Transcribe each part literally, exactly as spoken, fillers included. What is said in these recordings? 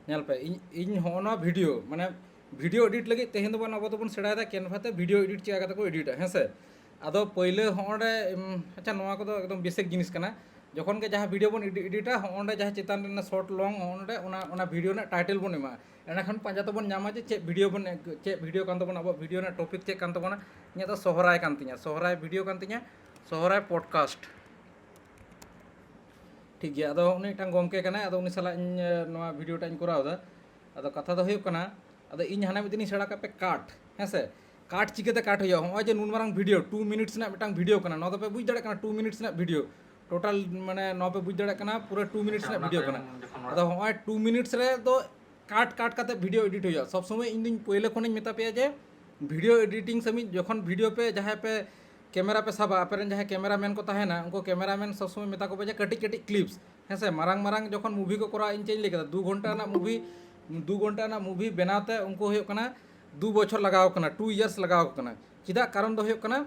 ᱧᱮᱞ ᱯᱮ, ᱤᱧ ᱤᱧ ᱦᱚᱸᱜᱼᱚ ᱱᱚᱣᱟ ᱵᱷᱤᱰᱤᱭᱳ, ᱢᱟᱱᱮ ᱵᱷᱤᱰᱤᱭᱳ ᱮᱰᱤᱴ ᱞᱟᱹᱜᱤᱫ ᱛᱮᱦᱮᱧ ᱫᱚᱵᱚᱱ ᱟᱵᱚ ᱫᱚᱵᱚᱱ ᱥᱮᱬᱟᱭᱮᱫᱟ ᱠᱮᱱᱵᱷᱟ ᱛᱮ ᱵᱷᱤᱰᱤᱭᱳ ᱮᱰᱤᱴ ᱪᱮᱫ ᱠᱟᱛᱮ ᱠᱚ ᱮᱰᱤᱴᱟ, ᱦᱮᱸ ᱥᱮ? ᱟᱫᱚ ᱯᱟᱹᱭᱞᱟᱹ ᱦᱚᱸᱜᱼᱚᱸᱰᱮ ᱩᱢ, ᱟᱪᱪᱷᱟ, ᱱᱚᱣᱟ ᱠᱚᱫᱚ ᱮᱠᱫᱚᱢ ᱵᱮᱥᱤᱠ ᱡᱤᱱᱤᱥ ᱠᱟᱱᱟ᱾ ᱡᱚᱠᱷᱚᱱ ᱜᱮ ᱡᱟᱦᱟᱸ ᱵᱷᱤᱰᱤᱭᱳ ᱵᱚᱱ ᱮᱰᱤᱴᱟ, ᱦᱚᱸᱜᱼᱚᱸᱰᱮ ᱡᱟᱦᱟᱸ ᱪᱮᱛᱟᱱ ᱨᱮ ᱥᱚᱨᱴ ᱞᱚᱝ, ᱦᱚᱸᱜᱼᱚᱸᱰᱮ ᱚᱱᱟ ᱚᱱᱟ ᱵᱷᱤᱰᱤᱭᱳ ᱨᱮᱱᱟᱜ ᱴᱟᱭᱴᱮᱞ ᱵᱚᱱ ᱮᱢᱟ᱾ ᱮᱸᱰᱮᱠᱷᱟᱱ ᱯᱟᱸᱡᱟ ᱛᱮᱵᱚᱱ ᱧᱟᱢᱟ ᱡᱮ ᱪᱮᱫ ᱵᱷᱤᱰᱤᱭᱳ ᱵᱚᱱ, ᱪᱮᱫ ᱵᱷᱤᱰᱤᱭᱳ ᱠᱟᱱ ᱛᱟᱵᱚᱱᱟ, ᱟᱵᱚᱣᱟᱜ ᱵᱷᱤᱰᱤᱭᱳ ᱨᱮᱱᱟᱜ ᱴᱚᱯᱤᱠ ᱪᱮᱫ ᱠᱟᱱ ᱛᱟᱵᱚᱱᱟ᱾ ᱤᱧᱟᱹᱜ ᱫᱚ ᱥᱚᱦᱨᱟᱭ ᱠᱟᱱ ᱛᱤᱧᱟ, ᱥᱚᱦᱨᱟᱭ ᱵᱷᱤᱰᱤᱭᱳ ᱠᱟᱱ ᱛᱤᱧᱟ, ᱥᱚᱦᱨᱟᱭ ᱯᱚᱰᱠᱟᱥᱴ᱾ ᱴᱷᱤᱠ ᱜᱮᱭᱟ, ᱟᱫᱚ ᱩᱱᱤ ᱢᱤᱫᱴᱟᱝ ᱜᱚᱢᱠᱮ ᱠᱟᱱᱟᱭ, ᱟᱫᱚ ᱩᱱᱤ ᱥᱟᱞᱟᱜ ᱤᱧ ᱱᱚᱣᱟ ᱵᱷᱤᱰᱤᱭᱳ ᱴᱟᱜ ᱤᱧ ᱠᱚᱨᱟᱣ ᱮᱫᱟ᱾ ᱟᱫᱚ ᱠᱟᱛᱷᱟ ᱫᱚ ᱦᱩᱭᱩᱜ ᱠᱟᱱᱟ, ᱟᱫᱚ ᱤᱧ ᱦᱟᱱᱟ ᱢᱤᱫ ᱫᱤᱱᱤᱧ ᱥᱮᱬᱟ ᱠᱟᱜ ᱯᱮ ᱠᱟᱴ, ᱦᱮᱸ ᱥᱮ? ᱠᱟᱴ ᱪᱤᱠᱟᱹᱛᱮ ᱠᱟᱴ ᱦᱩᱭᱩᱜᱼᱟ? ᱦᱚᱸᱜᱼᱚᱭ ᱡᱮ ᱱᱩᱱ ᱢᱟᱨᱟᱝ ᱵᱷᱤᱰᱤᱭᱳ, ᱴᱩ ᱢᱤᱱᱤᱴᱥ ᱨᱮᱱᱟᱜ ᱢᱤᱫᱴᱟᱝ ᱵᱷᱤᱰᱤᱭᱳ ᱠᱟᱱᱟ, ᱱᱚᱣᱟ ᱫᱚᱯᱮ ᱵᱩᱡᱽ ᱫᱟᱲᱮᱭᱟᱜ ᱠᱟᱱᱟ ᱴᱩ ᱢᱤᱱᱤᱴᱥ ᱨᱮᱱᱟᱜ ᱵᱷᱤᱰᱤᱭᱳ, ᱴᱳᱴᱟᱞ ᱢᱟᱱᱮ ᱱᱚᱣᱟ ᱯᱮ ᱵᱩᱡᱽ ᱫᱟᱲᱮᱭᱟᱜ ᱠᱟᱱᱟ ᱯᱩᱨᱟᱹ ᱴᱩ ᱢᱤᱱᱤᱴᱥ ᱨᱮᱱᱟᱜ ᱵᱷᱤᱰᱤᱭᱳ ᱠᱟᱱᱟ᱾ ᱟᱫᱚ ᱦᱚᱸᱜᱼᱚᱭ ᱴᱩ ᱢᱤᱱᱤᱴᱥ ᱨᱮ ᱫᱚ ᱠᱟᱴ ᱠᱟᱴ ᱠᱟᱛᱮ ᱵᱷᱤᱰᱤᱭᱳ ᱮᱰᱤᱴ ᱦᱩᱭᱩᱜᱼᱟ᱾ ᱥᱚᱵᱽ ᱥᱚᱢᱚᱭ ᱤᱧ ᱫᱩᱧ ᱯᱳᱭᱞᱳ ᱠᱷᱚᱱᱤᱧ ᱢᱮᱛᱟ ᱯᱮᱭᱟ ᱡᱮ ᱵᱷᱤᱰᱤᱭᱳ ᱮᱰᱤᱴᱤᱝ ᱥᱚᱢᱚᱭ ᱡᱚᱠᱷᱚᱱ ᱵᱷᱤᱰᱤᱭᱳ ᱯᱮ ᱡᱟᱦᱟᱸᱭ ᱯᱮ ᱠᱮᱢᱮᱨᱟ ᱯᱮ ᱥᱟᱵᱟ, ᱟᱯᱮ ᱨᱮᱱ ᱡᱟᱦᱟᱸᱭ ᱠᱮᱢᱮᱨᱟ ᱢᱮᱱ ᱠᱚ ᱛᱟᱦᱮᱱᱟ, ᱩᱱᱠᱩ ᱠᱮᱢᱮᱨᱟ ᱢᱮᱱ ᱥᱚᱵᱽ ᱥᱚᱢᱚᱭ ᱢᱮᱛᱟ ᱠᱚᱯᱮ ᱡᱮ ᱠᱟᱹᱴᱤᱡ ᱠᱟᱹᱴᱤᱡ ᱠᱞᱤᱯᱥ, ᱦᱮᱸ ᱥᱮ? ᱢᱟᱨᱟᱝ ᱢᱟᱨᱟᱝ ᱡᱚᱠᱷᱚᱱ ᱢᱩᱵᱷᱤ ᱠᱚ ᱠᱚᱨᱟᱣᱟ, ᱤᱧ ᱪᱮᱫ ᱤᱧ ᱞᱟᱹᱭ ᱠᱮᱫᱟ, ᱫᱩ ᱜᱷᱚᱱᱴᱟ ᱨᱮᱱᱟᱜ ᱢᱩᱵᱷᱤ, ᱫᱩ ᱜᱷᱚᱱᱴᱟ ᱨᱮᱱᱟᱜ ᱢᱩᱵᱷᱤ ᱵᱮᱱᱟᱣ ᱛᱮ ᱩᱱᱠᱩ ᱦᱩᱭᱩᱜ ᱠᱟᱱᱟ ᱫᱩ ᱵᱚᱪᱷᱚᱨ ᱞᱟᱜᱟᱣ ᱠᱟᱱᱟ, ᱴᱩ ᱤᱭᱟᱨᱥ ᱞᱟᱜᱟᱣ ᱠᱟᱱᱟ᱾ ᱪᱮᱫᱟᱜ? ᱠᱟᱨᱚᱱ ᱫᱚ ᱦᱩᱭᱩᱜ ᱠᱟᱱᱟ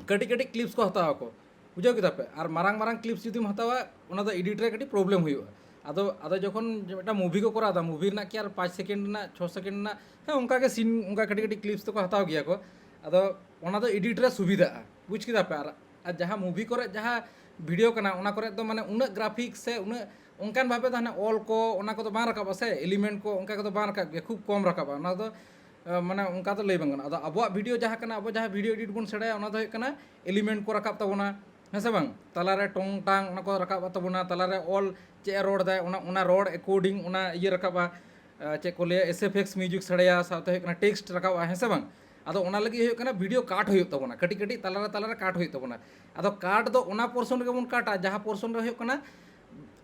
ᱠᱟᱹᱴᱤᱡ ᱠᱟᱹᱴᱤᱡ ᱠᱞᱤᱯᱥ ᱠᱚ ᱦᱟᱛᱟᱣ ᱟᱠᱚ, ᱵᱩᱡᱷᱟᱹᱣ ᱠᱮᱫᱟ ᱯᱮ? ᱟᱨ ᱢᱟᱨᱟᱝ ᱢᱟᱨᱟᱝ ᱠᱞᱤᱯᱥ ᱡᱩᱫᱤᱢ ᱦᱟᱛᱟᱣᱟ, ᱚᱱᱟ ᱫᱚ ᱮᱰᱤᱴ ᱨᱮ ᱠᱟᱹᱴᱤᱡ ᱯᱨᱚᱵᱞᱮᱢ ᱦᱩᱭᱩᱜᱼᱟ᱾ ᱟᱫᱚ ᱟᱫᱚ ᱡᱚᱠᱷᱚᱱ ᱢᱤᱫᱴᱟᱝ ᱢᱩᱵᱷᱤ ᱠᱚ ᱠᱚᱨᱟᱣ ᱮᱫᱟ, ᱢᱩᱵᱷᱤ ᱨᱮᱱᱟᱜ ᱠᱤ ᱟᱨ ᱯᱟᱸᱪ ᱥᱮᱠᱮᱱᱰ ᱨᱮᱱᱟᱜ, ᱪᱷᱚ ᱥᱮᱠᱮᱱᱰ ᱨᱮᱱᱟᱜ, ᱦᱮᱸ, ᱚᱱᱠᱟ ᱜᱮ ᱥᱤᱱ, ᱚᱱᱠᱟ ᱠᱟᱹᱴᱤᱡ ᱠᱟᱹᱴᱤᱡ ᱠᱞᱤᱯᱥ ᱫᱚᱠᱚ ᱦᱟᱛᱟᱣ ᱜᱮᱭᱟ ᱠᱚ᱾ ᱟᱫᱚ ᱚᱱᱟ ᱫᱚ ᱮᱰᱤᱴ ᱨᱮ ᱥᱩᱵᱤᱫᱷᱟᱜᱼᱟ, ᱵᱩᱡᱽ ᱠᱮᱫᱟ ᱯᱮ? ᱟᱨ ᱟᱨ ᱡᱟᱦᱟᱸ ᱢᱩᱵᱷᱤ ᱠᱚᱨᱮ ᱡᱟᱦᱟᱸ ᱵᱷᱤᱰᱤᱭᱳ ᱠᱟᱱᱟ, ᱚᱱᱟ ᱠᱚᱨᱮ ᱫᱚ ᱢᱟᱱᱮ ᱩᱱᱟᱹᱜ ᱜᱨᱟᱯᱷᱤᱠᱥ ᱥᱮ ᱩᱱᱟᱹᱜ ᱚᱱᱠᱟᱱ ᱵᱷᱟᱵᱮ ᱫᱚ ᱦᱟᱱᱮ ᱚᱞ ᱠᱚ, ᱚᱱᱟ ᱠᱚᱫᱚ ᱵᱟᱝ ᱨᱟᱠᱟᱵᱼᱟ ᱥᱮ, ᱮᱞᱤᱢᱮᱱᱴ ᱠᱚ ᱚᱱᱠᱟ ᱠᱚᱫᱚ ᱵᱟᱝ ᱨᱟᱠᱟᱵ ᱜᱮᱭᱟ, ᱠᱷᱩᱵ ᱠᱚᱢ ᱨᱟᱠᱟᱵᱼᱟ᱾ ᱚᱱᱟ ᱫᱚ ᱮ, ᱢᱟᱱᱮ ᱚᱱᱠᱟ ᱫᱚ ᱞᱟᱹᱭ ᱵᱟᱝ ᱜᱟᱱᱚᱜᱼᱟ᱾ ᱟᱫᱚ ᱟᱵᱚᱣᱟᱜ ᱵᱷᱤᱰᱤᱭᱳ ᱡᱟᱦᱟᱸ ᱠᱟᱱᱟ, ᱟᱵᱚ ᱡᱟᱦᱟᱸ ᱵᱷᱤᱰᱤᱭᱳ ᱮᱰᱤᱴ ᱵᱚᱱ ᱥᱮᱬᱟᱭᱟ, ᱚᱱᱟ ᱫᱚ ᱦᱩᱭᱩᱜ ᱠᱟᱱᱟ ᱮᱞᱤᱢᱮᱱᱴ ᱠᱚ ᱨᱟᱠᱟᱵ ᱛᱟᱵᱚᱱᱟ, ᱦᱮᱸ ᱥᱮ ᱵᱟᱝ? ᱛᱟᱞᱟᱨᱮ ᱴᱚᱝ ᱴᱟᱝ ᱚᱱᱟ ᱠᱚ ᱨᱟᱠᱟᱵ ᱛᱟᱵᱚᱱᱟ, ᱛᱟᱞᱟᱨᱮ ᱚᱞ ᱪᱮᱫ ᱮ ᱨᱚᱲ ᱫᱟᱭ, ᱚᱱᱟ, ᱚᱱᱟ ᱨᱚᱲ ᱮᱠᱳᱨᱰᱤᱝ ᱚᱱᱟ ᱤᱭᱟᱹ ᱨᱟᱠᱟᱵᱼᱟ, ᱮ, ᱪᱮᱫ ᱠᱚ ᱞᱟᱹᱭᱟ, ᱮᱥ ᱮᱯᱷ ᱮᱠᱥ ᱢᱤᱭᱩᱡᱤᱠ ᱥᱟᱰᱮᱭᱟ, ᱥᱟᱶᱛᱮ ᱦᱩᱭᱩᱜ ᱠᱟᱱᱟ ᱴᱮᱠᱥᱴ ᱨᱟᱠᱟᱵᱼᱟ, ᱦᱮᱸ ᱥᱮ ᱵᱟᱝ? ᱟᱫᱚ ᱚᱱᱟ ᱞᱟᱹᱜᱤᱫ ᱦᱩᱭᱩᱜ ᱠᱟᱱᱟ ᱵᱷᱤᱰᱤᱭᱳ ᱠᱟᱴ ᱦᱩᱭᱩᱜ ᱛᱟᱵᱚᱱᱟ, ᱠᱟᱹᱴᱤᱡ ᱠᱟᱹᱴᱤᱡ ᱛᱟᱞᱟᱨᱮ ᱛᱟᱞᱟᱨᱮ ᱠᱟᱴ ᱦᱩᱭᱩᱜ ᱛᱟᱵᱚᱱᱟ᱾ ᱟᱫᱚ ᱠᱟᱴ ᱫᱚ ᱚᱱᱟ ᱯᱳᱨᱥᱚᱱ ᱨᱮᱜᱮ ᱵᱚᱱ ᱠᱟᱴᱟ ᱡᱟᱦᱟᱸ ᱯᱳᱨᱥᱚᱱ ᱨᱮ ᱦᱩᱭᱩᱜ ᱠᱟᱱᱟ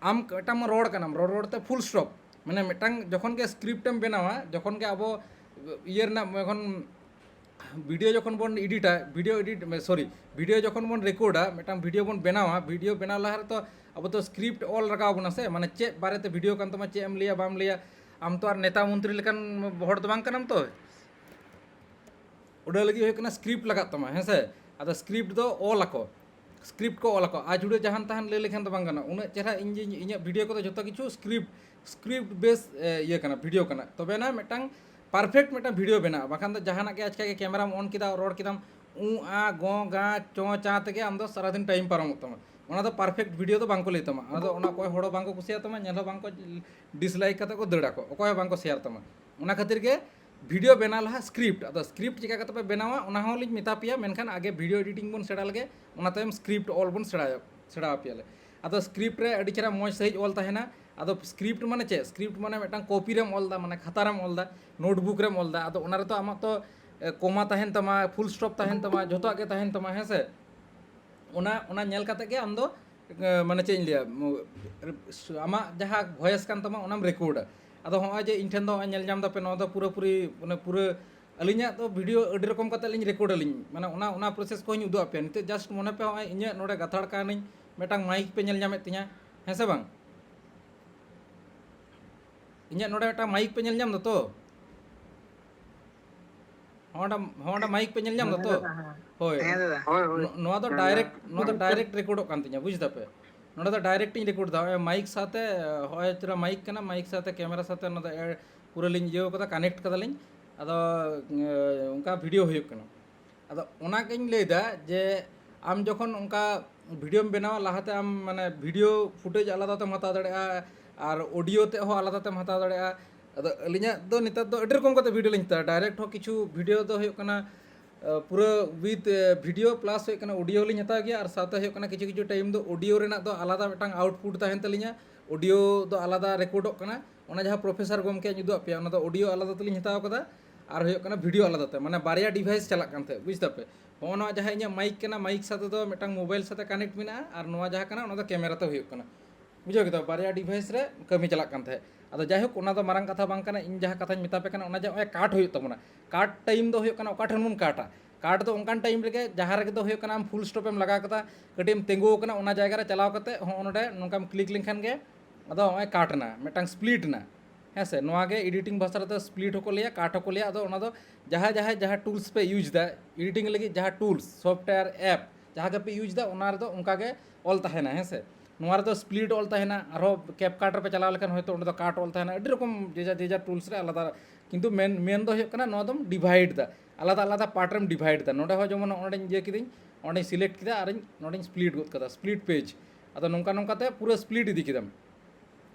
ᱟᱢ ᱢᱤᱫᱴᱟᱝ ᱨᱚᱲ ᱠᱟᱱᱟᱢ, ᱨᱚᱲ ᱨᱚᱲ ᱛᱮ ᱯᱷᱩᱞ ᱥᱴᱚᱯ, ᱢᱟᱱᱮ ᱢᱤᱫᱴᱟᱝ ᱡᱚᱠᱷᱚᱱ ᱜᱮ ᱥᱠᱨᱤᱯᱴ ᱮᱢ ᱵᱮᱱᱟᱣᱟ, ᱡᱚᱠᱷᱚᱱ ᱜᱮ ᱟᱵᱚ ᱤᱭᱟᱹ ᱨᱮᱱᱟᱜ ᱡᱚᱠᱷᱚᱱ ᱵᱷᱤᱰᱤᱭᱳ ᱡᱚᱠᱷᱚᱱ ᱵᱚᱱ ᱮᱰᱤᱴᱟ, ᱵᱷᱤᱰᱤᱭᱳ ᱮᱰᱤᱴ, ᱥᱚᱨᱤ, ᱵᱷᱤᱰᱤᱭᱳ ᱡᱚᱠᱷᱚᱱ ᱵᱚᱱ ᱨᱮᱠᱚᱨᱰᱟ, ᱢᱤᱫᱴᱟᱝ ᱵᱷᱤᱰᱤᱭᱳ ᱵᱚᱱ ᱵᱮᱱᱟᱣᱟ, ᱵᱷᱤᱰᱤᱭᱳ ᱵᱮᱱᱟᱣ ᱞᱟᱦᱟ ᱨᱮᱛᱚ ᱟᱵᱚ ᱫᱚ ᱥᱠᱨᱤᱯᱴ ᱚᱞ ᱞᱟᱜᱟᱣ ᱵᱚᱱᱟ ᱥᱮ, ᱢᱟᱱᱮ ᱪᱮᱫ ᱵᱟᱨᱮᱛᱮ ᱵᱷᱤᱰᱤᱭᱳ ᱠᱟᱱ ᱛᱟᱢᱟ, ᱪᱮᱫ ᱮᱢ ᱞᱟᱹᱭᱟ ᱵᱟᱢ ᱞᱟᱹᱭᱟ, ᱟᱢ ᱛᱚ ᱟᱨ ᱱᱮᱛᱟ ᱢᱚᱱᱛᱨᱤ ᱞᱮᱠᱟᱱ ᱦᱚᱲ ᱫᱚ ᱵᱟᱝ ᱠᱟᱱᱟᱢ ᱛᱚ᱾ ᱚᱱᱟ ᱞᱟᱹᱜᱤᱫ ᱦᱩᱭᱩᱜ ᱠᱟᱱᱟ ᱥᱠᱨᱤᱯᱴ ᱞᱟᱜᱟᱜ ᱛᱟᱢᱟ, ᱦᱮᱸ ᱥᱮ? ᱟᱫᱚ ᱥᱠᱨᱤᱯᱴ ᱫᱚ ᱚᱞ ᱟᱠᱚ, ᱥᱠᱨᱤᱯᱴ ᱠᱚ ᱚᱞ ᱟᱠᱚ, ᱟᱡᱷᱩᱲᱟᱹ ᱡᱟᱦᱟᱱ ᱛᱟᱦᱟᱱ ᱞᱟᱹᱭ ᱞᱮᱠᱷᱟᱱ ᱫᱚ ᱵᱟᱝ ᱜᱟᱱᱚᱜᱼᱟ᱾ ᱩᱱᱟᱹᱜ ᱪᱮᱦᱨᱟ ᱤᱧ ᱡᱮ, ᱤᱧᱟᱹᱜ ᱵᱷᱤᱰᱤᱭᱳ ᱠᱚᱫᱚ ᱡᱷᱚᱛᱚ ᱠᱤᱪᱷᱩ ᱥᱠᱨᱤᱯᱴ, ᱥᱠᱨᱤᱯᱴ ᱵᱮᱥ, ᱮ, ᱤᱭᱟᱹ ᱠᱟᱱᱟ, ᱵᱷᱤᱰᱤᱭᱳ ᱠᱟᱱᱟ, ᱛᱚᱵᱮᱱᱟ ᱢᱤᱫᱴᱟᱝ ᱯᱟᱨᱯᱷᱮᱠᱴ ᱢᱤᱫᱴᱟᱝ ᱵᱷᱤᱰᱤᱭᱳ ᱵᱮᱱᱟᱜᱼᱟ᱾ ᱵᱟᱠᱷᱟᱱ ᱫᱚ ᱡᱟᱦᱟᱱᱟᱜ ᱜᱮ ᱟᱪᱠᱟ ᱜᱮ ᱠᱮᱢᱮᱨᱟᱢ ᱚᱱ ᱠᱮᱫᱟ, ᱨᱚᱲ ᱠᱮᱫᱟᱢ, ᱩ ᱟ ᱜᱚ ᱜᱟ ᱪᱚ ᱪᱟ ᱛᱮᱜᱮ ᱟᱢ ᱫᱚ ᱥᱟᱨᱟᱫᱤᱱ ᱴᱟᱭᱤᱢ ᱯᱟᱨᱚᱢᱚᱜ ᱛᱟᱢᱟ᱾ ᱚᱱᱟ ᱫᱚ ᱯᱟᱨᱯᱷᱮᱠᱴ ᱵᱷᱤᱰᱤᱭᱳ ᱫᱚ ᱵᱟᱝ ᱠᱚ ᱞᱟᱹᱭ ᱛᱟᱢᱟ᱾ ᱚᱱᱟ ᱫᱚ, ᱚᱱᱟ ᱚᱠᱚᱭ ᱦᱚᱲ ᱦᱚᱸ ᱵᱟᱝ ᱠᱚ ᱠᱩᱥᱤᱭᱟᱜ ᱛᱟᱢᱟ, ᱧᱮᱞ ᱦᱚᱸ ᱵᱟᱝ ᱠᱚ, ᱰᱤᱥᱞᱟᱭᱤᱠ ᱠᱟᱛᱮ ᱠᱚ ᱫᱟᱹᱲ ᱟᱠᱚ, ᱚᱠᱚᱭ ᱦᱚᱸ ᱵᱟᱝ ᱠᱚ ᱥᱮᱭᱟᱨ ᱛᱟᱢᱟ᱾ ᱚᱱᱟ ᱠᱷᱟᱹᱛᱤᱨ ᱜᱮ ᱵᱷᱤᱰᱤᱭᱳ ᱵᱮᱱᱟᱣ ᱞᱟᱦᱟ ᱥᱠᱨᱤᱯᱴ, ᱟᱫᱚ ᱥᱠᱨᱤᱯᱴ ᱪᱤᱠᱟ ᱠᱟᱛᱮ ᱯᱮ ᱵᱮᱱᱟᱣᱟ ᱚᱱᱟ ᱦᱚᱸ ᱞᱤᱧ ᱢᱮᱛᱟ ᱯᱮᱭᱟ, ᱢᱮᱱᱠᱷᱟᱱ ᱟᱜᱮ ᱵᱷᱤᱰᱤᱭᱳ ᱮᱰᱤᱴᱤᱝ ᱵᱚᱱ ᱥᱮᱬᱟ ᱞᱮᱜᱮ, ᱚᱱᱟ ᱛᱟᱭᱚᱢ ᱥᱠᱨᱤᱯᱴ ᱚᱞ ᱵᱚᱱ ᱥᱮᱬᱟᱭᱟ, ᱥᱮᱬᱟ ᱟᱯᱮᱭᱟᱞᱮ᱾ ᱟᱫᱚ ᱥᱠᱨᱤᱯᱴ ᱨᱮ ᱟᱹᱰᱤ ᱪᱮᱦᱨᱟ ᱢᱚᱡᱽ ᱥᱟᱺᱦᱤᱡ ᱚᱞ ᱛᱟᱦᱮᱱᱟ᱾ ᱟᱫᱚ ᱥᱠᱨᱤᱯᱴ ᱢᱟᱱᱮ ᱪᱮᱫ? ᱥᱠᱨᱤᱯᱴ ᱢᱟᱱᱮ ᱢᱤᱫᱴᱟᱝ ᱠᱚᱯᱤ ᱨᱮᱢ ᱚᱞ ᱮᱫᱟ, ᱢᱟᱱᱮ ᱠᱷᱟᱛᱟ ᱨᱮᱢ ᱚᱞ ᱮᱫᱟ, ᱱᱳᱴᱵᱩᱠ ᱨᱮᱢ ᱚᱞ ᱮᱫᱟ᱾ ᱟᱫᱚ ᱚᱱᱟ ᱨᱮᱛᱚ ᱟᱢᱟᱜ ᱛᱚ, ᱮ, ᱠᱚᱢᱟ ᱛᱟᱦᱮᱱ ᱛᱟᱢᱟ, ᱯᱷᱩᱞ ᱥᱴᱚᱯ ᱛᱟᱦᱮᱱ ᱛᱟᱢᱟ, ᱡᱷᱚᱛᱚᱣᱟᱜ ᱜᱮ ᱛᱟᱦᱮᱱ ᱛᱟᱢᱟ, ᱦᱮᱸ ᱥᱮ? ᱚᱱᱟ, ᱚᱱᱟ ᱧᱮᱞ ᱠᱟᱛᱮ ᱜᱮ ᱟᱢ ᱫᱚ, ᱮ, ᱢᱟᱱᱮ ᱪᱮᱫ ᱤᱧ ᱞᱟᱹᱭᱟ, ᱢ-, ᱟᱢᱟᱜ ᱡᱟᱦᱟᱸ ᱵᱷᱚᱭᱮᱥ ᱠᱟᱱ ᱛᱟᱢᱟ ᱚᱱᱟᱢ ᱨᱮᱠᱚᱨᱰᱟ᱾ ᱟᱫᱚ ᱦᱚᱸᱜᱼᱚᱭ ᱡᱮ ᱤᱧ ᱴᱷᱮᱱ ᱫᱚ ᱦᱚᱸᱜᱼᱚᱭ ᱧᱮᱞ ᱧᱟᱢ ᱫᱟᱯᱮ, ᱱᱚᱣᱟ ᱫᱚ ᱯᱩᱨᱟᱹᱯᱩᱨᱤ, ᱢᱟᱱᱮ ᱯᱩᱨᱟᱹ ᱟᱹᱞᱤᱧᱟᱜ ᱫᱚ ᱵᱷᱤᱰᱤᱭᱳ ᱟᱹᱰᱤ ᱨᱚᱠᱚᱢ ᱠᱟᱛᱮ ᱞᱤᱧ ᱨᱮᱠᱚᱨᱰ ᱟᱹᱞᱤᱧ, ᱢᱟᱱᱮ ᱚᱱᱟ, ᱚᱱᱟ ᱯᱨᱚᱥᱮᱥ ᱠᱚᱦᱚᱸᱧ ᱩᱫᱩᱜ ᱟᱯᱮᱭᱟ᱾ ᱱᱤᱛᱚᱜ ᱡᱟᱥᱴ ᱢᱚᱱᱮ ᱯᱮ, ᱦᱚᱸᱜᱼᱚᱭ ᱤᱧᱟᱹᱜ ᱱᱚᱰᱮ ᱜᱟᱛᱷᱟᱲ ᱠᱟᱹᱱᱟᱹᱧ, ᱢᱤᱫᱴᱟᱝ ᱢᱟᱭᱤᱠ ᱯᱮ ᱧᱮᱞ ᱧᱟᱢᱮᱫ ᱛᱤᱧᱟ, ᱦᱮᱸ ᱥᱮ ᱵᱟᱝ? ᱤᱧᱟᱹᱜ ᱱᱚᱰᱮ ᱢᱤᱫᱴᱟᱝ ᱢᱟᱭᱤᱠ ᱯᱮ ᱧᱮᱞ ᱧᱟᱢ ᱫᱟ ᱛᱚ? ᱦᱚᱸᱰᱟ, ᱦᱚᱸᱰᱟ ᱢᱟᱭᱤᱠ ᱯᱮ ᱧᱮᱞ ᱧᱟᱢ ᱫᱟ ᱛᱚ? ᱦᱮᱸ ᱫᱟᱫᱟ, ᱦᱮᱸ᱾ ᱦᱳᱭ᱾ ᱦᱮᱸ ᱫᱟᱫᱟ᱾ ᱦᱳᱭ, ᱦᱳᱭ᱾ ᱱᱚ-, ᱱᱚᱣᱟ ᱫᱚ ᱦᱮᱸ ᱫᱟᱫᱟ᱾ ᱰᱟᱭᱨᱮᱠᱴ, ᱱᱚᱣᱟ ᱫᱚ ᱢᱟᱭᱤᱠ ᱯᱮ ᱰᱟᱭᱨᱮᱠᱴ ᱨᱮᱠᱚᱨᱰᱚᱜ ᱠᱟᱱ ᱛᱤᱧᱟ, ᱵᱩᱡᱽ ᱫᱟᱯᱮ? ᱱᱚᱰᱮ ᱫᱚ ᱰᱟᱭᱨᱮᱠᱴ ᱤᱧ ᱨᱮᱠᱚᱨᱰ ᱫᱟ, ᱦᱚᱸᱜᱼᱚᱭ ᱢᱟᱭᱤᱠ ᱥᱟᱶᱛᱮ, ᱦᱚᱸᱜᱼᱚᱭ ᱛᱤᱱᱟᱹᱜ ᱢᱟᱭᱤᱠ ᱠᱟᱱᱟ, ᱢᱟᱭᱤᱠ ᱥᱟᱶᱛᱮ ᱠᱮᱢᱮᱨᱟ ᱥᱟᱶᱛᱮ ᱱᱚᱣᱟ ᱫᱚ ᱮ-, ᱯᱩᱨᱟᱹ ᱞᱤᱧ ᱤᱭᱟᱹᱣ ᱠᱟᱫᱟ, ᱠᱟᱱᱮᱠᱴ ᱠᱟᱫᱟᱞᱤᱧ᱾ ᱟᱫᱚ, ᱮ, ᱚᱱᱠᱟ ᱵᱷᱤᱰᱤᱭᱳ ᱦᱩᱭᱩᱜ ᱠᱟᱱᱟ᱾ ᱟᱫᱚ ᱚᱱᱟᱜᱤᱧ ᱞᱟᱹᱭᱫᱟ ᱡᱮ ᱟᱢ ᱡᱚᱠᱷᱚᱱ ᱚᱱᱠᱟ ᱵᱷᱤᱰᱤᱭᱳᱢ ᱵᱮᱱᱟᱣᱟ, ᱞᱟᱦᱟᱛᱮ ᱟᱢ ᱢᱟᱱᱮ ᱵᱷᱤᱰᱤᱭᱳ ᱯᱷᱩᱴᱮᱡᱽ ᱟᱞᱟᱫᱟ ᱛᱮᱢ ᱦᱟᱛᱟᱣ ᱫᱟᱲᱮᱭᱟᱜᱼᱟ, ᱟᱨ ᱚᱰᱤᱭᱳ ᱛᱮ ᱦᱚᱸ ᱟᱞᱟᱫᱟ ᱛᱮᱢ ᱦᱟᱛᱟᱣ ᱫᱟᱲᱮᱭᱟᱜᱼᱟ᱾ ᱟᱫᱚ ᱟᱹᱞᱤᱧᱟᱜ ᱫᱚ ᱱᱮᱛᱟᱨ ᱫᱚ ᱟᱹᱰᱤ ᱨᱚᱠᱚᱢ ᱠᱟᱛᱮ ᱵᱷᱤᱰᱤᱭᱳ ᱞᱤᱧ ᱦᱟᱛᱟᱣᱟ, ᱰᱟᱭᱨᱮᱠᱴ ᱦᱚᱸ ᱠᱤᱪᱷᱩ ᱵᱷᱤᱰᱤᱭᱳ ᱫᱚ ᱦᱩᱭᱩᱜ ᱠᱟᱱᱟ, ᱟ, ᱯᱩᱨᱟᱹ ᱣᱤᱛᱷ, ᱟ, ᱵᱷᱤᱰᱤᱭᱳ ᱯᱞᱟᱥ ᱦᱩᱭᱩᱜ ᱠᱟᱱᱟ ᱚᱰᱤᱭᱳ ᱞᱤᱧ ᱦᱟᱛᱟᱣ ᱜᱮᱭᱟ, ᱟᱨ ᱥᱟᱶᱛᱮ ᱦᱩᱭᱩᱜ ᱠᱟᱱᱟ ᱠᱤᱪᱷᱩ ᱠᱤᱪᱷᱩ ᱴᱟᱭᱤᱢ ᱫᱚ ᱚᱰᱤᱭᱳ ᱨᱮᱱᱟᱜ ᱫᱚ ᱟᱞᱟᱫᱟ ᱢᱤᱫᱴᱟᱝ ᱟᱣᱩᱴᱯᱩᱴ ᱛᱟᱦᱮᱱ ᱛᱟᱹᱞᱤᱧᱟ, ᱚᱰᱤᱭᱳ ᱫᱚ ᱟᱞᱟᱫᱟ ᱨᱮᱠᱚᱨᱰᱚᱜ ᱠᱟᱱᱟ, ᱚᱱᱟ ᱡᱟᱦᱟᱸ ᱯᱨᱚᱯᱷᱮᱥᱟᱨ ᱜᱚᱢᱠᱮᱧ ᱩᱫᱩᱜ ᱟᱫ ᱯᱮᱭᱟ, ᱚᱱᱟ ᱫᱚ ᱚᱰᱤᱭᱳ ᱟᱞᱟᱫᱟ ᱛᱮᱞᱤᱧ ᱦᱟᱛᱟᱣ ᱠᱟᱫᱟ, ᱟᱨ ᱦᱩᱭᱩᱜ ᱠᱟᱱᱟ ᱵᱷᱤᱰᱤᱭᱳ ᱟᱞᱟᱫᱟ ᱛᱮ, ᱢᱟᱱᱮ ᱵᱟᱨᱭᱟ ᱰᱤᱵᱷᱟᱭᱤᱥ ᱪᱟᱞᱟᱜ ᱠᱟᱱ ᱛᱟᱦᱮᱸᱫ, ᱵᱩᱡᱽ ᱫᱟᱯᱮ? ᱦᱚᱸᱜᱼᱚ ᱱᱚᱣᱟ ᱡᱟᱦᱟᱸ ᱤᱧᱟᱹᱜ ᱢᱟᱭᱤᱠ ᱠᱟᱱᱟ, ᱢᱟᱭᱤᱠ ᱥᱟᱛᱮ ᱫᱚ ᱢᱤᱫᱴᱟᱝ ᱢᱳᱵᱟᱭᱤᱞ ᱥᱟᱛᱮ ᱠᱟᱱᱮᱠᱴ ᱢᱮᱱᱟᱜᱼᱟ, ᱟᱨ ᱱᱚᱣᱟ ᱡᱟᱦᱟᱸ ᱠᱟᱱᱟ, ᱚᱱᱟ ᱫᱚ ᱠᱮᱢᱮᱨᱟ ᱛᱮ ᱦᱩᱭᱩᱜ ᱠᱟᱱᱟ, ᱵᱩᱡᱷᱟᱹᱣ ᱠᱮᱫᱟ? ᱵᱟᱨᱭᱟ ᱰᱤᱵᱷᱟᱭᱤᱥ ᱨᱮ ᱠᱟᱹᱢᱤ ᱪᱟᱞᱟᱜ ᱠᱟᱱ ᱛᱟᱦᱮᱸᱫ᱾ ᱟᱫᱚ ᱡᱟᱭᱦᱳᱠ, ᱚᱱᱟ ᱫᱚ ᱢᱟᱨᱟᱝ ᱠᱟᱛᱷᱟ ᱵᱟᱝ ᱠᱟᱱᱟ, ᱤᱧ ᱡᱟᱦᱟᱸ ᱠᱟᱛᱷᱟᱧ ᱢᱮᱛᱟ ᱯᱮ ᱠᱟᱱᱟ, ᱚᱱᱟ ᱡᱮ ᱱᱚᱜᱼᱚᱭ ᱠᱟᱴ ᱦᱩᱭᱩᱜ ᱛᱟᱵᱚᱱᱟ, ᱠᱟᱴ ᱴᱟᱭᱤᱢ ᱫᱚ ᱦᱩᱭᱩᱜ ᱠᱟᱱᱟ ᱚᱠᱟ ᱴᱷᱮᱱ ᱵᱚᱱ ᱠᱟᱴᱟ? ᱠᱟᱴ ᱫᱚ ᱚᱱᱠᱟᱱ ᱴᱟᱭᱤᱢ ᱨᱮᱜᱮ, ᱡᱟᱦᱟᱸ ᱨᱮᱜᱮ ᱫᱚ ᱦᱩᱭᱩᱜ ᱠᱟᱱᱟ ᱟᱢ ᱯᱷᱩᱞ ᱥᱴᱚᱯ ᱮᱢ ᱞᱟᱜᱟᱣ ᱠᱟᱫᱟ, ᱠᱟᱹᱴᱤᱡ ᱮᱢ ᱛᱤᱸᱜᱩ ᱟᱠᱟᱱᱟ, ᱚᱱᱟ ᱡᱟᱭᱜᱟ ᱨᱮ ᱪᱟᱞᱟᱣ ᱠᱟᱛᱮ ᱦᱚᱸᱜᱼᱚ ᱱᱚᱰᱮ ᱱᱚᱝᱠᱟᱢ ᱠᱞᱤᱠ ᱞᱮᱱᱠᱷᱟᱱ ᱜᱮ ᱟᱫᱚ ᱱᱚᱜᱼᱚᱭ ᱠᱟᱴ ᱮᱱᱟ, ᱢᱤᱫᱴᱟᱝ ᱥᱯᱞᱤᱴ ᱮᱱᱟ, ᱦᱮᱸ ᱥᱮ? ᱱᱚᱣᱟ ᱜᱮ ᱮᱰᱤᱴᱤᱝ ᱵᱷᱟᱥᱟ ᱨᱮᱫᱚ ᱥᱯᱞᱤᱴ ᱦᱚᱸᱠᱚ ᱞᱟᱹᱭᱟ, ᱠᱟᱴ ᱦᱚᱸᱠᱚ ᱞᱟᱹᱭᱟ᱾ ᱟᱫᱚ ᱚᱱᱟ ᱫᱚ ᱡᱟᱦᱟᱸᱭ, ᱡᱟᱦᱟᱸᱭ, ᱡᱟᱦᱟᱸ ᱴᱩᱞᱥ ᱯᱮ ᱤᱭᱩᱡᱽ ᱮᱫᱟ ᱮᱰᱤᱴᱤᱝ ᱞᱟᱹᱜᱤᱫ, ᱡᱟᱦᱟᱸ ᱴᱩᱞᱥ, ᱥᱚᱯᱷᱴᱣᱮᱭᱟᱨ, ᱮᱯ, ᱡᱟᱦᱟᱸ ᱜᱮᱯᱮ ᱤᱭᱩᱡᱽ ᱮᱫᱟ, ᱚᱱᱟ ᱨᱮᱫᱚ ᱚᱱᱠᱟ ᱜᱮ ᱚᱞ ᱛᱟᱦᱮᱱᱟ, ᱦᱮᱸ ᱥᱮ᱾ ᱱᱚᱣᱟ ᱨᱮᱫᱚ ᱥᱯᱞᱤᱴ ᱚᱞ ᱛᱟᱦᱮᱱᱟ, ᱟᱨᱦᱚᱸ ᱠᱮᱯ ᱠᱟᱴ ᱨᱮᱯᱮ ᱪᱟᱞᱟᱣ ᱞᱮᱠᱷᱟᱱ ᱦᱚᱭᱛᱳ ᱚᱸᱰᱮ ᱫᱚ ᱠᱟᱴ ᱚᱞ ᱛᱟᱦᱮᱱᱟ, ᱟᱹᱰᱤ ᱨᱚᱠᱚᱢ ᱡᱮᱡᱟᱨ ᱡᱮᱡᱟᱨ ᱴᱩᱞᱥ ᱨᱮ ᱟᱞᱟᱫᱟ᱾ ᱠᱤᱱᱛᱩ ᱢᱮᱱ ᱢᱮᱱ ᱫᱚ ᱦᱩᱭᱩᱜ ᱠᱟᱱᱟ, ᱱᱚᱣᱟ ᱫᱚᱢ ᱰᱤᱵᱷᱟᱭᱤᱰ ᱮᱫᱟ, ᱟᱞᱟᱫᱟ ᱟᱞᱟᱫᱟ ᱯᱟᱨᱴ ᱨᱮᱢ ᱰᱤᱵᱷᱟᱭᱤᱰ ᱮᱫᱟ᱾ ᱱᱚᱸᱰᱮ ᱦᱚᱸ ᱡᱮᱢᱚᱱ ᱱᱚᱸᱰᱮᱧ ᱤᱭᱟᱹ ᱠᱤᱫᱟᱹᱧ, ᱚᱸᱰᱮᱧ ᱥᱤᱞᱮᱠᱴ ᱠᱮᱫᱟ ᱟᱨᱤᱧ ᱱᱚᱸᱰᱮᱧ ᱥᱯᱞᱤᱴ ᱜᱚᱫ ᱠᱟᱫᱟ, ᱥᱯᱞᱤᱴ ᱯᱮᱡᱽ᱾ ᱟᱫᱚ ᱱᱚᱝᱠᱟ ᱱᱚᱝᱠᱟᱛᱮ ᱯᱩᱨᱟᱹ ᱥᱯᱞᱤᱴ ᱤᱫᱤ ᱠᱮᱫᱟᱢ᱾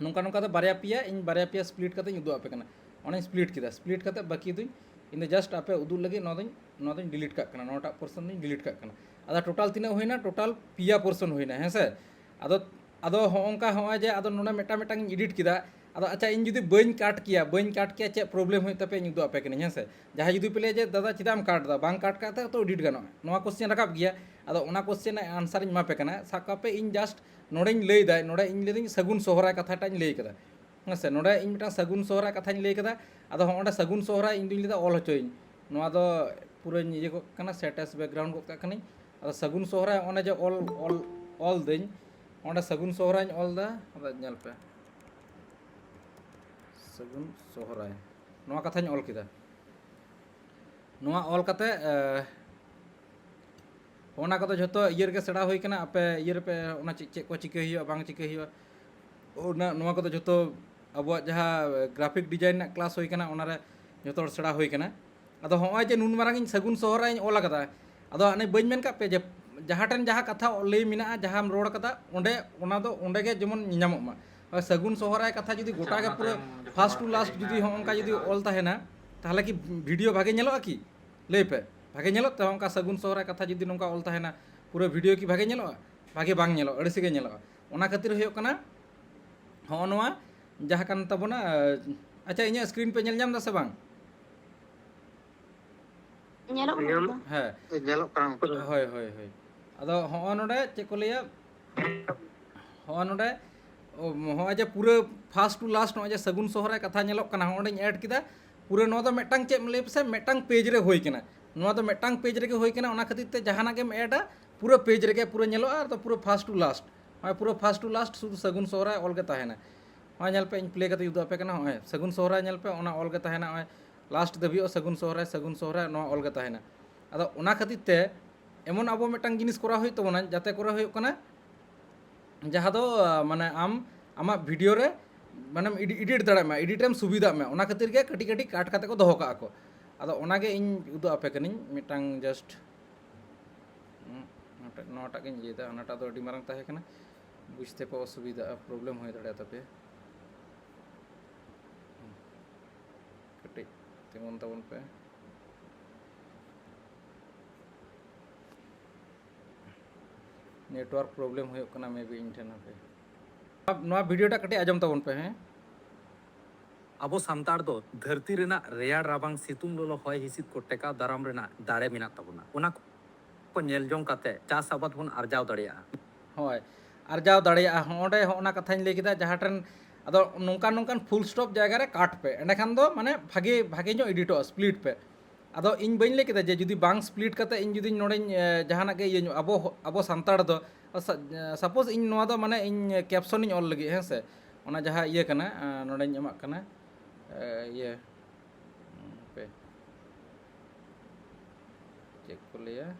ᱱᱚᱝᱠᱟ ᱱᱚᱝᱠᱟ ᱫᱚ ᱵᱟᱨᱭᱟ ᱯᱮᱭᱟ, ᱤᱧ ᱵᱟᱨᱭᱟ ᱯᱮᱭᱟ ᱥᱯᱞᱤᱴ ᱠᱟᱛᱮᱧ ᱩᱫᱩᱜ ᱟᱯᱮ ᱠᱟᱱᱟ᱾ ᱚᱱᱟᱧ ᱥᱯᱞᱤᱴ ᱠᱮᱫᱟ, ᱥᱯᱞᱤᱴ ᱠᱟᱛᱮ ᱵᱟᱹᱠᱤ ᱫᱩᱧ ᱤᱧ ᱫᱚ ᱡᱟᱥᱴ ᱟᱯᱮ ᱩᱫᱩᱜ ᱞᱟᱹᱜᱤᱫ ᱱᱚᱣᱟ ᱫᱚᱧ ᱱᱚᱣᱟ ᱫᱚᱧ ᱰᱤᱞᱤᱴ ᱠᱟᱜ ᱠᱟᱱᱟ, ᱱᱚᱣᱟᱴᱟᱜ ᱯᱳᱨᱥᱚᱱ ᱫᱚᱧ ᱰᱤᱞᱤᱴ ᱠᱟᱜ ᱠᱟᱱᱟ᱾ ᱟᱫᱚ ᱴᱳᱴᱟᱞ ᱛᱤᱱᱟᱹᱜ ᱦᱩᱭᱱᱟ? ᱴᱳᱴᱟᱞ ᱯᱮᱭᱟ ᱯᱳᱨᱥᱚᱱ ᱦᱩᱭᱱᱟ, ᱦᱮᱸ ᱥᱮ᱾ ᱟᱫᱚ ᱟᱫᱚ ᱦᱚᱸᱜᱼᱚ ᱱᱚᱝᱠᱟ, ᱦᱚᱸᱜᱼᱚᱭ ᱡᱮ ᱟᱫᱚ ᱱᱚᱰᱮ ᱢᱤᱫᱴᱟᱝ ᱢᱤᱫᱴᱟᱝ ᱤᱧ ᱮᱰᱤᱴ ᱠᱮᱫᱟ᱾ ᱟᱫᱚ ᱟᱪᱪᱷᱟ, ᱤᱧ ᱡᱩᱫᱤ ᱵᱟᱹᱧ ᱠᱟᱴ ᱠᱮᱭᱟ, ᱵᱟᱹᱧ ᱠᱟᱴ ᱠᱮᱭᱟ, ᱪᱮᱫ ᱯᱨᱚᱵᱞᱮᱢ ᱦᱩᱭᱩᱜ ᱛᱟᱯᱮᱭᱟ? ᱤᱧ ᱩᱫᱩᱜ ᱟᱯᱮ ᱠᱟᱹᱱᱟᱹᱧ, ᱦᱮᱸ ᱥᱮ᱾ ᱡᱟᱦᱟᱸᱭ ᱡᱩᱫᱤ ᱯᱮ ᱞᱟᱹᱭᱟ ᱡᱮ, "ᱫᱟᱫᱟ, ᱪᱮᱫᱟᱜ ᱮᱢ ᱠᱟᱴ ᱮᱫᱟ? ᱵᱟᱝ ᱠᱟᱴ ᱠᱟᱛᱮ ᱛᱚ ᱮᱰᱤᱴ ᱜᱟᱱᱚᱜᱼᱟ", ᱱᱚᱣᱟ ᱠᱚᱥᱪᱮᱱ ᱨᱟᱠᱟᱵ ᱜᱮᱭᱟ᱾ ᱟᱫᱚ ᱚᱱᱟ ᱠᱚᱥᱪᱮᱱ ᱨᱮᱱᱟᱜ ᱟᱱᱥᱟᱨ ᱤᱧ ᱮᱢᱟ ᱯᱮ ᱠᱟᱱᱟ᱾ ᱥᱟᱵ ᱠᱟᱜ ᱯᱮ, ᱤᱧ ᱡᱟᱥᱴ ᱱᱚᱰᱮᱧ ᱞᱟᱹᱭᱫᱟ, ᱱᱚᱰᱮ ᱤᱧ ᱞᱟᱹᱭᱫᱟᱹᱧ ᱥᱟᱹᱜᱩᱱ ᱥᱚᱦᱨᱟᱭ ᱠᱟᱛᱷᱟᱴᱟᱜ ᱤᱧ ᱞᱟᱹᱭ ᱠᱟᱫᱟ, ᱦᱮᱸ ᱥᱮ᱾ ᱱᱚᱰᱮ ᱤᱧ ᱢᱤᱫᱴᱟᱝ ᱥᱟᱹᱜᱩᱱ ᱥᱚᱦᱨᱟᱭ ᱠᱟᱛᱷᱟᱧ ᱞᱟᱹᱭ ᱠᱟᱫᱟ᱾ ᱟᱫᱚ ᱦᱚᱸᱜᱼᱚᱸᱰᱮ ᱥᱟᱹᱜᱩᱱ ᱥᱚᱦᱨᱟᱭ ᱤᱧ ᱫᱩᱧ ᱞᱟᱹᱭᱫᱟ ᱚᱞ ᱦᱚᱪᱚᱭᱟᱹᱧ᱾ ᱱᱚᱣᱟ ᱫᱚ ᱯᱩᱨᱟᱹᱧ ᱤᱭᱟᱹ ᱠᱚᱜ ᱠᱟᱱᱟ, ᱥᱮᱴ ᱮᱥ ᱵᱮᱠᱜᱨᱟᱣᱩᱱᱰ ᱜᱚᱫ ᱠᱟᱜ ᱠᱟᱹᱱᱟᱹᱧ᱾ ᱟᱫᱚ ᱥᱟᱹᱜᱩᱱ ᱥᱚᱦᱨᱟᱭ ᱚᱱᱮ ᱡᱮ ᱚᱞ ᱚᱞ ᱚᱞ ᱫᱟᱹᱧ, ᱚᱸᱰᱮ ᱥᱟᱹᱜᱩᱱ ᱥᱚᱦᱨᱟᱭᱤᱧ ᱚᱞ ᱫᱟ᱾ ᱟᱫᱚ ᱧᱮᱞ ᱯᱮ, ᱥᱟᱹᱜᱩᱱ ᱥᱚᱦᱨᱟᱭ, ᱱᱚᱣᱟ ᱠᱟᱛᱷᱟᱧ ᱚᱞ ᱠᱮᱫᱟ᱾ ᱱᱚᱣᱟ ᱚᱞ ᱠᱟᱛᱮ, ᱮ, ᱚᱱᱟ ᱠᱚᱫᱚ ᱡᱷᱚᱛᱚ ᱤᱭᱟᱹ ᱨᱮᱜᱮ ᱥᱮᱬᱟ ᱦᱩᱭ ᱠᱟᱱᱟ᱾ ᱟᱯᱮ ᱤᱭᱟᱹ ᱨᱮᱯᱮ ᱚᱱᱟ ᱪᱮᱫ, ᱪᱮᱫ ᱠᱚ ᱪᱤᱠᱟᱹᱭ ᱦᱩᱭᱩᱜᱼᱟ, ᱵᱟᱝ ᱪᱤᱠᱟᱹᱭ ᱦᱩᱭᱩᱜᱼᱟ, ᱚᱱᱟ, ᱱᱚᱣᱟ ᱠᱚᱫᱚ ᱡᱷᱚᱛᱚ ᱟᱵᱚᱣᱟᱜ ᱡᱟᱦᱟᱸ ᱜᱨᱟᱯᱷᱤᱠ ᱰᱤᱡᱟᱭᱤᱱ ᱨᱮᱱᱟᱜ ᱠᱞᱟᱥ ᱦᱩᱭ ᱠᱟᱱᱟ, ᱚᱱᱟᱨᱮ ᱡᱷᱚᱛᱚ ᱦᱚᱲ ᱥᱮᱬᱟ ᱦᱩᱭ ᱠᱟᱱᱟ᱾ ᱟᱫᱚ ᱦᱚᱸᱜᱼᱚᱭ ᱡᱮ ᱱᱩᱱ ᱢᱟᱨᱟᱝ ᱤᱧ ᱥᱟᱹᱜᱩᱱ ᱥᱚᱦᱨᱟᱭ ᱤᱧ ᱚᱞ ᱟᱠᱟᱫᱟ, ᱟᱫᱚ ᱦᱟᱱᱮ ᱵᱟᱹᱧ ᱢᱮᱱ ᱠᱟᱜ ᱯᱮ ᱡᱮ ᱡᱟᱦᱟᱸ ᱴᱷᱮᱱ ᱡᱟᱦᱟᱸ ᱠᱟᱛᱷᱟ ᱞᱟᱹᱭ ᱢᱮᱱᱟᱜᱼᱟ, ᱡᱟᱦᱟᱸᱢ ᱨᱚᱲ ᱠᱟᱫᱟ, ᱚᱸᱰᱮ, ᱚᱱᱟ ᱫᱚ ᱚᱸᱰᱮ ᱜᱮ ᱡᱮᱢᱚᱱ ᱧᱮᱧᱟᱢᱚᱜ ᱢᱟ᱾ ᱦᱳᱭ, ᱥᱟᱹᱜᱩᱱ ᱥᱚᱦᱨᱟᱭ ᱠᱟᱛᱷᱟ ᱡᱩᱫᱤ ᱜᱚᱴᱟ ᱜᱮ ᱯᱩᱨᱟᱹ ᱯᱷᱟᱥᱴ ᱴᱩ ᱞᱟᱥᱴ ᱡᱩᱫᱤ ᱦᱚᱸᱜᱼᱚ ᱱᱚᱝᱠᱟ ᱡᱩᱫᱤ ᱚᱞ ᱛᱟᱦᱮᱱᱟ, ᱛᱟᱦᱚᱞᱮ ᱠᱤ ᱵᱷᱤᱰᱤᱭᱳ ᱵᱷᱟᱜᱮ ᱧᱮᱞᱚᱜᱼᱟ ᱠᱤ? ᱞᱟᱹᱭ ᱯᱮ, ᱵᱷᱟᱜᱮ ᱧᱮᱞᱚᱜ ᱛᱮ? ᱚᱱᱠᱟ ᱥᱟᱹᱜᱩᱱ ᱥᱚᱦᱨᱟᱭ ᱠᱟᱛᱷᱟ ᱡᱩᱫᱤ ᱱᱚᱝᱠᱟ ᱚᱞ ᱛᱟᱦᱮᱱᱟ, ᱯᱩᱨᱟᱹ ᱵᱷᱤᱰᱤᱭᱳ ᱠᱤ ᱵᱷᱟᱜᱮ ᱧᱮᱞᱚᱜᱼᱟ? ᱵᱷᱟᱜᱮ ᱵᱟᱝ ᱧᱮᱞᱚᱜᱼᱟ, ᱟᱹᱲᱤᱥ ᱜᱮ ᱧᱮᱞᱚᱜᱼᱟ᱾ ᱚᱱᱟ ᱠᱷᱟᱹᱛᱤᱨ ᱦᱩᱭᱩᱜ ᱠᱟᱱᱟ ᱦᱚᱸᱜᱼᱚ ᱱᱚᱣᱟ ᱡᱟᱦᱟᱸ ᱠᱟᱱ ᱛᱟᱵᱚᱱᱟ᱾ ᱟᱪᱪᱷᱟ, ᱤᱧᱟᱹᱜ ᱥᱠᱨᱤᱱ ᱯᱮ ᱧᱮᱞ ᱧᱟᱢ ᱮᱫᱟ ᱥᱮ ᱵᱟᱝ? ᱧᱮᱞᱚᱜ ᱠᱟᱱᱟ ᱧᱮᱞ- ᱛᱚ᱾ ᱦᱮᱸ, ᱧᱮᱞᱚᱜ ᱠᱟᱱᱟ ᱩᱱᱠᱩ ᱫᱚ᱾ ᱦᱳᱭ, ᱦᱳᱭ, ᱦᱳᱭ᱾ ᱟᱫᱚ ᱦᱚᱸᱜᱼᱚ ᱱᱚᱰᱮ ᱪᱮᱫ ᱠᱚ ᱞᱟᱹᱭᱟ, ᱦᱚᱸᱜᱼᱚ ᱱᱚᱰᱮ, ᱚ, ᱦᱚᱸᱜᱼᱚᱭ ᱡᱮ ᱯᱩᱨᱟᱹ ᱯᱷᱟᱥᱴ ᱴᱩ ᱞᱟᱥᱴ ᱱᱚᱜᱼᱚᱭ ᱡᱮ ᱥᱟᱹᱜᱩᱱ ᱥᱚᱦᱨᱟᱭ ᱠᱟᱛᱷᱟ ᱧᱮᱞᱚᱜ ᱠᱟᱱᱟ, ᱦᱚᱸᱜᱼᱚ ᱱᱚᱰᱮᱧ ᱮᱰ ᱠᱮᱫᱟ᱾ ᱯᱩᱨᱟᱹ ᱱᱚᱣᱟ ᱫᱚ ᱢᱤᱫᱴᱟᱝ, ᱪᱮᱫ ᱮᱢ ᱞᱟᱹᱭ ᱯᱮᱥᱮ, ᱢᱤᱫᱴᱟᱝ ᱯᱮᱡᱽ ᱨᱮ ᱦᱩᱭ ᱠᱟᱱᱟ᱾ ᱱᱚᱣᱟ ᱫᱚ ᱢᱤᱫᱴᱟᱝ ᱯᱮᱡᱽ ᱨᱮᱜᱮ ᱦᱩᱭ ᱠᱟᱱᱟ, ᱚᱱᱟ ᱠᱷᱟᱹᱛᱤᱨ ᱛᱮ ᱡᱟᱦᱟᱱᱟᱜ ᱜᱮᱢ ᱮᱰᱟ, ᱯᱩᱨᱟᱹ ᱯᱮᱡᱽ ᱨᱮᱜᱮ ᱯᱩᱨᱟᱹ ᱧᱮᱞᱚᱜᱼᱟ᱾ ᱟᱨ ᱫᱚ ᱯᱩᱨᱟᱹ ᱯᱷᱟᱥᱴ ᱴᱩ ᱞᱟᱥᱴ, ᱦᱚᱸᱜᱼᱚᱭ ᱯᱩᱨᱟᱹ ᱯᱷᱟᱥᱴ ᱴᱩ ᱞᱟᱥᱴ ᱥᱩᱫᱷᱩ ᱥᱟᱹᱜᱩᱱ ᱥᱚᱦᱨᱟᱭ ᱚᱞ ᱜᱮ ᱛᱟᱦᱮᱱᱟ᱾ ᱦᱚᱸᱜᱼᱚᱭ ᱧᱮᱞ ᱯᱮ, ᱤᱧ ᱯᱞᱮ ᱠᱟᱛᱮ ᱩᱫᱩᱜ ᱟᱯᱮ ᱠᱟᱱᱟ᱾ ᱦᱚᱸᱜᱼᱚᱭ ᱥᱟᱹᱜᱩᱱ ᱥᱚᱦᱨᱟᱭ ᱧᱮᱞ ᱯᱮ, ᱚᱱᱟ ᱚᱞ ᱜᱮ ᱛᱟᱦᱮᱱᱟ᱾ ᱦᱚᱸᱜᱼᱚᱭ ᱞᱟᱥᱴ ᱫᱷᱟᱹᱵᱤᱡ ᱥᱟᱹᱜᱩᱱ ᱥᱚᱦᱨᱟᱭ, ᱥᱟᱹᱜᱩᱱ ᱥᱚᱦᱨᱟᱭ, ᱱᱚᱣᱟ ᱚᱞ ᱜᱮ ᱛᱟᱦᱮᱱᱟ᱾ ᱟᱫᱚ ᱚᱱᱟ ᱠᱷᱟᱹᱛᱤᱨ ᱛᱮ ᱮᱢᱚᱱ ᱟᱵᱚ ᱢᱤᱫᱴᱟᱝ ᱡᱤᱱᱤᱥ ᱠᱚᱨᱟᱣ ᱦᱩᱭᱩᱜ ᱛᱟᱵᱚᱱᱟ, ᱡᱟᱛᱮ ᱠᱚᱨᱟᱣ ᱦᱩᱭᱩᱜ ᱠᱟᱱᱟ ᱡᱟᱦᱟᱸ ᱫᱚ ᱢᱟᱱᱮ ᱟᱢ ᱟᱢᱟᱜ ᱵᱷᱤᱰᱤᱭᱳ ᱨᱮ ᱢᱟᱱᱮᱢ ᱮᱰᱤᱴ ᱫᱟᱲᱮᱭᱟᱜ ᱢᱟ, ᱮᱰᱤᱴ ᱨᱮᱢ ᱥᱩᱵᱤᱫᱷᱟᱜ ᱢᱟ᱾ ᱚᱱᱟ ᱠᱷᱟᱹᱛᱤᱨ ᱜᱮ ᱠᱟᱹᱴᱤᱡ ᱠᱟᱹᱴᱤᱡ ᱠᱟᱴ ᱠᱟᱛᱮ ᱠᱚ ᱫᱚᱦᱚ ᱠᱟᱜᱼᱟ ᱠᱚ᱾ ᱟᱫᱚ ᱚᱱᱟᱜᱮ ᱤᱧ ᱩᱫᱩᱜ ᱟᱯᱮ ᱠᱟᱹᱱᱟᱹᱧ ᱢᱤᱫᱴᱟᱝ ᱡᱟᱥᱴ ᱱᱚᱣᱟᱴᱟᱜ ᱜᱤᱧ ᱤᱭᱟᱹᱭᱮᱫᱟ, ᱦᱟᱱᱟᱴᱟᱜ ᱫᱚ ᱟᱹᱰᱤ ᱢᱟᱨᱟᱝ ᱛᱟᱦᱮᱸ ᱠᱟᱱᱟ, ᱵᱩᱡᱽ ᱛᱮᱯᱮ ᱚᱥᱩᱵᱤᱫᱷᱟᱜᱼᱟ, ᱯᱨᱚᱵᱞᱮᱢ ᱦᱩᱭ ᱫᱟᱲᱮᱭᱟᱜ ᱛᱟᱯᱮᱭᱟ᱾ ᱠᱟᱹᱴᱤᱡ ᱛᱤᱸᱜᱩᱱ ᱛᱟᱵᱚᱱ ᱯᱮ᱾ ᱱᱮᱴᱣᱟᱨᱠ ᱯᱨᱚᱵᱞᱮᱢ ᱦᱩᱭᱩᱜ ᱠᱟᱱᱟ ᱢᱮᱵᱤ ᱤᱧ ᱴᱷᱮᱱ᱾ ᱦᱟᱯᱮ, ᱱᱚᱣᱟ ᱵᱷᱤᱰᱤᱭᱳᱴᱟ ᱠᱟᱹᱴᱤᱡ ᱟᱸᱡᱚᱢ ᱛᱟᱵᱚᱱ ᱯᱮ᱾ ᱦᱮᱸ, ᱟᱵᱚ ᱥᱟᱱᱛᱟᱲ ᱫᱚ ᱫᱷᱟᱹᱨᱛᱤ ᱨᱮᱱᱟᱜ ᱨᱮᱭᱟᱲ ᱨᱟᱵᱟᱝ ᱥᱤᱛᱩᱝ ᱞᱚᱞᱚ ᱦᱚᱭ ᱦᱤᱸᱥᱤᱫ ᱠᱚ ᱴᱮᱠᱟᱣ ᱫᱟᱨᱟᱢ ᱨᱮᱱᱟᱜ ᱫᱟᱲᱮ ᱢᱮᱱᱟᱜ ᱛᱟᱵᱚᱱᱟ᱾ ᱚᱱᱟ ᱠᱚ ᱧᱮᱞ ᱡᱚᱝ ᱠᱟᱛᱮ ᱪᱟᱥ ᱟᱵᱟᱫ ᱵᱚᱱ ᱟᱨᱡᱟᱣ ᱫᱟᱲᱮᱭᱟᱜᱼᱟ᱾ ᱦᱳᱭ, ᱟᱨᱡᱟᱣ ᱫᱟᱲᱮᱭᱟᱜᱼᱟ᱾ ᱦᱚᱸ, ᱚᱸᱰᱮ ᱦᱚᱸ ᱚᱱᱟ ᱠᱟᱛᱷᱟᱧ ᱞᱟᱹᱭ ᱠᱮᱫᱟ, ᱡᱟᱦᱟᱸ ᱴᱷᱮᱱ ᱟᱫᱚ ᱱᱚᱝᱠᱟᱱ ᱱᱚᱝᱠᱟᱱ ᱯᱷᱩᱞ ᱥᱴᱚᱯ ᱡᱟᱭᱜᱟ ᱨᱮ ᱠᱟᱴ ᱯᱮ, ᱮᱸᱰᱮᱠᱷᱟᱱ ᱫᱚ ᱢᱟᱱᱮ ᱵᱷᱟᱜᱮ, ᱵᱷᱟᱜᱮ ᱧᱚᱜ ᱮᱰᱤᱴᱚᱜᱼᱟ, ᱥᱯᱞᱤᱴ ᱯᱮ᱾ ᱟᱫᱚ ᱤᱧ ᱵᱟᱹᱧ ᱞᱟᱹᱭ ᱠᱮᱫᱟ ᱡᱮ ᱡᱩᱫᱤ ᱵᱟᱝ ᱥᱯᱞᱤᱴ ᱠᱟᱛᱮ ᱤᱧ ᱡᱩᱫᱤ ᱱᱚᱰᱮᱧ, ᱮ, ᱡᱟᱦᱟᱱᱟᱜ ᱜᱮ ᱤᱭᱟᱹ ᱧᱚᱜ, ᱟᱵᱚ, ᱟᱵᱚ ᱥᱟᱱᱛᱟᱲ ᱫᱚ, ᱥᱟ-, ᱥᱟᱯᱳᱡᱽ ᱤᱧ ᱱᱚᱣᱟ ᱫᱚ ᱢᱟᱱᱮ ᱤᱧ ᱠᱮᱯᱥᱚᱱᱤᱧ ᱚᱞ ᱞᱟᱹᱜᱤᱫ, ᱦᱮᱸ ᱥᱮ, ᱚᱱᱟ ᱡᱟᱦᱟᱸ ᱤᱭᱟᱹ ᱠᱟᱱᱟ, ᱮ, ᱱᱚᱰᱮᱧ ᱮᱢᱟᱜ ᱠᱟᱱᱟ, ᱮ, ᱤᱭᱟᱹ, ᱦᱟᱯᱮ, ᱪᱮᱫ ᱠᱚ ᱞᱟᱹᱭᱟ?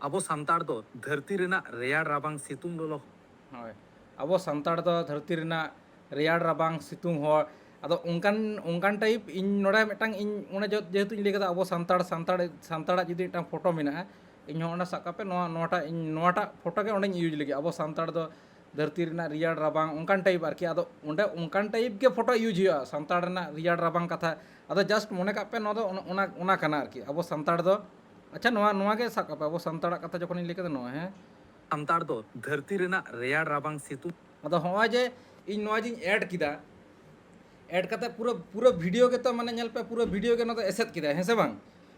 ᱟᱵᱚ ᱥᱟᱱᱛᱟᱲ ᱫᱚ ᱫᱷᱟᱹᱨᱛᱤ ᱨᱮᱱᱟᱜ ᱨᱮᱭᱟᱲ ᱨᱟᱵᱟᱝ ᱥᱤᱛᱩᱝ ᱞᱚᱞᱚ ᱦᱳᱭ, ᱟᱵᱚ ᱥᱟᱱᱛᱟᱲ ᱫᱚ ᱫᱷᱟᱹᱨᱛᱤ ᱨᱮᱱᱟᱜ ᱨᱮᱭᱟᱲ ᱨᱟᱵᱟᱝ ᱥᱤᱛᱩᱝ ᱦᱚᱲ᱾ ᱟᱫᱚ ᱚᱱᱠᱟᱱ, ᱚᱱᱠᱟᱱ ᱴᱟᱭᱤᱯ ᱤᱧ ᱱᱚᱰᱮ ᱢᱤᱫᱴᱟᱝ, ᱤᱧ ᱚᱱᱮ ᱡᱚ-, ᱡᱮᱦᱮᱛᱩᱧ ᱞᱟᱹᱭ ᱠᱮᱫᱟ ᱟᱵᱚ ᱥᱟᱱᱛᱟᱲ, ᱥᱟᱱᱛᱟᱲ, ᱥᱟᱱᱛᱟᱲᱟᱜ ᱡᱩᱫᱤ ᱢᱤᱫᱴᱟᱝ ᱯᱷᱳᱴᱳ ᱢᱮᱱᱟᱜᱼᱟ, ᱤᱧ ᱦᱚᱸ ᱚᱸᱰᱮ ᱥᱟᱵ ᱠᱟᱜ ᱯᱮ ᱱᱚᱣᱟ, ᱱᱚᱣᱟᱴᱟᱜ ᱤᱧ, ᱱᱚᱣᱟᱴᱟᱜ ᱯᱷᱳᱴᱳ ᱜᱮ ᱚᱸᱰᱮᱧ ᱤᱭᱩᱡᱽ ᱞᱟᱹᱜᱤᱫ, ᱟᱵᱚ ᱥᱟᱱᱛᱟᱲ ᱫᱚ ᱫᱷᱟᱹᱨᱛᱤ ᱨᱮᱱᱟᱜ ᱨᱮᱭᱟᱲ ᱨᱟᱵᱟᱝ ᱚᱱᱠᱟᱱ ᱴᱟᱭᱤᱯ ᱟᱨᱠᱤ᱾ ᱟᱫᱚ ᱚᱸᱰᱮ ᱚᱱᱠᱟᱱ ᱴᱟᱭᱤᱯ ᱜᱮ ᱯᱷᱳᱴᱳ ᱤᱭᱩᱡᱽ ᱦᱩᱭᱩᱜᱼᱟ, ᱥᱟᱱᱛᱟᱲ ᱨᱮᱱᱟᱜ ᱨᱮᱭᱟᱲ ᱨᱟᱵᱟᱝ ᱠᱟᱛᱷᱟ᱾ ᱟᱫᱚ ᱡᱟᱥᱴ ᱢᱚᱱᱮ ᱠᱟᱜ ᱯᱮ ᱱᱚᱣᱟ ᱫᱚ ᱚᱱᱟ, ᱚᱱᱟ, ᱚᱱᱟ ᱠᱟᱱᱟ ᱟᱨᱠᱤ ᱟᱵᱚ ᱥᱟᱱᱛᱟᱲ ᱫᱚ᱾ ᱟᱪᱪᱷᱟ, ᱱᱚᱣᱟ, ᱱᱚᱣᱟ ᱜᱮ ᱥᱟᱵ ᱠᱟᱜ ᱯᱮ, ᱟᱵᱚ ᱥᱟᱱᱛᱟᱲᱟᱜ ᱠᱟᱛᱷᱟ ᱡᱚᱠᱷᱚᱱᱤᱧ ᱞᱟᱹᱭ ᱠᱮᱫᱟ ᱱᱚᱣᱟ, ᱦᱮᱸ, ᱥᱟᱱᱛᱟᱲ ᱫᱚ ᱫᱷᱟᱹᱨᱛᱤ ᱨᱮᱱᱟᱜ ᱨᱮᱭᱟᱲ ᱨᱟᱵᱟᱝ ᱥᱤᱛᱩᱝ᱾ ᱟᱫᱚ ᱦᱚᱸᱜᱼᱚᱭ ᱡᱮ ᱤᱧ ᱱᱚᱣᱟ ᱡᱮᱧ ᱮᱰ ᱠᱮᱫᱟ, ᱮᱰ ᱠᱟᱛᱮ ᱯᱩᱨᱟᱹ, ᱯᱩᱨᱟᱹ ᱵᱷᱤᱰᱤᱭᱳ ᱜᱮᱛᱚ ᱢᱟᱱᱮ ᱧᱮᱞ ᱯᱮ, ᱯᱩᱨᱟᱹ ᱵᱷᱤᱰᱤᱭᱳ ᱜᱮ ᱱᱚᱣᱟ ᱫᱚ ᱮᱥᱮᱫ ᱠᱮᱫᱟᱭ, ᱦᱮᱸ ᱥᱮ ᱵᱟᱝ?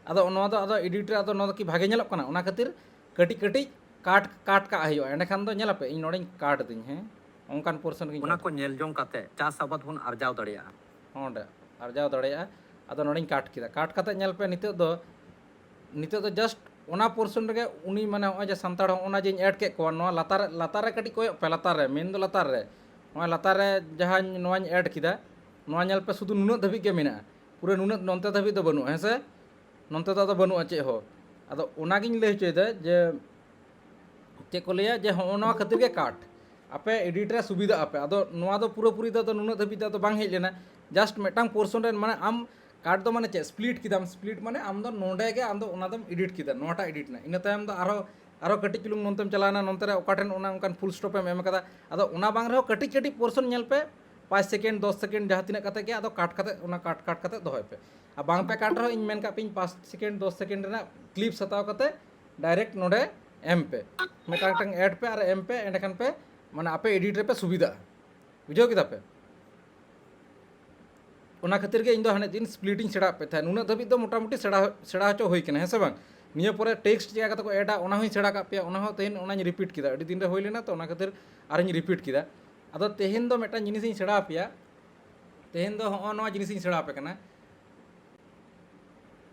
ᱟᱫᱚ ᱱᱚᱣᱟ ᱫᱚ ᱟᱫᱚ ᱮᱰᱤᱴ ᱨᱮ ᱟᱫᱚ ᱱᱚᱣᱟ ᱫᱚ ᱠᱤ ᱵᱷᱟᱜᱮ ᱧᱮᱞᱚᱜ ᱠᱟᱱᱟ? ᱚᱱᱟ ᱠᱷᱟᱹᱛᱤᱨ ᱠᱟᱹᱴᱤᱡ ᱠᱟᱹᱴᱤᱡ ᱠᱟᱴ, ᱠᱟᱴ ᱠᱟᱜ ᱦᱩᱭᱩᱜᱼᱟ᱾ ᱮᱸᱰᱮᱠᱷᱟᱱ ᱫᱚ ᱧᱮᱞ ᱟᱯᱮ, ᱤᱧ ᱱᱚᱰᱮᱧ ᱠᱟᱴ ᱫᱟᱹᱧ, ᱦᱮᱸ, ᱚᱱᱠᱟᱱ ᱯᱳᱨᱥᱚᱱ ᱜᱤᱧ ᱚᱱᱟ ᱠᱟᱴ ᱠᱚ ᱧᱮᱞ ᱡᱚᱝ ᱠᱟᱛᱮ ᱪᱟᱥ ᱟᱵᱟᱫ ᱵᱚᱱ ᱟᱨᱡᱟᱣ ᱫᱟᱲᱮᱭᱟᱜᱼᱟ᱾ ᱚᱸᱰᱮ ᱟᱨᱡᱟᱣ ᱫᱟᱲᱮᱭᱟᱜᱼᱟ᱾ ᱟᱫᱚ ᱱᱚᱰᱮᱧ ᱠᱟᱴ ᱠᱮᱫᱟ᱾ ᱠᱟᱴ ᱠᱟᱛᱮ ᱧᱮᱞ ᱯᱮ, ᱱᱤᱛᱚᱜ ᱫᱚ, ᱱᱤᱛᱚᱜ ᱫᱚ ᱡᱟᱥᱴ ᱚᱱᱟ ᱯᱳᱨᱥᱚᱱ ᱨᱮᱜᱮ ᱩᱱᱤ, ᱢᱟᱱᱮ ᱱᱚᱜᱼᱚᱭ ᱡᱮ ᱥᱟᱱᱛᱟᱲ, ᱦᱚᱸᱜᱼᱚ ᱱᱟ ᱡᱮᱧ ᱮᱰ ᱠᱮᱫ ᱠᱚᱣᱟ, ᱱᱚᱣᱟ ᱞᱟᱛᱟᱨ, ᱞᱟᱛᱟᱨ ᱨᱮ ᱠᱟᱹᱴᱤᱡ ᱠᱚᱭᱚᱜ ᱯᱮ, ᱞᱟᱛᱟᱨ ᱨᱮ, ᱢᱮᱱ ᱫᱚ ᱞᱟᱛᱟᱨ ᱨᱮ, ᱱᱚᱣᱟ ᱞᱟᱛᱟᱨ ᱨᱮ ᱡᱟᱦᱟᱸᱧ, ᱱᱚᱣᱟᱧ ᱮᱰ ᱠᱮᱫᱟ, ᱱᱚᱣᱟ ᱧᱮᱞ ᱯᱮ, ᱥᱩᱫᱷᱩ ᱱᱩᱱᱟᱹᱜ ᱫᱷᱟᱹᱵᱤᱡ ᱜᱮ ᱢᱮᱱᱟᱜᱼᱟ, ᱯᱩᱨᱟᱹ ᱱᱩᱱᱟᱹᱜ ᱱᱚᱱᱛᱮ ᱫᱷᱟᱹᱵᱤᱡ ᱫᱚ ᱵᱟᱹᱱᱩᱜᱼᱟ, ᱦᱮᱸ ᱥᱮ? ᱱᱚᱱᱛᱮ ᱫᱚ ᱟᱫᱚ ᱵᱟᱹᱱᱩᱜᱼᱟ ᱪᱮᱫ ᱦᱚᱸ᱾ ᱟᱫᱚ ᱚᱱᱟᱜᱤᱧ ᱞᱟᱹᱭ ᱦᱚᱪᱚᱭᱮᱫᱟ ᱡᱮ ᱪᱮᱫ ᱠᱚ ᱞᱟᱹᱭᱟ, ᱡᱮ ᱦᱚᱸᱜᱼᱚ ᱱᱚᱣᱟ ᱠᱷᱟᱹᱛᱤᱨ ᱜᱮ ᱠᱟᱴ, ᱟᱯᱮ ᱮᱰᱤᱴ ᱨᱮ ᱥᱩᱵᱤᱫᱷᱟᱜ ᱟᱯᱮ᱾ ᱟᱫᱚ ᱱᱚᱣᱟ ᱫᱚ ᱯᱩᱨᱟᱹᱯᱩᱨᱤ ᱫᱚ ᱟᱫᱚ ᱱᱩᱱᱟᱹᱜ ᱫᱷᱟᱹᱵᱤᱡ ᱫᱚ ᱟᱫᱚ ᱵᱟᱝ ᱦᱮᱡ ᱞᱮᱱᱟ᱾ ᱡᱟᱥᱴ ᱢᱤᱫᱴᱟᱝ ᱯᱳᱨᱥᱚᱱ ᱨᱮ, ᱢᱟᱱᱮ ᱟᱢ ᱠᱟᱴ ᱫᱚ ᱢᱟᱱᱮ ᱪᱮᱫ, ᱥᱯᱞᱤᱴ ᱠᱮᱫᱟᱢ, ᱥᱯᱞᱤᱴ ᱢᱟᱱᱮ ᱟᱢ ᱫᱚ ᱱᱚᱰᱮ ᱜᱮ ᱟᱢ ᱫᱚ ᱚᱱᱟ ᱫᱚᱢ ᱮᱰᱤᱴ ᱠᱮᱫᱟ, ᱱᱚᱣᱟᱴᱟᱜ ᱮᱰᱤᱴ ᱮᱱᱟ᱾ ᱤᱱᱟᱹ ᱛᱟᱭᱚᱢ ᱫᱚ ᱟᱨᱦᱚᱸ ᱟᱨᱦᱚᱸ ᱠᱟᱹᱴᱤᱡ ᱪᱩᱞᱩᱝ ᱱᱚᱱᱛᱮᱢ ᱪᱟᱞᱟᱣᱱᱟ, ᱱᱚᱱᱛᱮ ᱨᱮ ᱚᱠᱟ ᱴᱷᱮᱱ ᱚᱱᱟ ᱚᱱᱠᱟᱱ ᱯᱷᱩᱞ ᱥᱴᱚᱯ ᱮᱢ ᱮᱢ ᱠᱟᱫᱟ᱾ ᱟᱫᱚ ᱚᱱᱟ ᱵᱟᱝ ᱨᱮᱦᱚᱸ ᱠᱟᱹᱴᱤᱡ ᱠᱟᱹᱴᱤᱡ ᱯᱳᱨᱥᱚᱱ ᱧᱮᱞ ᱯᱮ, ᱯᱟᱸᱪ ᱥᱮᱠᱮᱱᱰ, ᱫᱚᱥ ᱥᱮᱠᱮᱱᱰ, ᱡᱟᱦᱟᱸ ᱛᱤᱱᱟᱹᱜ ᱠᱟᱛᱮ ᱜᱮ, ᱟᱫᱚ ᱠᱟᱴ ᱠᱟᱛᱮ, ᱚᱱᱟ ᱠᱟᱴ ᱠᱟᱴ ᱠᱟᱛᱮ ᱫᱚᱦᱚᱭ ᱯᱮ᱾ ᱟᱨ ᱵᱟᱝ ᱯᱮ ᱠᱟᱴ ᱨᱮᱦᱚᱸ, ᱤᱧ ᱢᱮᱱ ᱠᱟᱜ ᱯᱮᱭᱟᱹᱧ, ᱯᱟᱸᱪ ᱥᱮᱠᱮᱱᱰ, ᱫᱚᱥ ᱥᱮᱠᱮᱱᱰ ᱨᱮᱱᱟᱜ ᱠᱞᱤᱯᱥ ᱦᱟᱛᱟᱣ ᱠᱟᱛᱮ ᱰᱟᱭᱨᱮᱠᱴ ᱱᱚᱰᱮ ᱮᱢ ᱯᱮ, ᱢᱤᱫᱴᱟᱝ ᱢᱤᱫᱴᱟᱝ ᱮᱰ ᱯᱮ ᱟᱨ ᱮᱢ ᱯᱮ, ᱮᱸᱰᱮᱠᱷᱟᱱ ᱯᱮ, ᱢᱟᱱᱮ ᱟᱯᱮ ᱮᱰᱤᱴ ᱨᱮᱯᱮ ᱥᱩᱵᱤᱫᱷᱟᱜᱼᱟ᱾ ᱵᱩᱡᱷᱟᱹᱣ ᱠᱮᱫᱟ ᱯᱮ? ᱚᱱᱟ ᱠᱷᱟᱹᱛᱤᱨ ᱜᱮ ᱤᱧ ᱫᱚ ᱦᱟᱱᱮ ᱫᱤᱱ ᱥᱯᱞᱤᱴ ᱤᱧ ᱥᱮᱬᱟ ᱟᱫ ᱯᱮ ᱛᱟᱦᱮᱸᱫ᱾ ᱱᱩᱱᱟᱹᱜ ᱫᱷᱟᱹᱵᱤᱡ ᱫᱚ ᱢᱚᱴᱟᱢᱩᱴᱤ ᱥᱮᱬᱟ, ᱥᱮᱬᱟ ᱦᱚᱪᱚ ᱦᱩᱭ ᱠᱟᱱᱟ, ᱦᱮᱸ ᱥᱮ ᱵᱟᱝ? ᱱᱤᱭᱟᱹ ᱯᱚᱨᱮ ᱴᱮᱠᱥᱴ ᱪᱤᱠᱟ ᱠᱟᱛᱮ ᱠᱚ ᱮᱰᱟ, ᱚᱱᱟ ᱦᱚᱸᱧ ᱥᱮᱬᱟ ᱠᱟᱜ ᱯᱮᱭᱟ, ᱚᱱᱟ ᱦᱚᱸ ᱛᱮᱦᱮᱧ ᱚᱱᱟᱧ ᱨᱤᱯᱤᱴ ᱠᱮᱫᱟ᱾ ᱟᱹᱰᱤ ᱫᱤᱱ ᱨᱮ ᱦᱩᱭ ᱞᱮᱱᱟ ᱛᱚ, ᱚᱱᱟ ᱠᱷᱟᱹᱛᱤᱨ ᱟᱨᱤᱧ ᱨᱤᱯᱤᱴ ᱠᱮᱫᱟ᱾ ᱟᱫᱚ ᱛᱮᱦᱮᱧ ᱫᱚ ᱢᱤᱫᱴᱟᱝ ᱡᱤᱱᱤᱥᱤᱧ ᱥᱮᱬᱟ ᱟᱯᱮᱭᱟ, ᱛᱮᱦᱮᱧ ᱫᱚ ᱦᱚᱸᱜᱼᱚ ᱱᱚᱣᱟ ᱡᱤᱱᱤᱥᱤᱧ ᱥᱮᱬᱟ ᱟᱯᱮ ᱠᱟᱱᱟ᱾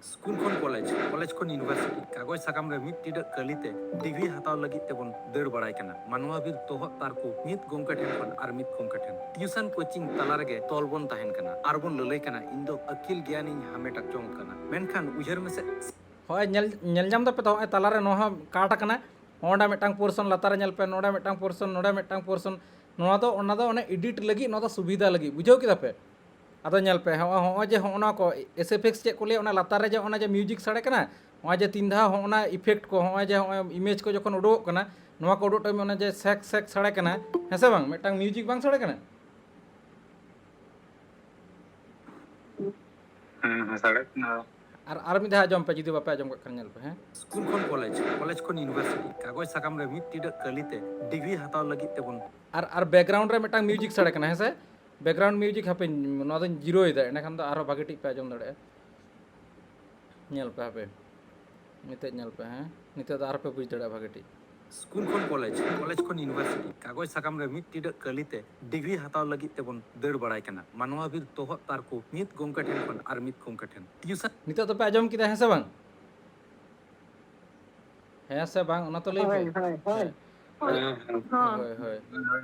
ᱥᱠᱩᱞ ᱠᱷᱚᱱ ᱠᱚᱞᱮᱡᱽ, ᱠᱚᱞᱮᱡᱽ ᱠᱷᱚᱱ ᱤᱭᱩᱱᱤᱵᱷᱟᱨᱥᱤᱴᱤ, ᱠᱟᱜᱚᱡᱽ ᱥᱟᱠᱟᱢ ᱨᱮ ᱢᱤᱫ ᱴᱤᱰᱟᱹᱜ ᱠᱟᱹᱞᱤ ᱛᱮ ᱰᱤᱜᱽᱨᱤ ᱦᱟᱛᱟᱣ ᱞᱟᱹᱜᱤᱫ ᱛᱮᱵᱚᱱ ᱫᱟᱹᱲ ᱵᱟᱲᱟᱭ ᱠᱟᱱᱟ᱾ ᱢᱟᱱᱣᱟ ᱵᱤᱨ ᱛᱚᱦᱚᱫ ᱛᱟᱨᱠᱚ ᱢᱤᱫ ᱜᱚᱢᱠᱮ ᱴᱷᱮᱱ ᱠᱷᱚᱱ ᱟᱨ ᱢᱤᱫ ᱜᱚᱢᱠᱮ ᱴᱷᱮᱱ᱾ ᱴᱤᱭᱩᱥᱚᱱ ᱠᱳᱪᱤᱝ ᱛᱟᱞᱟ ᱨᱮᱜᱮ ᱛᱚᱞ ᱵᱚᱱ ᱛᱟᱦᱮᱱ ᱠᱟᱱᱟ ᱟᱨ ᱵᱚᱱ ᱞᱟᱹᱞᱟᱹᱭ ᱠᱟᱱᱟ, "ᱤᱧ ᱫᱚ ᱟᱹᱠᱤᱞ ᱜᱮᱭᱟᱱᱤᱧ ᱦᱟᱢᱮᱴ ᱡᱚᱝ ᱠᱟᱱᱟ, ᱢᱮᱱᱠᱷᱟᱱ ᱩᱭᱦᱟᱹᱨ ᱢᱮᱥᱮ᱾" ᱦᱚᱸᱜᱼᱚᱭ ᱧᱮᱞ, ᱧᱮᱞ ᱧᱟᱢ ᱫᱟᱯᱮ ᱛᱚ, ᱦᱚᱸᱜᱼᱚᱭ ᱛᱟᱞᱟᱨᱮ ᱱᱚᱣᱟ ᱦᱚᱸ ᱠᱟᱴ ᱟᱠᱟᱱᱟ᱾ ᱦᱚᱸᱜᱼᱚᱸᱰᱮ ᱢᱤᱫᱴᱟᱝ ᱯᱳᱨᱥᱚᱱ, ᱞᱟᱛᱟᱨ ᱨᱮ ᱧᱮᱞ ᱯᱮ, ᱱᱚᱰᱮ ᱢᱤᱫᱴᱟᱝ ᱯᱳᱨᱥᱚᱱ, ᱱᱚᱰᱮ ᱢᱤᱫᱴᱟᱝ ᱯᱳᱨᱥᱚᱱ᱾ ᱱᱚᱣᱟ ᱫᱚ, ᱚᱱᱟ ᱫᱚ ᱚᱱᱮ ᱮᱰᱤᱴ ᱞᱟᱹᱜᱤᱫ, ᱱᱚᱣᱟ ᱫᱚ ᱥᱩᱵᱤᱫᱷᱟ ᱞᱟᱹᱜᱤᱫ, ᱵᱩᱡᱷᱟᱹᱣ ᱠᱮᱫᱟ ᱯᱮ? ᱟᱫᱚ ᱧᱮᱞ ᱯᱮ, ᱦᱚᱸᱜᱼᱚᱭ, ᱦᱚᱸᱜᱼᱚᱭ ᱡᱮ ᱦᱚᱸᱜᱼᱚ ᱱᱚᱣᱟ ᱠᱚ ᱮᱥ ᱮᱯᱷ ᱮᱠᱥ ᱪᱮᱫ ᱠᱚ ᱞᱟᱹᱭᱟ, ᱚᱱᱟ ᱞᱟᱛᱟᱨ ᱨᱮ ᱡᱮ ᱚᱱᱟ ᱡᱮ ᱢᱤᱣᱡᱤᱠ ᱥᱟᱰᱮ ᱠᱟᱱᱟ, ᱦᱚᱸᱜᱼᱚᱭ ᱡᱮ ᱛᱤᱱ ᱫᱷᱟᱣ ᱦᱚᱸᱜᱼᱚ ᱱᱟ ᱤᱯᱷᱮᱠᱴ ᱠᱚ, ᱦᱚᱸᱜᱼᱚᱭ ᱡᱮ ᱦᱚᱸᱜᱼᱚᱭ ᱤᱢᱮᱡᱽ ᱠᱚ ᱡᱚᱠᱷᱚᱱ ᱩᱰᱩᱠᱚᱜ ᱠᱟᱱᱟ, ᱱᱚᱣᱟ ᱠᱚ ᱩᱰᱩᱠ ᱴᱟᱭᱤᱢ ᱚᱱᱟ ᱡᱮ ᱥᱮᱠ ᱥᱮᱠ ᱥᱟᱰᱮ ᱠᱟᱱᱟ, ᱦᱮᱸ ᱥᱮ ᱵᱟᱝ? ᱢᱤᱫᱴᱟᱝ ᱢᱤᱣᱡᱤᱠ ᱵᱟᱝ ᱥᱟᱰᱮ ᱠᱟᱱᱟ? ᱦᱮᱸ, ᱦᱮᱸ, ᱥᱟᱰᱮ ᱠᱟᱱᱟ᱾ ᱟᱨ, ᱟᱨ ᱢᱤᱫ ᱫᱷᱟᱣ ᱟᱸᱡᱚᱢ ᱯᱮ, ᱡᱩᱫᱤ ᱵᱟᱯᱮ ᱟᱸᱡᱚᱢ ᱠᱟᱜ ᱠᱷᱟᱱ ᱧᱮᱞ ᱯᱮ, ᱦᱮᱸ? ᱥᱠᱩᱞ ᱠᱷᱚᱱ ᱠᱚᱞᱮᱡᱽ, ᱠᱚᱞᱮᱡᱽ ᱠᱷᱚᱱ ᱤᱭᱩᱱᱤᱵᱷᱟᱨᱥᱤᱴᱤ, ᱠᱟᱜᱚᱡᱽ ᱥᱟᱠᱟᱢ ᱨᱮ ᱢᱤᱫ ᱴᱤᱰᱟᱹᱜ ᱠᱟᱹᱞᱤ ᱛᱮ ᱰᱤᱜᱽᱨᱤ ᱦᱟᱛᱟᱣ ᱞᱟᱹᱜᱤᱫ ᱛᱮᱵᱚᱱ᱾ ᱟᱨ, ᱟᱨ ᱵᱮᱠᱜᱨᱟᱣᱩᱱᱰ ᱨᱮ ᱢᱤᱫᱴᱟᱝ ᱢᱤᱣᱡᱤᱠ ᱥᱟᱰᱮ ᱠᱟᱱᱟ, ᱦᱮᱸ ᱥᱮ? ᱵᱮᱠᱜᱨᱟᱣᱩᱱᱰ ᱢᱤᱣᱡᱤᱠ, ᱦᱟᱯᱮᱧ, ᱱᱚᱣᱟ ᱫᱚᱧ ᱡᱤᱨᱳᱭᱮᱫᱟ, ᱮᱸᱰᱮᱠᱷᱟᱱ ᱫᱚ ᱟᱨᱦᱚᱸ ᱵᱷᱟᱜᱮ ᱴᱷᱤᱠ ᱯᱮ ᱟᱸᱡᱚᱢ ᱫᱟᱲᱮᱭᱟᱜᱼᱟ᱾ ᱧᱮᱞ ᱯᱮ ᱦᱟᱯᱮ, ᱱᱤᱛᱚᱜ ᱧᱮᱞ ᱯᱮ, ᱦᱮᱸ? ᱱᱤᱛᱚᱜ ᱫᱚ ᱟᱨᱦᱚᱸ ᱯᱮ ᱵᱩᱡᱽ ᱫᱟᱲᱮᱭᱟᱜᱼᱟ ᱵᱷᱟᱜᱮ ᱴᱷᱤᱠ᱾ ᱥᱠᱩᱞ ᱠᱷᱚᱱ ᱠᱚᱞᱮᱡᱽ, ᱠᱚᱞᱮᱡᱽ ᱠᱷᱚᱱ ᱤᱭᱩᱱᱤᱵᱷᱟᱨᱥᱤᱴᱤ, ᱠᱟᱜᱚᱡᱽ ᱥᱟᱠᱟᱢ ᱨᱮ ᱢᱤᱫ ᱴᱤᱰᱟᱹᱜ ᱠᱟᱹᱞᱤ ᱛᱮ ᱰᱤᱜᱽᱨᱤ ᱦᱟᱛᱟᱣ ᱞᱟᱹᱜᱤᱫ ᱛᱮᱵᱚᱱ ᱫᱟᱹᱲ ᱵᱟᱲᱟᱭ ᱠᱟᱱᱟ᱾ ᱢᱟᱱᱣᱟ ᱵᱤᱨ ᱛᱚᱦᱚᱫ ᱛᱟᱨᱠᱚ ᱢᱤᱫ ᱜᱚᱢᱠᱮ ᱴᱷᱮᱱ ᱠᱷᱚᱱ ᱟᱨ ᱢᱤᱫ ᱜᱚᱢᱠᱮ ᱴᱷᱮᱱ᱾ ᱴᱤᱭᱩᱥᱚᱱ᱾ ᱱᱤᱛᱚᱜ ᱫᱚᱯᱮ ᱟᱸᱡᱚᱢ ᱠᱮᱫᱟ, ᱦᱮᱸ ᱥᱮ ᱵᱟᱝ? ᱦᱮᱸ ᱥᱮ ᱵᱟᱝ, ᱚᱱᱟ ᱛᱚ ᱞᱟᱹᱭ ᱯᱮ᱾ ᱦᱳᱭ, ᱦᱳᱭ, ᱦᱳᱭ᱾ ᱦᱮᱸ᱾ ᱦᱮᱸ, ᱦᱮᱸ᱾ ᱦᱳᱭ, ᱦᱳᱭ᱾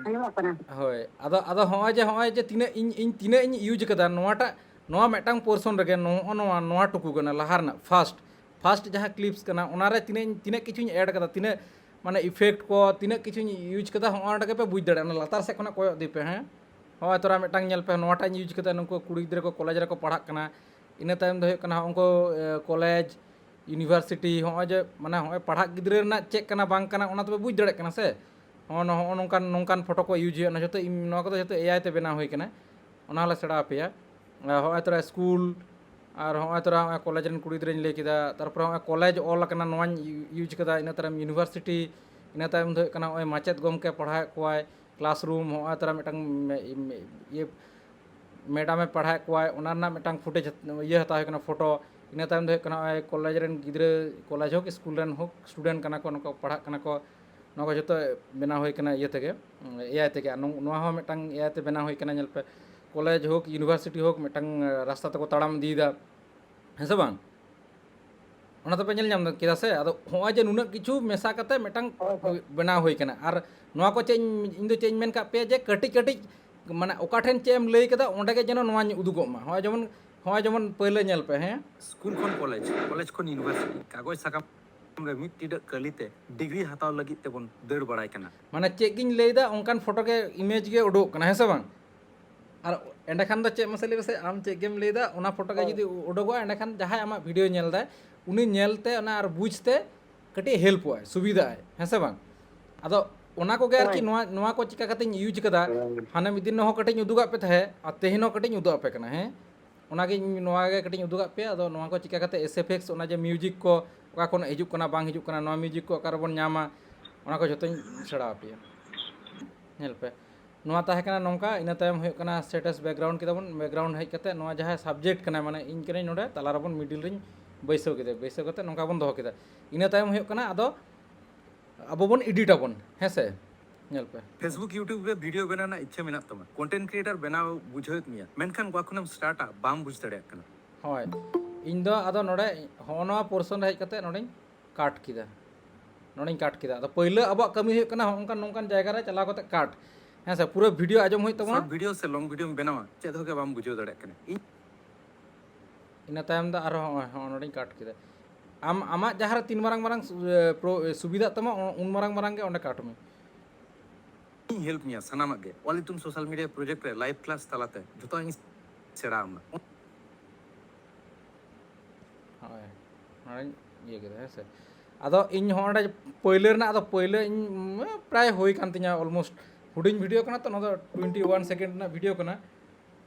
ᱟᱸᱡᱚᱢᱚᱜ ᱠᱟᱱᱟ᱾ ᱦᱳᱭ, ᱟᱫᱚ, ᱟᱫᱚ ᱦᱚᱸᱜᱼᱚᱭ ᱡᱮ, ᱦᱚᱸᱜᱼᱚᱭ ᱡᱮ ᱛᱤᱱᱟᱹᱜ ᱤᱧ, ᱤᱧ ᱛᱤᱱᱟᱹᱜ ᱤᱧ ᱤᱭᱩᱡᱽ ᱠᱟᱫᱟ, ᱱᱚᱣᱟᱴᱟᱜ ᱱᱚᱣᱟ ᱢᱤᱫᱴᱟᱝ ᱯᱳᱨᱥᱚᱱ ᱨᱮᱜᱮ ᱱᱚᱜᱼᱚ ᱱᱚᱣᱟ ᱱᱚᱣᱟ ᱴᱩᱠᱩ ᱠᱟᱱᱟ ᱞᱟᱦᱟ ᱨᱮᱱᱟᱜ ᱯᱷᱟᱥᱴ ᱯᱷᱟᱥᱴ ᱡᱟᱦᱟᱸ ᱠᱞᱤᱯᱥ ᱠᱟᱱᱟ, ᱚᱱᱟᱨᱮ ᱛᱤᱱᱟᱹᱜ ᱛᱤᱱᱟᱹᱜ ᱠᱤᱪᱷᱩᱧ ᱮᱰ ᱠᱟᱫᱟ, ᱛᱤᱱᱟᱹᱜ ᱢᱟᱱᱮ ᱤᱯᱷᱮᱠᱴ ᱠᱚ ᱛᱤᱱᱟᱹᱜ ᱠᱤᱪᱷᱩᱧ ᱤᱭᱩᱡᱽ ᱠᱟᱫᱟ, ᱦᱚᱸᱜᱼᱚ ᱱᱚᱸᱰᱮ ᱜᱮᱯᱮ ᱵᱩᱡᱽ ᱫᱟᱲᱮᱭᱟᱜᱼᱟ᱾ ᱚᱱᱟ ᱞᱟᱛᱟᱨ ᱥᱮᱫ ᱠᱷᱚᱱᱟᱜ ᱠᱚᱭᱚᱜ ᱤᱫᱤ ᱯᱮ, ᱦᱮᱸ᱾ ᱦᱚᱸᱜᱼᱚᱭ ᱛᱚᱨᱟ ᱢᱤᱫᱴᱟᱝ ᱧᱮᱞ ᱯᱮ, ᱱᱚᱣᱟᱴᱟᱜ ᱤᱧ ᱤᱭᱩᱡᱽ ᱠᱟᱫᱟ, ᱱᱩᱠᱩ ᱠᱩᱲᱤ ᱜᱤᱫᱽᱨᱟᱹ ᱠᱚ ᱠᱚᱞᱮᱡᱽ ᱨᱮᱠᱚ ᱯᱟᱲᱦᱟᱜ ᱠᱟᱱᱟ᱾ ᱤᱱᱟᱹ ᱛᱟᱭᱚᱢ ᱫᱚ ᱦᱩᱭᱩᱜ ᱠᱟᱱᱟ ᱩᱱᱠᱩ ᱠᱚᱞᱮᱡᱽ, ᱤᱭᱩᱱᱤᱵᱷᱟᱨᱥᱤᱴᱤ, ᱦᱚᱸᱜᱼᱚᱭ ᱡᱮ ᱢᱟᱱᱮ ᱦᱚᱸᱜᱼᱚᱭ ᱯᱟᱲᱦᱟᱜ ᱜᱤᱫᱽᱨᱟᱹ ᱨᱮᱱᱟᱜ ᱪᱮᱫ ᱠᱟᱱᱟ ᱵᱟᱝ ᱠᱟᱱᱟ, ᱚᱱᱟ ᱛᱚᱯᱮ ᱵᱩᱡᱽ ᱫᱟᱲᱮᱭᱟᱜ ᱠᱟᱱᱟ ᱥᱮ᱾ ᱦᱚᱸᱜᱼᱚ ᱱᱚ-, ᱦᱚᱸᱜᱼᱚ ᱱᱚᱝᱠᱟᱱ ᱱᱚᱝᱠᱟᱱ ᱯᱷᱳᱴᱳ ᱠᱚ ᱤᱭᱩᱡᱽ ᱦᱩᱭᱩᱜᱼᱟ, ᱚᱱᱟ ᱡᱚᱛᱚ ᱤᱧ ᱱᱚᱣᱟ ᱠᱚᱫᱚ ᱡᱚᱛᱚ ᱮ ᱟᱭ ᱛᱮ ᱵᱮᱱᱟᱣ ᱦᱩᱭ ᱠᱟᱱᱟ, ᱚᱱᱟ ᱦᱚᱸᱞᱮ ᱥᱮᱬᱟ ᱟᱯᱮᱭᱟ᱾ ᱟᱨ ᱦᱚᱸᱜᱼᱚᱭ ᱛᱚᱨᱟ ᱥᱠᱩᱞ, ᱟᱨ ᱦᱚᱸᱜᱼᱚᱭ ᱛᱚᱨᱟ ᱦᱚᱸᱜᱼᱚᱭ ᱠᱚᱞᱮᱡᱽ ᱨᱮᱱ ᱠᱩᱲᱤ ᱜᱤᱫᱽᱨᱟᱹᱧ ᱞᱟᱹᱭ ᱠᱮᱫᱟ, ᱛᱟᱨᱯᱚᱨᱮ ᱦᱚᱸᱜᱼᱚᱭ ᱠᱚᱞᱮᱡᱽ ᱚᱞ ᱟᱠᱟᱱᱟ, ᱱᱚᱣᱟᱧ ᱤᱭᱩᱡᱽ ᱠᱟᱫᱟ, ᱤᱱᱟᱹ ᱛᱟᱭᱚᱢ ᱤᱭᱩᱱᱤᱵᱷᱟᱨᱥᱤᱴᱤ, ᱤᱱᱟᱹ ᱛᱟᱭᱚᱢ ᱫᱚ ᱦᱩᱭᱩᱜ ᱠᱟᱱᱟ ᱦᱚᱸᱜᱼᱚᱭ ᱢᱟᱪᱮᱫ ᱜᱚᱢᱠᱮ ᱯᱟᱲᱦᱟᱣᱮᱫ ᱠᱚᱣᱟᱭ, ᱠᱞᱟᱥᱨᱩᱢ, ᱦᱚᱸᱜᱼᱚᱭ ᱛᱚᱨᱟ ᱢᱤᱫᱴᱟᱝ ᱢᱮ-, ᱤᱭᱟᱹ ᱢᱮᱰᱟᱢᱮ ᱯᱟᱲᱦᱟᱣᱮᱫ ᱠᱚᱣᱟᱭ, ᱚᱱᱟ ᱨᱮᱱᱟᱜ ᱢᱤᱫᱴᱟᱝ ᱯᱷᱩᱴᱮᱡᱽ ᱤᱭᱟᱹ ᱦᱟᱛᱟᱣ ᱦᱩᱭ ᱠᱟᱱᱟ, ᱯᱷᱳᱴᱳ᱾ ᱤᱱᱟᱹ ᱛᱟᱭᱚᱢ ᱫᱚ ᱦᱩᱭᱩᱜ ᱠᱟᱱᱟ ᱱᱚᱜᱼᱚᱭ ᱠᱚᱞᱮᱡᱽ ᱨᱮᱱ ᱜᱤᱫᱽᱨᱟᱹ, ᱠᱚᱞᱮᱡᱽ ᱦᱳᱠ, ᱥᱠᱩᱞ ᱨᱮᱱ ᱦᱳᱠ, ᱥᱴᱩᱰᱮᱱᱴ ᱠᱟᱱᱟ ᱠᱚ, ᱱᱚᱝᱠᱟ ᱯᱟᱲᱦᱟᱜ ᱠᱟᱱᱟ ᱠᱚ, ᱱᱚᱣᱟ ᱠᱚ ᱡᱚᱛᱚ ᱵᱮᱱᱟᱣ ᱦᱩᱭ ᱠᱟᱱᱟ ᱤᱭᱟᱹ ᱛᱮᱜᱮ, ᱮ ᱟᱭ ᱛᱮᱜᱮ᱾ ᱟᱨ ᱱᱚ-, ᱱᱚᱣᱟ ᱦᱚᱸ ᱢᱤᱫᱴᱟᱝ ᱮ ᱟᱭ ᱛᱮ ᱵᱮᱱᱟᱣ ᱦᱩᱭ ᱠᱟᱱᱟ, ᱧᱮᱞ ᱯᱮ, ᱠᱚᱞᱮᱡᱽ ᱦᱳᱠ, ᱤᱭᱩᱱᱤᱵᱷᱟᱨᱥᱤᱴᱤ ᱦᱳᱠ, ᱢᱤᱫᱴᱟᱝ ᱨᱟᱥᱛᱟ ᱛᱮᱠᱚ ᱛᱟᱲᱟᱢ ᱤᱫᱤᱭᱮᱫᱟ, ᱦᱮᱸ ᱥᱮ ᱵᱟᱝ? ᱚᱱᱟ ᱫᱚᱯᱮ ᱧᱮᱞ ᱧᱟᱢ ᱠᱮᱫᱟ ᱥᱮ? ᱟᱫᱚ ᱦᱚᱸᱜᱼᱚᱭ ᱡᱮ ᱱᱩᱱᱟᱹᱜ ᱠᱤᱪᱷᱩ ᱢᱮᱥᱟ ᱠᱟᱛᱮ ᱢᱤᱫᱴᱟᱝ ᱦᱳᱭ, ᱦᱳᱭ᱾ ᱵᱮᱱᱟᱣ ᱦᱩᱭ ᱠᱟᱱᱟ᱾ ᱟᱨ ᱱᱚᱣᱟ ᱠᱚ ᱪᱮᱫ ᱤᱧ, ᱤᱧ ᱫᱚ ᱪᱮᱫ ᱤᱧ ᱢᱮᱱ ᱠᱟᱜ ᱯᱮᱭᱟ ᱡᱮ ᱠᱟᱹᱴᱤᱡ ᱠᱟᱹᱴᱤᱡ ᱢᱟᱱᱮ ᱚᱠᱟ ᱴᱷᱮᱱ ᱪᱮᱫ ᱮᱢ ᱞᱟᱹᱭ ᱠᱮᱫᱟ ᱚᱸᱰᱮ ᱜᱮ ᱡᱮᱱᱚ ᱱᱚᱣᱟᱧ ᱩᱫᱩᱜᱚᱜ ᱢᱟ᱾ ᱦᱚᱸᱜᱼᱚᱭ ᱡᱮᱢᱚᱱ, ᱦᱚᱸᱜᱼᱚᱭ ᱡᱮᱢᱚᱱ ᱯᱟᱹᱭᱞᱟᱹ ᱧᱮᱞ ᱯᱮ, ᱦᱮᱸ? ᱥᱠᱩᱞ ᱠᱷᱚᱱ ᱠᱚᱞᱮᱡᱽ, ᱠᱚᱞᱮᱡᱽ ᱠᱷᱚᱱ ᱤᱭᱩᱱᱤᱵᱷᱟᱨᱥᱤᱴᱤ, ᱠᱟᱜᱚᱡᱽ ᱥᱟᱠᱟᱢ ᱨᱮ ᱢᱤᱫ ᱴᱤᱰᱟᱹᱜ ᱠᱟᱹᱞᱤ ᱛᱮ ᱰᱤᱜᱽᱨᱤ ᱦᱟᱛᱟᱣ ᱞᱟᱹᱜᱤᱫ ᱛᱮᱵᱚᱱ ᱫᱟᱹᱲ ᱵᱟᱲᱟᱭ ᱠᱟᱱᱟ᱾ ᱢᱟᱱᱮ ᱪᱮᱫ ᱜᱤᱧ ᱞᱟᱹᱭᱫᱟ ᱚᱱᱠᱟᱱ ᱯᱷᱳᱴᱳ ᱜᱮ, ᱤᱢᱮᱡᱽ ᱜᱮ ᱩᱰᱩᱠᱚᱜ ᱠᱟᱱᱟ, ᱦᱮᱸ ᱥᱮ ᱵᱟᱝ? ᱟᱨ ᱮᱸᱰᱮᱠᱷᱟᱱ ᱫᱚ ᱪᱮᱫ ᱢᱟᱥᱮ ᱞᱟᱹᱭ ᱢᱮᱥᱮ, ᱟᱢ ᱪᱮᱫ ᱜᱮᱢ ᱞᱟᱹᱭᱫᱟ, ᱚᱱᱟ ᱯᱷᱳᱴᱳ ᱜᱮ ᱦᱳᱭ᱾ ᱡᱩᱫᱤ ᱩᱰᱩᱠᱚᱜᱼᱟ, ᱮᱸᱰᱮᱠᱷᱟᱱ ᱡᱟᱦᱟᱸᱭ ᱟᱢᱟᱜ ᱵᱷᱤᱰᱤᱭᱳ ᱧᱮᱞ ᱫᱟᱭ, ᱩᱱᱤ ᱧᱮᱞᱛᱮ ᱚᱱᱟ ᱟᱨ ᱵᱩᱡᱽᱛᱮ ᱠᱟᱹᱴᱤᱡ ᱦᱮᱞᱯᱚᱜᱼᱟᱭ, ᱥᱩᱵᱤᱫᱷᱟᱜᱼᱟᱭ, ᱦᱮᱸ ᱥᱮ ᱵᱟᱝ? ᱟᱫᱚ ᱚᱱᱟ ᱠᱚᱜᱮ ᱟᱨᱠᱤ ᱦᱳᱭ᱾ ᱱᱚᱣᱟ, ᱱᱚᱣᱟ ᱠᱚ ᱪᱤᱠᱟ ᱠᱟᱛᱮᱧ ᱤᱭᱩᱡᱽ ᱠᱟᱫᱟ, ᱦᱳᱭ᱾ ᱦᱟᱱᱮ ᱢᱤᱫ ᱫᱤᱱ ᱦᱚᱸ ᱠᱟᱹᱴᱤᱡ ᱤᱧ ᱩᱫᱩᱜᱟᱜ ᱯᱮ ᱛᱟᱦᱮᱸᱫ, ᱟᱨ ᱛᱮᱦᱮᱧ ᱦᱚᱸ ᱠᱟᱹᱴᱤᱡ ᱤᱧ ᱩᱫᱩᱜ ᱟᱯᱮ ᱠᱟᱱᱟ, ᱦᱮᱸ? ᱚᱱᱟᱜᱮ ᱤᱧ ᱱᱚᱣᱟ ᱜᱮ ᱠᱟᱹᱴᱤᱡ ᱤᱧ ᱩᱫᱩᱜᱟᱜ ᱯᱮᱭᱟ᱾ ᱟᱫᱚ ᱱᱚᱣᱟ ᱠᱚ ᱪᱤᱠᱟ ᱠᱟᱛᱮ ᱮᱥ ᱮᱯᱷ ᱮᱠᱥ, ᱚᱱᱟ ᱡᱮ ᱢᱤᱭᱩᱡᱤᱠ ᱠᱚ ᱚᱠᱟ ᱠᱷᱚᱱ ᱦᱤᱡᱩᱜ ᱠᱟᱱᱟ, ᱵᱟᱝ ᱦᱤᱡᱩᱜ ᱠᱟᱱᱟ, ᱱᱚᱣᱟ ᱢᱤᱭᱩᱡᱤᱠ ᱠᱚ ᱚᱠᱟ ᱨᱮᱵᱚᱱ ᱧᱟᱢᱟ, ᱚᱱᱟ ᱠᱚ ᱡᱷᱚᱛᱚᱧ ᱥᱮᱬᱟ ᱟᱯᱮᱭᱟ᱾ ᱧᱮᱞ ᱯᱮ, ᱱᱚᱣᱟ ᱛᱟᱦᱮᱸ ᱠᱟᱱᱟ ᱱᱚᱝᱠᱟ᱾ ᱤᱱᱟᱹ ᱛᱟᱭᱚᱢ ᱦᱩᱭᱩᱜ ᱠᱟᱱᱟ ᱥᱴᱮᱴᱟᱥ ᱵᱮᱠᱜᱨᱟᱣᱩᱱᱰ ᱠᱮᱫᱟ ᱵᱚᱱ᱾ ᱵᱮᱠᱜᱨᱟᱣᱩᱱᱰ ᱦᱮᱡ ᱠᱟᱛᱮ ᱱᱚᱣᱟ ᱡᱟᱦᱟᱸ ᱥᱟᱵᱡᱮᱠᱴ ᱠᱟᱱᱟ, ᱢᱟᱱᱮ ᱤᱧ ᱠᱟᱹᱱᱟᱹᱧ ᱱᱚᱰᱮ ᱛᱟᱞᱟ ᱨᱮᱵᱚᱱ ᱢᱤᱰᱤᱞ ᱨᱤᱧ ᱵᱟᱹᱭᱥᱟᱹᱣ ᱠᱮᱫᱟ, ᱵᱟᱹᱭᱥᱟᱹᱣ ᱠᱟᱛᱮ ᱱᱚᱝᱠᱟ ᱵᱚᱱ ᱫᱚᱦᱚ ᱠᱮᱫᱟ᱾ ᱤᱱᱟᱹ ᱛᱟᱭᱚᱢ ᱦᱩᱭᱩᱜ ᱠᱟᱱᱟ ᱟᱫᱚ ᱟᱵᱚ ᱵᱚᱱ ᱮᱰᱤᱴ ᱟᱵᱚᱱ, ᱦᱮᱸ ᱥᱮ? ᱧᱮᱞ ᱯᱮ᱾ Facebook, YouTube ᱨᱮ ᱵᱷᱤᱰᱤᱭᱳ ᱵᱮᱱᱟᱣ ᱨᱮᱱᱟᱜ ᱤᱪᱪᱷᱟᱹ ᱢᱮᱱᱟᱜ ᱛᱟᱢᱟ, ᱠᱚᱱᱴᱮᱱᱴ ᱠᱨᱤᱭᱮᱴᱟᱨ ᱵᱮᱱᱟᱣ ᱵᱩᱡᱷᱟᱹᱣᱮᱫ ᱢᱮᱭᱟ, ᱢᱮᱱᱠᱷᱟᱱ ᱚᱠᱟ ᱠᱷᱚᱱᱮᱢ ᱥᱴᱟᱨᱴᱟ ᱵᱟᱢ ᱵᱩᱡᱽ ᱫᱟᱲᱮᱭᱟᱜ ᱠᱟᱱᱟ᱾ ᱦᱳᱭ, ᱤᱧ ᱫᱚ ᱟᱫᱚ ᱱᱚᱰᱮ ᱦᱚᱸᱜᱼᱚ ᱱᱚᱣᱟ ᱯᱳᱨᱥᱚᱱ ᱨᱮ ᱦᱮᱡ ᱠᱟᱛᱮ ᱱᱚᱰᱮᱧ ᱠᱟᱴ ᱠᱮᱫᱟ, ᱱᱚᱰᱮᱧ ᱠᱟᱴ ᱠᱮᱫᱟ᱾ ᱟᱫᱚ ᱯᱟᱹᱭᱞᱟᱹ ᱟᱵᱚᱣᱟᱜ ᱠᱟᱹᱢᱤ ᱦᱩᱭᱩᱜ ᱠᱟᱱᱟ ᱦᱚᱸᱜᱼᱚ ᱱᱚᱝᱠᱟᱱ ᱱᱚᱝᱠᱟᱱ ᱡᱟᱭᱜᱟ ᱨᱮ ᱪᱟᱞᱟᱣ ᱠᱟᱛᱮ ᱠᱟᱴ, ᱦᱮᱸ ᱥᱮ? ᱯᱩᱨᱟᱹ ᱵᱷᱤᱰᱤᱭᱳ ᱟᱸᱡᱚᱢ ᱦᱩᱭᱩᱜ ᱛᱟᱵᱚᱱᱟ᱾ ᱥᱚᱨᱴ ᱵᱷᱤᱰᱤᱭᱳ ᱥᱮ ᱞᱚᱝ ᱵᱷᱤᱰᱤᱭᱳᱢ ᱵᱮᱱᱟᱣᱟ, ᱪᱮᱫ ᱦᱚᱸ ᱜᱮ ᱵᱟᱢ ᱵᱩᱡᱷᱟᱹᱣ ᱫᱟᱲᱮᱭᱟᱜ ᱠᱟᱱᱟ᱾ ᱤᱧ ᱤᱱᱟᱹ ᱛᱟᱭᱚᱢ ᱫᱚ ᱟᱨᱦᱚᱸ ᱦᱚᱸᱜᱼᱚᱭ, ᱦᱚᱸᱜᱼᱚᱭ ᱱᱚᱰᱮᱧ ᱠᱟᱴ ᱠᱮᱫᱟ᱾ ᱟᱢ ᱟᱢᱟᱜ ᱡᱟᱦᱟᱸ ᱨᱮ ᱛᱤᱱ ᱢᱟᱨᱟᱝ ᱢᱟᱨᱟᱝ ᱥᱩ-, ᱮ, ᱯᱨᱚ-, ᱮ, ᱥᱩᱵᱤᱫᱷᱟᱜ ᱛᱟᱢᱟ, ᱩᱱ, ᱩᱱ ᱢᱟᱨᱟᱝ ᱢᱟᱨᱟᱝ ᱜᱮ ᱚᱸᱰᱮ ᱠᱟᱴ ᱢᱮ᱾ ᱤᱧ ᱦᱮᱞᱯ ᱢᱮᱭᱟ ᱥᱟᱱᱟᱢᱟᱜ ᱜᱮ᱾ ᱚᱞ ᱤᱛᱩᱱ ᱥᱳᱥᱟᱞ ᱢᱤᱰᱤᱭᱟ ᱯᱨᱚᱡᱮᱠᱴ ᱨᱮ ᱞᱟᱭᱤᱵᱷ ᱠᱞᱟᱥ ᱛᱟᱞᱟᱛᱮ ᱡᱷᱚᱛᱚᱣᱟᱜ ᱤᱧ ᱥᱮᱬᱟ ᱟᱢᱟ᱾ ᱦᱳᱭ, ᱱᱚᱰᱮᱧ ᱤᱭᱟᱹ ᱠᱮᱫᱟ, ᱦᱮᱸ ᱥᱮ᱾ ᱟᱫᱚ ᱤᱧ ᱦᱚᱸ ᱚᱸᱰᱮ ᱯᱳᱭᱞᱳ ᱨᱮᱱᱟᱜ, ᱟᱫᱚ ᱯᱳᱭᱞᱳ ᱤᱧ, ᱩᱸ, ᱯᱨᱟᱭ ᱦᱩᱭ ᱠᱟᱱ ᱛᱤᱧᱟ almost᱾ ᱦᱩᱰᱤᱧ ᱵᱷᱤᱰᱤᱭᱳ ᱠᱟᱱᱟ ᱛᱚ, ᱱᱚᱣᱟ ᱫᱚ twenty one second ᱨᱮᱱᱟᱜ ᱵᱷᱤᱰᱤᱭᱳ ᱠᱟᱱᱟ᱾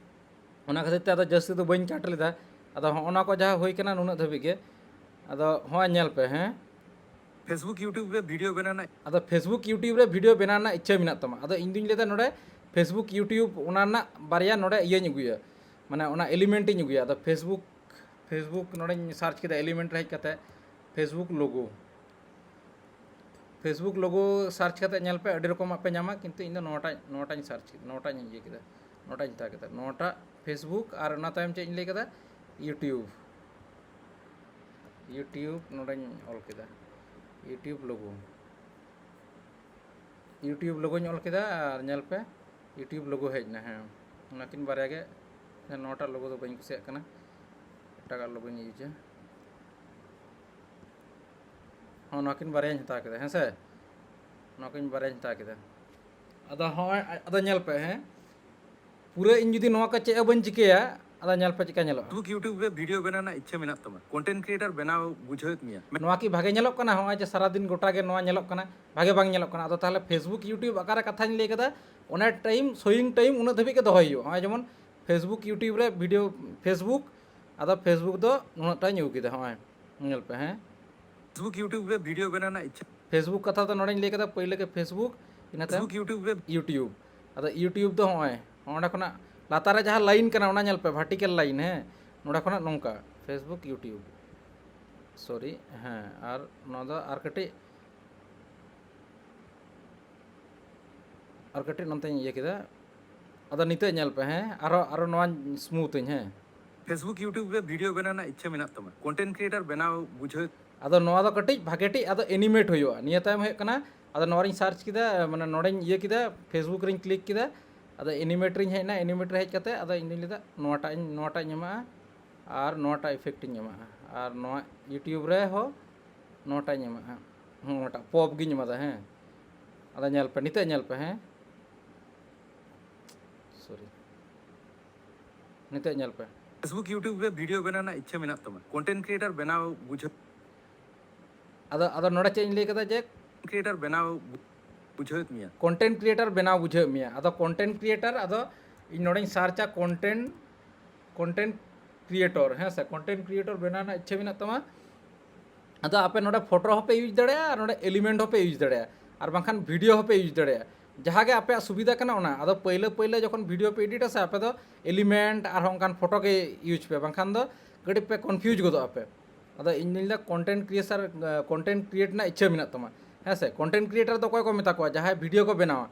ᱚᱱᱟ ᱠᱷᱟᱹᱛᱤᱨ ᱛᱮ ᱟᱫᱚ ᱡᱟᱹᱥᱛᱤ ᱫᱚ ᱵᱟᱹᱧ ᱠᱟᱴ ᱞᱮᱫᱟ᱾ ᱟᱫᱚ ᱦᱚᱸᱜᱼᱚ ᱱᱟ ᱠᱚ ᱡᱟᱦᱟᱸ ᱦᱩᱭ ᱠᱟᱱᱟ ᱱᱩᱱᱟᱹᱜ ᱫᱷᱟᱹᱵᱤᱡ ᱜᱮ᱾ ᱟᱫᱚ ᱦᱚᱸᱜᱼᱚᱭ ᱧᱮᱞ ᱯᱮ, ᱦᱮᱸ᱾ Facebook YouTube ᱨᱮ ᱵᱷᱤᱰᱤᱭᱳ ᱵᱮᱱᱟᱣ ᱨᱮᱱᱟᱜ ᱟᱫᱚ Facebook YouTube ᱨᱮ ᱵᱷᱤᱰᱤᱭᱳ ᱵᱮᱱᱟᱣ ᱨᱮᱱᱟᱜ ᱤᱪᱪᱷᱟᱹ ᱢᱮᱱᱟᱜ ᱛᱟᱢᱟ᱾ ᱟᱫᱚ ᱤᱧ ᱫᱩᱧ ᱞᱟᱹᱭᱫᱟ ᱱᱚᱰᱮ Facebook YouTube ᱚᱱᱟ ᱨᱮᱱᱟᱜ ᱵᱟᱨᱭᱟ ᱱᱚᱰᱮ ᱤᱭᱟᱹᱧ ᱟᱹᱜᱩᱭᱟ, ᱢᱟᱱᱮ ᱚᱱᱟ ᱮᱞᱤᱢᱮᱱᱴ ᱤᱧ ᱟᱹᱜᱩᱭᱟ᱾ ᱟᱫᱚ Facebook, Facebook ᱱᱚᱰᱮᱧ ᱥᱟᱨᱪ ᱠᱮᱫᱟ, ᱮᱞᱤᱢᱮᱱᱴ ᱨᱮ ᱦᱮᱡ ᱠᱟᱛᱮ Facebook logo, Facebook logo search ᱠᱟᱛᱮ ᱧᱮᱞ ᱯᱮ, ᱟᱹᱰᱤ ᱨᱚᱠᱚᱢᱟᱜ ᱯᱮ ᱧᱟᱢᱟ, ᱠᱤᱱᱛᱩ ᱤᱧ ᱫᱚ ᱱᱚᱣᱟᱴᱟᱜ, ᱱᱚᱣᱟᱴᱟᱜ ᱤᱧ ᱥᱟᱨᱪ ᱠᱮᱫᱟ, ᱱᱚᱣᱟᱴᱟᱜ ᱤᱧ ᱤᱭᱟᱹ ᱠᱮᱫᱟ, ᱱᱚᱣᱟᱴᱟᱜ ᱤᱧ ᱦᱟᱛᱟᱣ ᱠᱮᱫᱟ, ᱱᱚᱣᱟᱴᱟᱜ Facebook᱾ ᱟᱨ ᱚᱱᱟ ᱛᱟᱭᱚᱢ ᱪᱮᱫ ᱤᱧ ᱞᱟᱹᱭ ᱠᱮᱫᱟ? YouTube, YouTube ᱱᱚᱰᱮᱧ ᱚᱞ ᱠᱮᱫᱟ, YouTube ᱞᱳᱜᱳ, YouTube ᱞᱳᱜᱳᱧ ᱚᱞ ᱠᱮᱫᱟ ᱟᱨ ᱧᱮᱞ ᱯᱮ YouTube ᱞᱳᱜᱳ ᱦᱮᱡ ᱮᱱᱟ᱾ ᱦᱮᱸ, ᱚᱱᱟᱠᱤᱱ ᱵᱟᱨᱭᱟ ᱜᱮ, ᱱᱚᱣᱟᱴᱟᱜ ᱞᱳᱜᱳ ᱫᱚ ᱵᱟᱹᱧ ᱠᱩᱥᱤᱭᱟᱜ ᱠᱟᱱᱟ, ᱮᱴᱟᱜᱟᱜ ᱞᱳᱜᱳᱧ ᱤᱭᱩᱡᱟ᱾ ᱦᱚᱸ, ᱱᱚᱣᱟᱠᱤᱱ ᱵᱟᱨᱭᱟᱧ ᱦᱟᱛᱟᱣ ᱠᱮᱫᱟ, ᱦᱮᱸ ᱥᱮ, ᱱᱚᱣᱟᱠᱤᱱ ᱵᱟᱨᱭᱟᱧ ᱦᱟᱛᱟᱣ ᱠᱮᱫᱟ᱾ ᱟᱫᱚ ᱦᱚᱸᱜᱼᱚᱭ, ᱟᱫᱚ ᱧᱮᱞ ᱯᱮ, ᱦᱮᱸ, ᱯᱩᱨᱟᱹ ᱤᱧ ᱡᱩᱫᱤ ᱱᱚᱣᱟ ᱠᱚ ᱪᱮᱫ ᱦᱚᱸ ᱵᱟᱹᱧ ᱪᱤᱠᱟᱹᱭᱟ, ᱟᱫᱚ ᱧᱮᱞ ᱯᱮ ᱪᱮᱫᱠᱟ ᱧᱮᱞᱚᱜᱼᱟ᱾ Facebook YouTube ᱨᱮ ᱵᱷᱤᱰᱤᱭᱳ ᱵᱮᱱᱟᱣ ᱨᱮᱱᱟᱜ ᱤᱪᱪᱷᱟᱹ ᱢᱮᱱᱟᱜ ᱛᱟᱢᱟ, ᱠᱚᱱᱴᱮᱱᱴ ᱠᱨᱤᱭᱮᱴᱟᱨ ᱵᱮᱱᱟᱣ ᱵᱩᱡᱷᱟᱹᱣᱮᱫ ᱢᱮᱭᱟ᱾ ᱱᱚᱣᱟ ᱠᱤ ᱵᱷᱟᱜᱮ ᱧᱮᱞᱚᱜ ᱠᱟᱱᱟ? ᱦᱚᱸᱜᱼᱚᱭ ᱡᱮ ᱥᱟᱨᱟᱫᱤᱱ ᱜᱚᱴᱟ ᱜᱮ ᱱᱚᱣᱟ ᱧᱮᱞᱚᱜ ᱠᱟᱱᱟ, ᱵᱷᱟᱜᱮ ᱵᱟᱝ ᱧᱮᱞᱚᱜ ᱠᱟᱱᱟ᱾ ᱟᱫᱚ ᱛᱟᱦᱚᱞᱮ Facebook YouTube ᱚᱠᱟᱨᱮ ᱠᱟᱛᱷᱟᱧ ᱞᱟᱹᱭ ᱠᱟᱫᱟ, ᱚᱱᱟ ᱴᱟᱭᱤᱢ, ᱥᱳᱭᱤᱝ ᱴᱟᱭᱤᱢ ᱩᱱᱟᱹᱜ ᱫᱷᱟᱹᱵᱤᱡ ᱜᱮ ᱫᱚᱦᱚᱭ ᱦᱩᱭᱩᱜᱼᱟ᱾ ᱦᱚᱸᱜᱼᱚᱭ ᱡᱮᱢᱚᱱ Facebook YouTube ᱨᱮ ᱵᱷᱤᱰᱤᱭᱳ, Facebook, ᱟᱫᱚ Facebook ᱫᱚ ᱩᱱᱟᱹᱜ ᱴᱟᱧ ᱟᱹᱜᱩ ᱠᱮᱫᱟ᱾ ᱦᱚᱸᱜᱼᱚᱭ ᱧᱮᱞ ᱯᱮ, ᱦᱮᱸ, Facebook YouTube ᱨᱮ ᱵᱷᱤᱰᱤᱭᱳ ᱵᱮᱱᱟᱣ ᱨᱮᱱᱟᱜ ᱤᱪᱪᱷᱟᱹ᱾ Facebook ᱠᱟᱛᱷᱟ ᱫᱚ ᱱᱚᱰᱮᱧ ᱞᱟᱹᱭ ᱠᱮᱫᱟ ᱯᱳᱭᱞᱳ ᱜᱮ Facebook, ᱤᱱᱟᱹ ᱛᱟᱭᱚᱢ Facebook YouTube ᱨᱮ YouTube᱾ ᱟᱫᱚ YouTube ᱫᱚ ᱦᱚᱸᱜᱼᱚᱭ ᱱᱚᱸᱰᱮ ᱠᱷᱚᱱᱟᱜ ᱞᱟᱛᱟᱨ ᱨᱮ ᱡᱟᱦᱟᱸ ᱞᱟᱭᱤᱱ ᱠᱟᱱᱟ, ᱚᱱᱟ ᱧᱮᱞ ᱯᱮ, ᱵᱷᱟᱨᱴᱤᱠᱟᱞ ᱞᱟᱭᱤᱱ, ᱦᱮᱸ, ᱱᱚᱸᱰᱮ ᱠᱷᱚᱱᱟᱜ ᱱᱚᱝᱠᱟ Facebook YouTube, ᱥᱚᱨᱤ, ᱦᱮᱸ, ᱟᱨ ᱱᱚᱣᱟ ᱫᱚ ᱟᱨ ᱠᱟᱹᱴᱤᱡ, ᱟᱨ ᱠᱟᱹᱴᱤᱡ ᱱᱚᱛᱮᱧ ᱤᱭᱟᱹ ᱠᱮᱫᱟ᱾ ᱟᱫᱚ ᱱᱤᱛᱚᱜ ᱧᱮᱞ ᱯᱮ, ᱦᱮᱸ, ᱟᱨᱚ, ᱟᱨᱚ ᱱᱚᱣᱟᱧ ᱥᱢᱩᱛᱷ ᱟᱹᱧ, ᱦᱮᱸ᱾ Facebook YouTube ᱨᱮ ᱵᱷᱤᱰᱤᱭᱳ ᱵᱮᱱᱟᱣ ᱨᱮᱱᱟᱜ ᱤᱪᱪᱷᱟᱹ ᱢᱮᱱᱟᱜ ᱛᱟᱢᱟ, ᱠᱚᱱᱴᱮᱱᱴ ᱠᱨᱤᱭᱮᱴᱟᱨ ᱵᱮᱱᱟᱣ ᱵᱩᱡᱷᱟᱹᱣ᱾ ᱟᱫᱚ ᱱᱚᱣᱟ ᱫᱚ ᱠᱟᱹᱴᱤᱡ ᱵᱷᱟᱜᱮ ᱴᱷᱤᱠ ᱟᱫᱚ ᱮᱱᱤᱢᱮᱴ ᱦᱩᱭᱩᱜᱼᱟ᱾ ᱱᱤᱭᱟᱹ ᱛᱟᱭᱚᱢ ᱦᱩᱭᱩᱜ ᱠᱟᱱᱟ, ᱟᱫᱚ ᱱᱚᱣᱟ ᱨᱤᱧ ᱥᱟᱨᱪ ᱠᱮᱫᱟ, ᱢᱟᱱᱮ ᱱᱚᱰᱮᱧ ᱤᱭᱟᱹ ᱠᱮᱫᱟ, Facebook ᱨᱤᱧ ᱠᱞᱤᱠ ᱠᱮᱫᱟ, ᱟᱫᱚ ᱮᱱᱤᱢᱮᱴ ᱨᱤᱧ ᱦᱮᱡ ᱮᱱᱟ, ᱮᱱᱤᱢᱮᱴ ᱨᱮ ᱦᱮᱡ ᱠᱟᱛᱮ ᱟᱫᱚ ᱤᱧ ᱫᱩᱧ ᱞᱟᱹᱭᱫᱟ ᱱᱚᱣᱟᱴᱟᱜ ᱤᱧ, ᱱᱚᱣᱟᱴᱟᱜ ᱤᱧ ᱮᱢᱟᱜᱼᱟ, ᱟᱨ ᱱᱚᱣᱟᱴᱟᱜ ᱤᱯᱷᱮᱠᱴ ᱤᱧ ᱮᱢᱟᱜᱼᱟ, ᱟᱨ ᱱᱚᱣᱟ YouTube ᱨᱮ ᱦᱚᱸ ᱱᱚᱣᱟᱴᱟᱜ ᱤᱧ ᱮᱢᱟᱜᱼᱟ᱾ ᱦᱮᱸ, ᱚᱱᱟᱴᱟᱜ ᱯᱚᱯ ᱜᱤᱧ ᱮᱢᱟᱫᱟ᱾ ᱦᱮᱸ, ᱟᱫᱚ ᱧᱮᱞ ᱯᱮ, ᱱᱤᱛᱚᱜ ᱧᱮᱞ ᱯᱮ᱾ ᱦᱮᱸ, ᱥᱚᱨᱤ, ᱱᱤᱛᱚᱜ ᱧᱮᱞ ᱯᱮ᱾ Facebook YouTube ᱨᱮ ᱵᱷᱤᱰᱤᱭᱳ ᱵᱮᱱᱟᱣ ᱨᱮᱱᱟᱜ ᱤᱪᱪᱷᱟᱹ ᱢᱮᱱᱟᱜ ᱛᱟᱢᱟ, ᱠᱚᱱᱴᱮᱱᱴ ᱠᱨᱤᱭᱮᱴᱟᱨ ᱵᱮᱱᱟᱣ ᱵᱩᱡᱷᱟᱹᱣ᱾ ᱟᱫᱚ ᱟᱫᱚ ᱱᱚᱰᱮ ᱪᱮᱫ ᱤᱧ ᱞᱟᱹᱭ ᱠᱟᱫᱟ ᱡᱮ ᱠᱨᱤᱭᱮᱴᱟᱨ ᱵᱮᱱᱟᱣ ᱵᱩᱡᱷᱟᱹᱣᱮᱫ ᱢᱮᱭᱟ᱾ ᱠᱚᱱᱴᱮᱱᱴ ᱠᱨᱤᱭᱮᱴᱟᱨ ᱵᱮᱱᱟᱣ ᱵᱩᱡᱷᱟᱹᱣᱮᱫ ᱢᱮᱭᱟ᱾ ᱟᱫᱚ ᱠᱚᱱᱴᱮᱱᱴ ᱠᱨᱤᱭᱮᱴᱟᱨ, ᱟᱫᱚ ᱤᱧ ᱱᱚᱰᱮᱧ ᱥᱟᱨᱪᱟ ᱠᱚᱱᱴᱮᱱᱴ, ᱠᱚᱱᱴᱮᱱᱴ ᱠᱨᱤᱭᱮᱴᱚᱨ, ᱦᱮᱸ ᱥᱮ, ᱠᱚᱱᱴᱮᱱᱴ ᱠᱨᱤᱭᱮᱴᱚᱨ ᱵᱮᱱᱟᱣ ᱨᱮᱱᱟᱜ ᱤᱪᱪᱷᱟᱹ ᱢᱮᱱᱟᱜ ᱛᱟᱢᱟ᱾ ᱟᱫᱚ ᱟᱯᱮ ᱱᱚᱰᱮ ᱯᱷᱳᱴᱳ ᱦᱚᱸᱯᱮ ᱤᱭᱩᱡᱽ ᱫᱟᱲᱮᱭᱟᱜᱼᱟ, ᱟᱨ ᱱᱚᱰᱮ ᱮᱞᱤᱢᱮᱱᱴ ᱦᱚᱸᱯᱮ ᱤᱭᱩᱡᱽ ᱫᱟᱲᱮᱭᱟᱜᱼᱟ, ᱟᱨ ᱵᱟᱝᱠᱷᱟᱱ ᱵᱷᱤᱰᱤᱭᱳ ᱦᱚᱸᱯᱮ ᱤᱭᱩᱡᱽ ᱫᱟᱲᱮᱭᱟᱜᱼᱟ᱾ ᱡᱟᱦᱟᱸ ᱜᱮ ᱟᱯᱮᱭᱟᱜ ᱥᱩᱵᱤᱫᱷᱟ ᱠᱟᱱᱟ ᱚᱱᱟ᱾ ᱟᱫᱚ ᱯᱟᱹᱭᱞᱟᱹ ᱯᱟᱹᱭᱞᱟᱹ ᱡᱚᱠᱷᱚᱱ ᱵᱷᱤᱰᱤᱭᱳ ᱯᱮ ᱮᱰᱤᱴᱟ ᱥᱮ, ᱟᱯᱮ ᱫᱚ ᱮᱞᱤᱢᱮᱱᱴ ᱟᱨᱦᱚᱸ ᱚᱱᱠᱟᱱ ᱯᱷᱳᱴᱳ ᱜᱮ ᱤᱭᱩᱡᱽ ᱯᱮ, ᱵᱟᱝᱠᱷᱟᱱ ᱫᱚ ᱠᱟᱹᱴᱤᱡ ᱯᱮ ᱠᱚᱱᱯᱷᱤᱭᱩᱡᱽ ᱜᱚᱫᱚᱜ ᱟᱯᱮ᱾ ᱟᱫᱚ ᱤᱧ ᱫᱩᱧ ᱞᱟᱹᱭᱫᱟ ᱠᱚᱱᱴᱮᱱᱴ ᱠᱨᱤᱭᱮᱥᱟᱨ, ᱠᱚᱱᱴᱮᱱᱴ ᱠᱨᱤᱭᱮᱴ ᱨᱮᱱᱟᱜ ᱤᱪᱪᱷᱟᱹ ᱢᱮᱱᱟᱜ ᱛᱟᱢᱟ, ᱦᱮᱸ ᱥᱮ? ᱠᱚᱱᱴᱮᱱᱴ ᱠᱨᱤᱭᱮᱴᱟᱨ ᱫᱚ ᱚᱠᱚᱭ ᱠᱚ ᱢᱮᱛᱟ ᱠᱚᱣᱟ? ᱡᱟᱦᱟᱸᱭ ᱵᱷᱤᱰᱤᱭᱳ ᱠᱚ ᱵᱮᱱᱟᱣᱟ,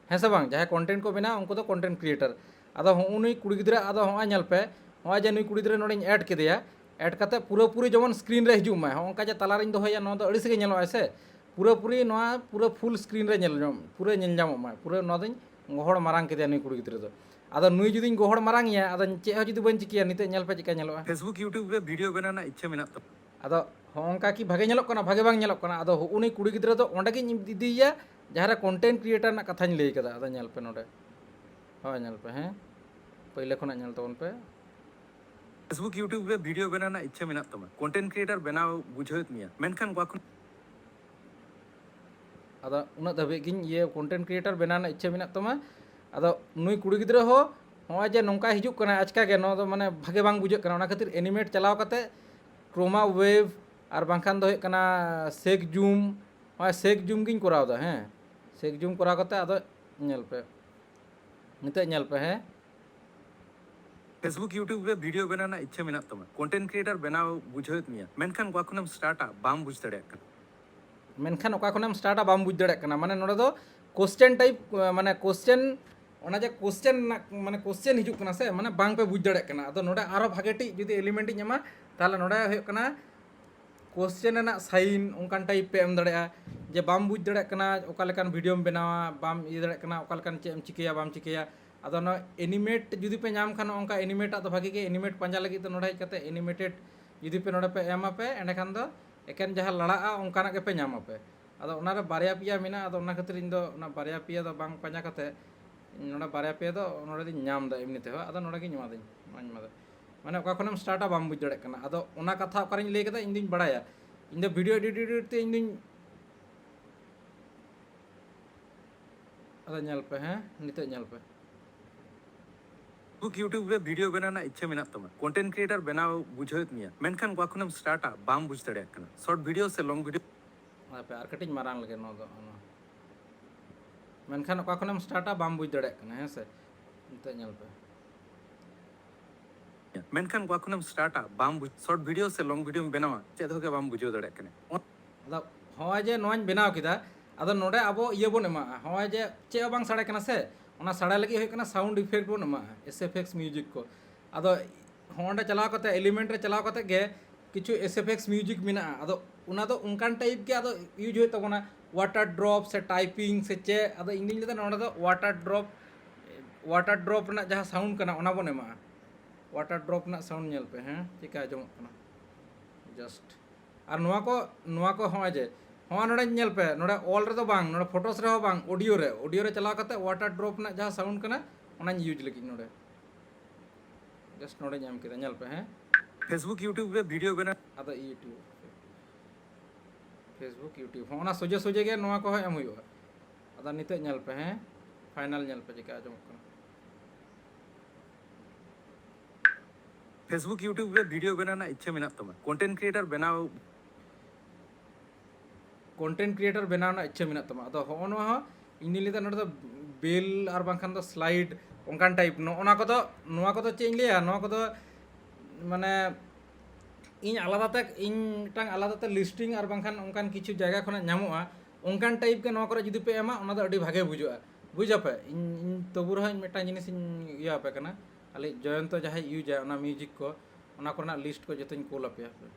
ᱦᱮᱸ ᱥᱮ ᱵᱟᱝ? ᱡᱟᱦᱟᱸᱭ ᱠᱚᱱᱴᱮᱱᱴ ᱠᱚ ᱵᱮᱱᱟᱣᱟ, ᱩᱱᱠᱩ ᱫᱚ ᱠᱚᱱᱴᱮᱱᱴ ᱠᱨᱤᱭᱮᱴᱟᱨ᱾ ᱟᱫᱚ ᱦᱚᱸᱜᱼᱚ ᱱᱩᱭ ᱠᱩᱲᱤ ᱜᱤᱫᱽᱨᱟᱹ, ᱟᱫᱚ ᱦᱚᱸᱜᱼᱚᱭ ᱧᱮᱞ ᱯᱮ, ᱦᱚᱸᱜᱼᱚᱭ ᱡᱮ ᱱᱩᱭ ᱠᱩᱲᱤ ᱜᱤᱫᱽᱨᱟᱹ ᱱᱚᱰᱮᱧ ᱮᱰ ᱠᱮᱫᱮᱭᱟ, ᱮᱰ ᱠᱟᱛᱮ ᱯᱩᱨᱟᱹᱯᱩᱨᱤ ᱡᱮᱢᱚᱱ ᱥᱠᱨᱤᱱ ᱨᱮ ᱦᱤᱡᱩᱜ ᱢᱟᱭ, ᱦᱚᱸᱜᱼᱚ ᱱᱚᱝᱠᱟ ᱡᱮ ᱛᱟᱞᱟᱨᱤᱧ ᱫᱚᱦᱚᱭᱟ, ᱱᱚᱣᱟ ᱫᱚ ᱟᱹᱲᱤᱥ ᱜᱮ ᱧᱮᱞᱚᱜᱼᱟ ᱥᱮ? ᱯᱩᱨᱟᱹᱯᱩᱨᱤ ᱱᱚᱣᱟ ᱯᱩᱨᱟᱹ ᱯᱷᱩᱞ ᱥᱠᱨᱤᱱ ᱨᱮ ᱧᱮᱞ ᱧᱟᱢ, ᱯᱩᱨᱟᱹ ᱧᱮᱞ ᱧᱟᱢᱚᱜ ᱢᱟ, ᱯᱩᱨᱟᱹ ᱱᱚᱣᱟ ᱫᱚᱧ ᱜᱚᱦᱚᱲ ᱢᱟᱨᱟᱝ ᱠᱮᱫᱮᱭᱟ ᱱᱩᱭ ᱠᱩᱲᱤ ᱜᱤᱫᱽᱨᱟᱹ ᱫᱚ᱾ ᱟᱫᱚ ᱱᱩᱭ ᱡᱩᱫᱤᱧ ᱜᱚᱦᱚᱲ ᱢᱟᱨᱟᱝ ᱮᱭᱟ, ᱟᱫᱚ ᱪᱮᱫ ᱦᱚᱸ ᱡᱩᱫᱤ ᱵᱟᱹᱧ ᱪᱤᱠᱟᱹᱭᱟ, ᱱᱤᱛᱚᱜ ᱧᱮᱞ ᱯᱮ ᱪᱮᱫᱠᱟ ᱧᱮᱞᱚᱜᱼᱟ᱾ Facebook YouTube ᱨᱮ ᱵᱷᱤᱰᱤᱭᱳ ᱵᱮᱱᱟᱣ ᱨᱮᱱᱟᱜ ᱤᱪᱪᱷᱟᱹ ᱢᱮᱱᱟᱜ ᱛᱟᱢᱟ᱾ ᱟᱫᱚ ᱦᱚᱸᱜᱼᱚ ᱱᱚᱝᱠᱟ ᱠᱤ ᱵᱷᱟᱜᱮ ᱧᱮᱞᱚᱜ ᱠᱟᱱᱟ? ᱵᱷᱟᱜᱮ ᱵᱟᱝ ᱧᱮᱞᱚᱜ ᱠᱟᱱᱟ᱾ ᱟᱫᱚ ᱦᱚᱸᱜᱼᱚ ᱱᱩᱭ ᱠᱩᱲᱤ ᱜᱤᱫᱽᱨᱟᱹ ᱫᱚ ᱚᱸᱰᱮ ᱜᱤᱧ ᱤᱫᱤᱭᱮᱭᱟ, ᱡᱟᱦᱟᱸ ᱨᱮ ᱠᱚᱱᱴᱮᱱᱴ ᱠᱨᱤᱭᱮᱴᱟᱨ ᱨᱮᱱᱟᱜ ᱠᱟᱛᱷᱟᱧ ᱞᱟᱹᱭ ᱠᱟᱫᱟ᱾ ᱟᱫᱚ ᱧᱮᱞ ᱯᱮ ᱱᱚᱰᱮ, ᱦᱳᱭ, ᱧᱮᱞ ᱯᱮ, ᱦᱮᱸ, ᱯᱟᱹᱭᱞᱟᱹ ᱠᱷᱚᱱᱟᱜ ᱧᱮᱞ ᱛᱟᱵᱚᱱ ᱯᱮ᱾ Facebook YouTube ᱨᱮ ᱵᱷᱤᱰᱤᱭᱳ ᱵᱮᱱᱟᱣ ᱨᱮᱱᱟᱜ ᱤᱪᱪᱷᱟᱹ ᱢᱮᱱᱟᱜ ᱛᱟᱢᱟ, ᱠᱚᱱᱴᱮᱱᱴ ᱠᱨᱤᱭᱮᱴᱟᱨ ᱵᱮᱱᱟᱣ ᱵᱩᱡᱷᱟᱹᱣᱮᱫ ᱢᱮᱭᱟ, ᱢᱮᱱᱠᱷᱟᱱ ᱚᱠᱟ ᱠᱷᱚᱱ? ᱟᱫᱚ ᱩᱱᱟᱹᱜ ᱫᱷᱟᱹᱵᱤᱡ ᱜᱤᱧ ᱤᱭᱟᱹ, ᱠᱚᱱᱴᱮᱱᱴ ᱠᱨᱤᱭᱮᱴᱟᱨ ᱵᱮᱱᱟᱣ ᱨᱮᱱᱟᱜ ᱤᱪᱪᱷᱟᱹ ᱢᱮᱱᱟᱜ ᱛᱟᱢᱟ᱾ ᱟᱫᱚ ᱱᱩᱭ ᱠᱩᱲᱤ ᱜᱤᱫᱽᱨᱟᱹ ᱦᱚᱸ ᱱᱚᱜᱼᱚᱭ ᱡᱮ ᱱᱚᱝᱠᱟ ᱦᱤᱡᱩᱜ ᱠᱟᱱᱟ ᱟᱪᱠᱟ ᱜᱮ, ᱱᱚᱣᱟ ᱫᱚ ᱢᱟᱱᱮ ᱵᱷᱟᱜᱮ ᱵᱟᱝ ᱵᱩᱡᱷᱟᱹᱜ ᱠᱟᱱᱟ᱾ ᱚᱱᱟ ᱠᱷᱟᱹᱛᱤᱨ ᱮᱱᱤᱢᱮᱴ ᱪᱟᱞᱟᱣ ᱠᱟᱛᱮ ᱠᱨᱳᱢᱟ ᱣᱮᱵᱷ ᱟᱨ ᱵᱟᱝᱠᱷᱟᱱ ᱫᱚ ᱦᱩᱭᱩᱜ ᱠᱟᱱᱟ ᱥᱮᱠ ᱡᱩᱢ, ᱱᱚᱜᱼᱚᱭ ᱥᱮᱠ ᱡᱩᱢ ᱜᱤᱧ ᱠᱚᱨᱟᱣ ᱮᱫᱟ᱾ ᱦᱮᱸ, ᱥᱮᱠ ᱡᱩᱢ ᱠᱚᱨᱟᱣ ᱠᱟᱛᱮ ᱟᱫᱚ ᱧᱮᱞ ᱯᱮ, ᱱᱤᱛᱚᱜ ᱧᱮᱞ ᱯᱮ᱾ ᱦᱮᱸ, Facebook YouTube ᱨᱮ ᱵᱷᱤᱰᱤᱭᱳ ᱵᱮᱱᱟᱣ ᱨᱮᱱᱟᱜ ᱤᱪᱪᱷᱟᱹ ᱢᱮᱱᱟᱜ ᱛᱟᱢᱟ, ᱠᱚᱱᱴᱮᱱᱴ ᱠᱨᱤᱭᱮᱴᱟᱨ ᱵᱮᱱᱟᱣ ᱵᱩᱡᱷᱟᱹᱣᱮᱫ ᱢᱮᱭᱟ, ᱢᱮᱱᱠᱷᱟᱱ ᱚᱠᱟ ᱠᱷᱚᱱᱮᱢ ᱥᱴᱟᱨᱴᱟ ᱵᱟᱢ ᱵᱩᱡᱽ ᱫᱟᱲᱮᱭᱟᱜ ᱠᱟᱱᱟ᱾ ᱢᱮᱱᱠᱷᱟᱱ ᱚᱠᱟ ᱠᱷᱚᱱᱮᱢ ᱥᱴᱟᱨᱴᱟ ᱵᱟᱢ ᱵᱩᱡᱽ ᱫᱟᱲᱮᱭᱟᱜ ᱠᱟᱱᱟ᱾ ᱢᱟᱱᱮ ᱱᱚᱰᱮ ᱫᱚ ᱠᱚᱥᱪᱮᱱ ᱴᱟᱭᱤᱯ, ᱢᱟᱱᱮ ᱠᱚᱥᱪᱮᱱ, ᱚᱱᱟ ᱡᱮ ᱠᱚᱥᱪᱮᱱ ᱨᱮᱱᱟᱜ, ᱢᱟᱱᱮ ᱠᱚᱥᱪᱮᱱ ᱦᱤᱡᱩᱜ ᱠᱟᱱᱟ ᱥᱮ, ᱢᱟᱱᱮ ᱵᱟᱝ ᱯᱮ ᱵᱩᱡᱽ ᱫᱟᱲᱮᱭᱟᱜ ᱠᱟᱱᱟ᱾ ᱟᱫᱚ ᱱᱚᱰᱮ ᱟᱨᱚ ᱵᱷᱟᱜᱮ ᱴᱷᱤᱠ ᱡᱩᱫᱤ ᱮᱞᱤᱢᱮᱱᱴ ᱤᱧ ᱮᱢᱟ, ᱛᱟᱦᱚᱞᱮ ᱱᱚᱰᱮ ᱦᱩᱭᱩᱜ ᱠᱟᱱᱟ ᱠᱚᱥᱪᱮᱱ ᱨᱮᱱᱟᱜ ᱥᱟᱭᱤᱱ, ᱚᱱᱠᱟᱱ ᱴᱟᱭᱤᱯ ᱯᱮ ᱮᱢ ᱫᱟᱲᱮᱭᱟᱜᱼᱟ, ᱡᱮ ᱵᱟᱢ ᱵᱩᱡᱽ ᱫᱟᱲᱮᱭᱟᱜ ᱠᱟᱱᱟ ᱚᱠᱟ ᱞᱮᱠᱟᱱ ᱵᱷᱤᱰᱤᱭᱳᱢ ᱵᱮᱱᱟᱣᱟ, ᱵᱟᱢ ᱤᱭᱟᱹ ᱫᱟᱲᱮᱭᱟᱜ ᱠᱟᱱᱟ ᱚᱠᱟ ᱞᱮᱠᱟᱱ ᱪᱮᱫ ᱮᱢ ᱪᱤᱠᱟᱹᱭᱟ, ᱵᱟᱢ ᱪᱤᱠᱟᱹᱭᱟ, ᱟᱫᱚ ᱱᱚᱣᱟ ᱮᱱᱤᱢᱮᱴ ᱡᱩᱫᱤ ᱯᱮ ᱧᱟᱢ ᱠᱷᱟᱱ, ᱱᱚᱝᱠᱟ ᱮᱱᱤᱢᱮᱴ ᱟᱜ ᱫᱚ ᱵᱷᱟᱜᱤ ᱜᱮ᱾ ᱮᱱᱤᱢᱮᱴ ᱯᱟᱸᱡᱟ ᱞᱟᱹᱜᱤᱫ ᱫᱚ ᱱᱚᱰᱮ ᱦᱮᱡ ᱠᱟᱛᱮ ᱮᱱᱤᱢᱮᱴᱮᱰ ᱡᱩᱫᱤ ᱯᱮ ᱱᱚᱰᱮ ᱯᱮ ᱮᱢᱟ ᱯᱮ, ᱮᱸᱰᱮᱠᱷᱟᱱ ᱫᱚ ᱮᱠᱮᱱ ᱡᱟᱦᱟᱸ ᱞᱟᱲᱟᱜᱼᱟ ᱚᱱᱠᱟᱱᱟᱜ ᱜᱮᱯᱮ ᱧᱟᱢᱟ ᱯᱮ᱾ ᱟᱫᱚ ᱚᱱᱟᱨᱮ ᱵᱟᱨᱭᱟ ᱯᱮᱭᱟ ᱢᱮᱱᱟᱜᱼᱟ, ᱟᱫᱚ ᱚᱱᱟ ᱠᱷᱟᱹᱛᱤᱨ ᱤᱧ ᱫᱚ ᱚᱱᱟ ᱵᱟᱨᱭᱟ ᱯᱮᱭᱟ ᱫᱚ ᱵᱟᱝ ᱯᱟᱸᱡᱟ ᱠᱟᱛᱮ ᱤᱧ ᱱᱚᱰᱮ ᱵᱟᱨᱭᱟ ᱯᱮᱭᱟ ᱫᱚ ᱱᱚᱰᱮ ᱫᱚᱧ ᱧᱟᱢ ᱮᱫᱟ ᱮᱢᱱᱤ ᱛᱮᱦᱚᱸ᱾ ᱟᱫᱚ ᱱᱚᱰᱮ ᱜᱤᱧ ᱮᱢᱟᱫᱟᱹᱧ, ᱱᱚᱣᱟᱧ ᱮᱢᱟᱫᱟ᱾ ᱢᱟᱱᱮ ᱚᱠᱟ ᱠᱷᱚᱱᱮᱢ ᱥᱴᱟᱨᱴᱟ ᱵᱟᱢ ᱵᱩᱡᱽ ᱫᱟᱲᱮᱭᱟᱜ ᱠᱟᱱᱟ᱾ ᱟᱫᱚ ᱚᱱᱟ ᱠᱟᱛᱷᱟ ᱚᱠᱟᱨᱤᱧ ᱞᱟᱹᱭ ᱠᱮᱫᱟ, ᱤᱧ ᱫᱩᱧ ᱵᱟᱲᱟᱭᱟ, ᱤᱧ ᱫᱚ ᱵᱷᱤᱰᱤᱭᱳ ᱮᱰᱤᱴ ᱮᱰᱤᱴ ᱛᱮ ᱤᱧ ᱫᱩᱧ ᱟᱫᱚ ᱧᱮᱞ ᱯᱮ, ᱦᱮᱸ, ᱱᱤᱛᱚᱜ ᱧᱮᱞ ᱯᱮ᱾ Facebook, YouTube ᱨᱮ ᱵᱷᱤᱰᱤᱭᱳ ᱵᱮᱱᱟᱣ ᱨᱮᱱᱟᱜ ᱤᱪᱪᱷᱟᱹ ᱢᱮᱱᱟᱜ ᱛᱟᱢᱟ, ᱠᱚᱱᱴᱮᱱᱴ ᱠᱨᱤᱭᱮᱴᱟᱨ ᱵᱮᱱᱟᱣ ᱵᱩᱡᱷᱟᱹᱣᱮᱫ ᱢᱮᱭᱟ, ᱢᱮᱱᱠᱷᱟᱱ ᱚᱠᱟ ᱠᱷᱚᱱᱮᱢ ᱥᱴᱟᱨᱴᱟ ᱵᱟᱢ ᱵᱩᱡᱽ ᱫᱟᱲᱮᱭᱟᱜ ᱠᱟᱱᱟ᱾ ᱥᱚᱨᱴ ᱵᱷᱤᱰᱤᱭᱳ ᱥᱮ ᱞᱚᱝ ᱵᱷᱤᱰᱤᱭᱳ? ᱦᱟᱯᱮ, ᱟᱨ ᱠᱟᱹᱴᱤᱡ ᱢᱟᱨᱟᱝ ᱞᱮᱜᱮ ᱱᱚᱣᱟ ᱫᱚ, ᱚᱱᱟ᱾ ᱢᱮᱱᱠᱷᱟᱱ ᱚᱠᱟ ᱠᱷᱚᱱᱮᱢ ᱥᱴᱟᱨᱴᱟ ᱵᱟᱢ ᱵᱩᱡᱽ ᱫᱟᱲᱮᱭᱟᱜ ᱠᱟᱱᱟ, ᱦᱮᱸ ᱥᱮ? ᱱᱤᱛᱚᱜ ᱧᱮᱞ ᱯᱮ᱾ ᱢᱮᱱᱠᱷᱟᱱ ᱚᱠᱟ ᱠᱷᱚᱱᱮᱢ ᱥᱴᱟᱨᱴᱟ ᱵᱟᱢ ᱵᱩᱡᱽ, ᱥᱚᱨᱴ ᱵᱷᱤᱰᱤᱭᱳ ᱥᱮ ᱞᱚᱝ ᱵᱷᱤᱰᱤᱭᱳᱢ ᱵᱮᱱᱟᱣᱟ, ᱪᱮᱫ ᱦᱚᱸ ᱜᱮ ᱵᱟᱢ ᱵᱩᱡᱷᱟᱹᱣ ᱫᱟᱲᱮᱭᱟᱜ ᱠᱟᱱᱟ᱾ ᱟᱫᱚ ᱦᱚᱸᱜᱼᱚᱭ ᱡᱮ ᱱᱚᱣᱟᱧ ᱵᱮᱱᱟᱣ ᱠᱮᱫᱟ, ᱟᱫᱚ ᱱᱚᱰᱮ ᱟᱵᱚ ᱤᱭᱟᱹ ᱵᱚᱱ ᱮᱢᱟᱜᱼᱟ᱾ ᱦᱚᱸᱜᱼᱚᱭ ᱡᱮ ᱪᱮᱫ ᱦᱚᱸ ᱵᱟᱝ ᱥᱟᱰᱮ ᱠᱟᱱᱟ ᱥᱮ, ᱚᱱᱟ ᱥᱟᱰᱮ ᱞᱟᱹᱜᱤᱫ ᱦᱩᱭᱩᱜ ᱠᱟᱱᱟ ᱥᱟᱣᱩᱱᱰ ᱤᱯᱷᱮᱠᱴ ᱵᱚᱱ ᱮᱢᱟᱜᱼᱟ, ᱮᱥ ᱮᱯᱷ ᱮᱠᱥ ᱢᱤᱭᱩᱡᱤᱠ ᱠᱚ᱾ ᱟᱫᱚ ᱦᱚᱸᱰᱮ ᱪᱟᱞᱟᱣ ᱠᱟᱛᱮ, ᱮᱞᱤᱢᱮᱱᱴ ᱨᱮ ᱪᱟᱞᱟᱣ ᱠᱟᱛᱮ ᱜᱮ ᱠᱤᱪᱷᱩ ᱮᱥ ᱮᱯᱷ ᱮᱠᱥ ᱢᱤᱭᱩᱡᱤᱠ ᱢᱮᱱᱟᱜᱼᱟ᱾ ᱟᱫᱚ ᱚᱱᱟ ᱫᱚ ᱚᱱᱠᱟᱱ ᱴᱟᱭᱤᱯ ᱜᱮ ᱟᱫᱚ ᱤᱭᱩᱡᱽ ᱦᱩᱭᱩᱜ ᱛᱟᱵᱚᱱᱟ, ᱣᱟᱴᱟᱨ ᱰᱨᱚᱯ ᱥᱮ ᱴᱟᱭᱯᱤᱝ ᱥᱮ ᱪᱮᱫ᱾ ᱟᱫᱚ ᱤᱧ ᱫᱩᱧ ᱞᱟᱹᱭᱫᱟ ᱱᱚᱰᱮ ᱫᱚ ᱣᱟᱴᱟᱨ ᱰᱨᱚᱯ, ᱣᱟᱴᱟᱨ ᱰᱨᱚᱯ ᱨᱮᱱᱟᱜ ᱡᱟᱦᱟᱸ ᱥᱟᱣᱩᱱᱰ ᱠᱟᱱᱟ ᱚᱱᱟ ᱵᱚᱱ ᱮᱢᱟᱜᱼᱟ᱾ ᱣᱟᱴᱟᱨ ᱰᱨᱚᱯ ᱨᱮᱱᱟᱜ ᱥᱟᱣᱩᱱᱰ ᱧᱮᱞ ᱯᱮ, ᱦᱮᱸ, ᱪᱮᱫᱠᱟ ᱟᱸᱡᱚᱢᱚᱜ ᱠᱟᱱᱟ᱾ ᱡᱟᱥᱴ ᱟᱨ ᱱᱚᱣᱟ ᱠᱚ, ᱱᱚᱣᱟ ᱠᱚ ᱦᱚᱸᱜᱼᱚᱭ ᱡᱮ, ᱦᱚᱸᱜᱼᱚᱭ ᱱᱚᱰᱮ ᱧᱮᱞ ᱯᱮ, ᱱᱚᱰᱮ ᱚᱞ ᱨᱮᱫᱚ ᱵᱟᱝ, ᱱᱚᱰᱮ ᱯᱷᱳᱴᱳᱥ ᱨᱮᱦᱚᱸ ᱵᱟᱝ, ᱚᱰᱤᱭᱳ ᱨᱮ, ᱚᱰᱤᱭᱳ ᱨᱮ ᱪᱟᱞᱟᱣ ᱠᱟᱛᱮ ᱣᱟᱴᱟᱨ ᱰᱨᱚᱯ ᱨᱮᱱᱟᱜ ᱡᱟᱦᱟᱸ ᱥᱟᱣᱩᱱᱰ ᱠᱟᱱᱟ ᱚᱱᱟᱧ ᱤᱭᱩᱡᱽ ᱞᱟᱹᱜᱤᱫ ᱱᱚᱰᱮ᱾ ᱡᱟᱥᱴ ᱱᱚᱰᱮᱧ ᱮᱢ ᱠᱮᱫᱟ, ᱧᱮᱞ ᱯᱮ, ᱦᱮᱸ᱾ Facebook, YouTube ᱨᱮ ᱵᱷᱤᱰᱤᱭᱳ ᱵᱮᱱᱟᱣ᱾ ᱟᱫᱚ YouTube, Facebook, YouTube, ᱦᱚᱸ, ᱚᱱᱟ ᱥᱚᱡᱷᱮ ᱥᱚᱡᱷᱮ ᱜᱮ ᱱᱚᱣᱟ ᱠᱚᱦᱚᱸ ᱮᱢ ᱦᱩᱭᱩᱜᱼᱟ᱾ ᱟᱫᱚ ᱱᱤᱛᱚᱜ ᱧᱮᱞ ᱯᱮ, ᱦᱮᱸ, ᱯᱷᱟᱭᱱᱟᱞ ᱧᱮᱞ ᱯᱮ ᱪᱮᱠᱟ ᱟᱸᱡᱚᱢᱚᱜ ᱠᱟᱱᱟ᱾ Facebook, YouTube ᱨᱮ ᱵᱷᱤᱰᱤᱭᱳ ᱵᱮᱱᱟᱣ ᱨᱮᱱᱟᱜ ᱤᱪᱪᱷᱟᱹ ᱢᱮᱱᱟᱜ ᱛᱟᱢᱟ, ᱠᱚᱱᱴᱮᱱᱴ ᱠᱨᱤᱭᱮᱴᱟᱨ ᱵᱮᱱᱟᱣ, ᱠᱚᱱᱴᱮᱱᱴ ᱠᱨᱤᱭᱮᱴᱟᱨ ᱵᱮᱱᱟᱣ ᱨᱮᱱᱟᱜ ᱤᱪᱪᱷᱟᱹ ᱢᱮᱱᱟᱜ ᱛᱟᱢᱟ᱾ ᱟᱫᱚ ᱦᱚᱸᱜᱼᱚ ᱱᱚᱣᱟ ᱦᱚᱸ ᱤᱧ ᱫᱩᱧ ᱞᱟᱹᱭᱫᱟ ᱱᱚᱰᱮ ᱫᱚ ᱵᱮᱞ ᱟᱨ ᱵᱟᱝᱠᱷᱟᱱ ᱫᱚ ᱥᱞᱟᱭᱤᱰ, ᱚᱱᱠᱟᱱ ᱴᱟᱭᱤᱯ᱾ ᱱᱚᱜᱼᱚ ᱱᱚᱣᱟ ᱠᱚᱫᱚ, ᱱᱚᱣᱟ ᱠᱚᱫᱚ ᱪᱮᱫ ᱤᱧ ᱞᱟᱹᱭᱟ, ᱱᱚᱣᱟ ᱠᱚᱫᱚ ᱢᱟᱱᱮ ᱤᱧ ᱟᱞᱟᱫᱟ ᱛᱮ, ᱤᱧ ᱢᱤᱫᱴᱟᱝ ᱟᱞᱟᱫᱟ ᱛᱮ ᱞᱤᱥᱴᱤᱝ ᱟᱨ ᱵᱟᱝᱠᱷᱟᱱ ᱚᱱᱠᱟᱱ ᱠᱤᱪᱷᱩ ᱡᱟᱭᱜᱟ ᱠᱷᱚᱱᱟᱜ ᱧᱟᱢᱚᱜᱼᱟ, ᱚᱱᱠᱟᱱ ᱴᱟᱭᱤᱯ ᱜᱮ ᱱᱚᱣᱟ ᱠᱚᱨᱮ ᱡᱩᱫᱤ ᱯᱮ ᱮᱢᱟ, ᱚᱱᱟ ᱫᱚ ᱟᱹᱰᱤ ᱵᱷᱟᱜᱮ ᱵᱩᱡᱷᱟᱹᱜᱼᱟ᱾ ᱵᱩᱡᱟᱯᱮ? ᱤᱧ, ᱤᱧ ᱛᱚᱵᱩ ᱨᱮᱦᱚᱸ ᱤᱧ ᱢᱤᱫᱴᱟᱝ ᱡᱤᱱᱤᱥ ᱤᱧ ᱤᱭᱟᱹ ᱟᱯᱮ ᱠᱟᱱᱟ, ᱟᱞᱮ ᱡᱚᱭᱚᱱᱛᱚ ᱡᱟᱦᱟᱸᱭ ᱤᱭᱩᱡᱟ ᱚᱱᱟ ᱢᱤᱭᱩᱡᱤᱠ ᱠᱚ, ᱚᱱᱟ ᱠᱚᱨᱮᱱᱟᱜ ᱞᱤᱥᱴ ᱠᱚ ᱡᱚᱛᱚᱧ ᱠᱩᱞ ᱟᱯᱮᱭᱟ᱾